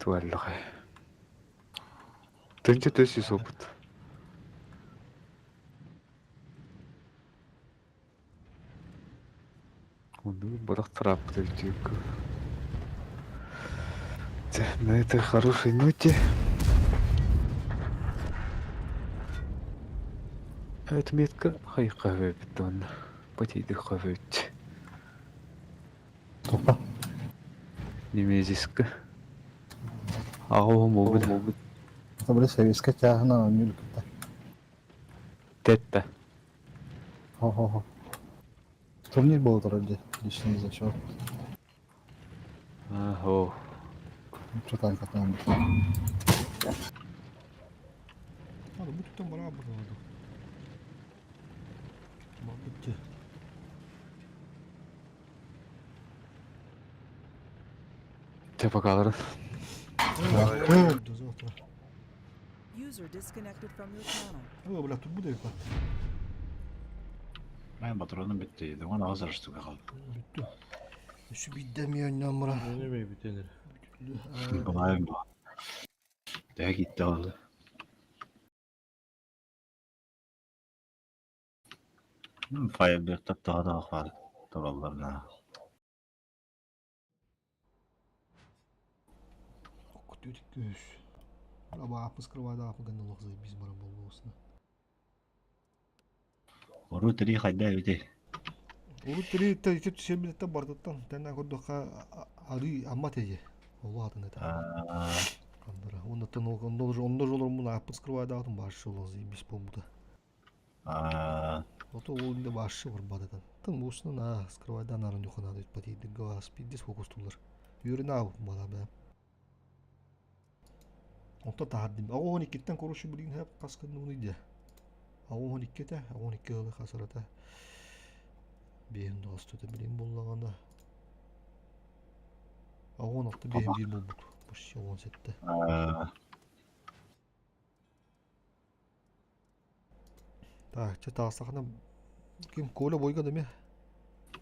Туаллаҕай. Тынча төс ис опыт. Оннук бырах тарааппыт өйдүүккү. На этой хорошей ноте. Отметка хайқавэбит уонна потейдиххавэбит. Тупа. Немезиска. Аҕа буолбут. Это были советская тяга на кытта. Тетта. Хо-хо-хо. Турнир был вроде, лично за счет. О. Что там как там. Hadi bu tutan bana bakalım. Tamam bitti. Те покаларын. User disconnected from your channel. Ama бля тут bu da yok. Мен патроным бітті. Оған аз штука қалды. Bitti. Şu bir demiyor namra. Ne be bitenir. Былай ба. Дә китте алды. Firebird daha da var. Туралларына. Көтүрік көз. Аба апыс кырвада апы гынны biz бара болбосуна. Ору три хайда бите. Уру три та итеп түшемилеттен бардыттан тәнә көрдөккә ары амма теге. Олу атын это. Кандыра. Онда тон онда онда жолор муна апыс кырвада атын башы олы биз болбуда. Ото ол инде башы бар бададан. Тын бусунан а скрывайдан арын юхана дейт патейди газ пиддес фокустулар. Юрина бала бә. Онто таһардым. Аҕа он иккиттэн короче билигин хэп хаскын уну иде. Аҕа он икките, аҕа он икки ылы хасарата. Бейін достута билин боллаганда. Аҕа он алты бейін бир болбут. Почти он сетте. Так, че таасахана Ким Коля бойга да ме?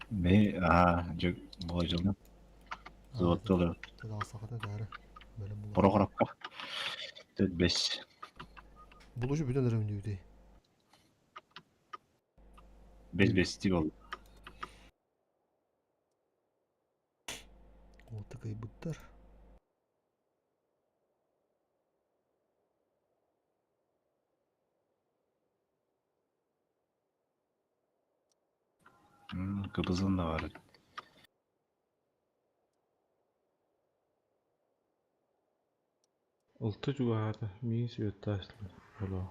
Ме, аха, дьэ, болжолну. Золотолы. Сахата дары. Прохоровка. Төрт бес. Булушу бүтэн эрэ үндүбүтүй. Бес бести бол. Оты кыйбыттар. Кыбызын да бар. Алта чугаһаата, миигин сүөттаастылар, олоо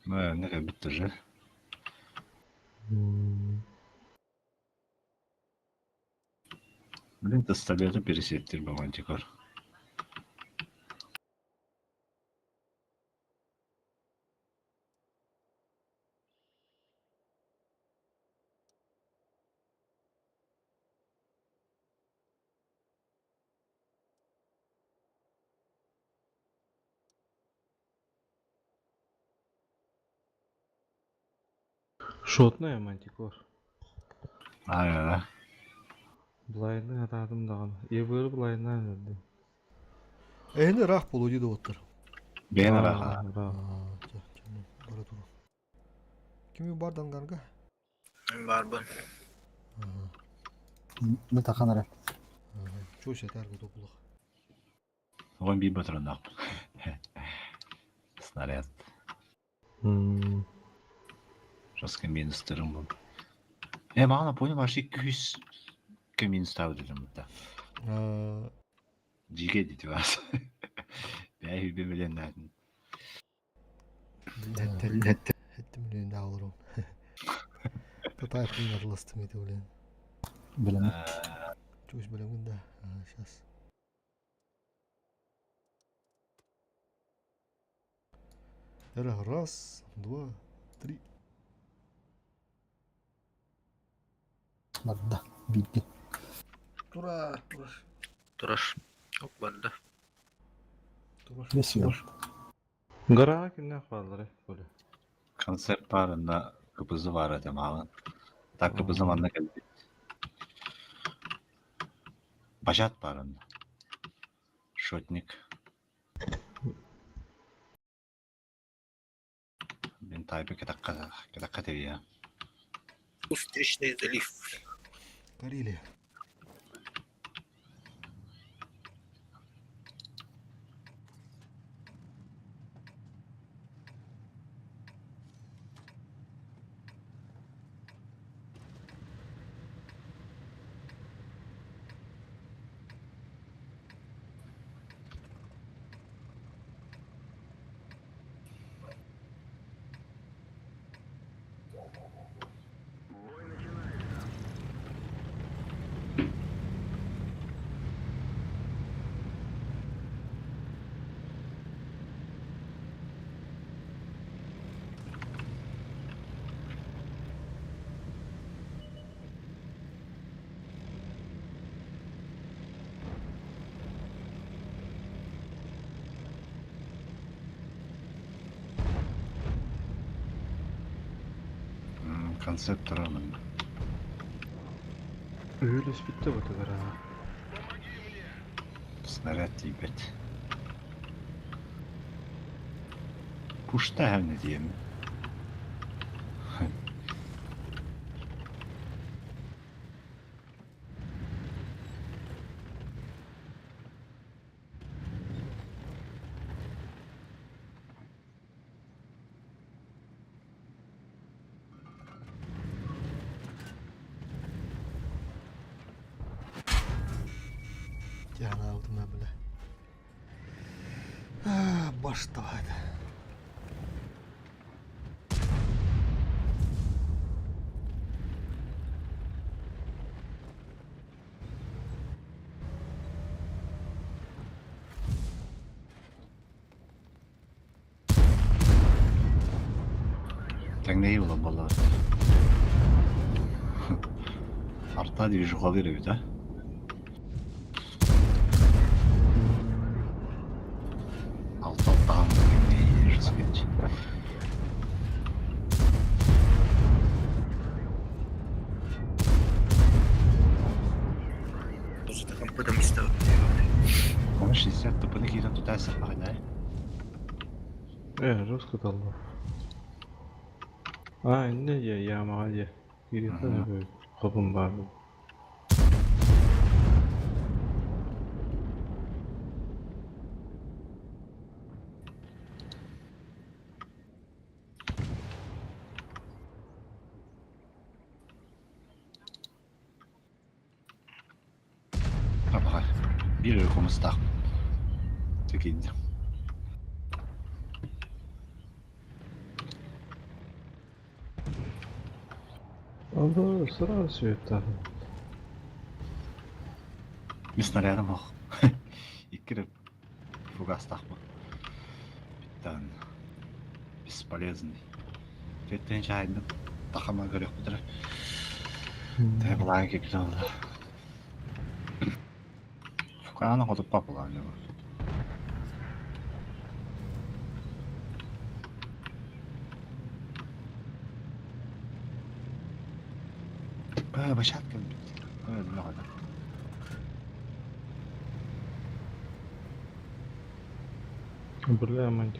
Не кэлбит уже. Блин, пистолеты пересеттир бамантикор. Шотная мантикор. Аа. Былайны атаатым даҕаны. Ебыры былайынан өлөрдүм. Эһини ыраах буолуо дии доҕоттор. Бэйэн ыраах. Бара туру. Кими бар дангарга? Мин баарбын. Мин тахан эрэ. Чуо сэтаарга токулах. Оҕон биир батыраннаахпын. Снаряд. Жестко минустарым был. Э, маған понял, аж 200 ке минус ставил дедим да. Жиге дейді вас. Бәй хүбе билен нәтін. Хеттим билен даалырым. Татаев билен араластым ете билен. Билем. Чуш билем да. Сейчас. Раз, два, три. Барда. Билги. Тура, тура. Тураш. Оп, барда. Тура. Бесиyor. Гарага кимнех бааллар Коля? Концерт барында кыбызы бар эте маған. Так кыбызы манна келди. Бажат барында. Шотник. Мен тайпы кетаққа кетаққа тебия. Устричный залив. Карелия. Концерт тұрамын. Үһүлэс бүттэ бу гарага. Снаряд тиийбэт. Пушта не дием. Тяна алдына бля. Башталады. Тэҥнэһии буолан буоллаҕа. Арта движухалыыр эбит а? Алта алтаҕын тэҥнэһии жестко. Хайсахпахына. Э, жестко талла. А, инне же, ямаға же. Кирилл хопун бар. Апаға. Bir комустақ. Төкейді. Алда сразу все это. Мен снарядым ох. Иккіріп фугастақ бұл. Биттан. Бесполезный. Теттен жайынды тақама көрек бұдыр. Тәй бұлайын кепті олды. Фуканы қотып пап бұлайын. Башат кем бит. Э, Бля, мантик.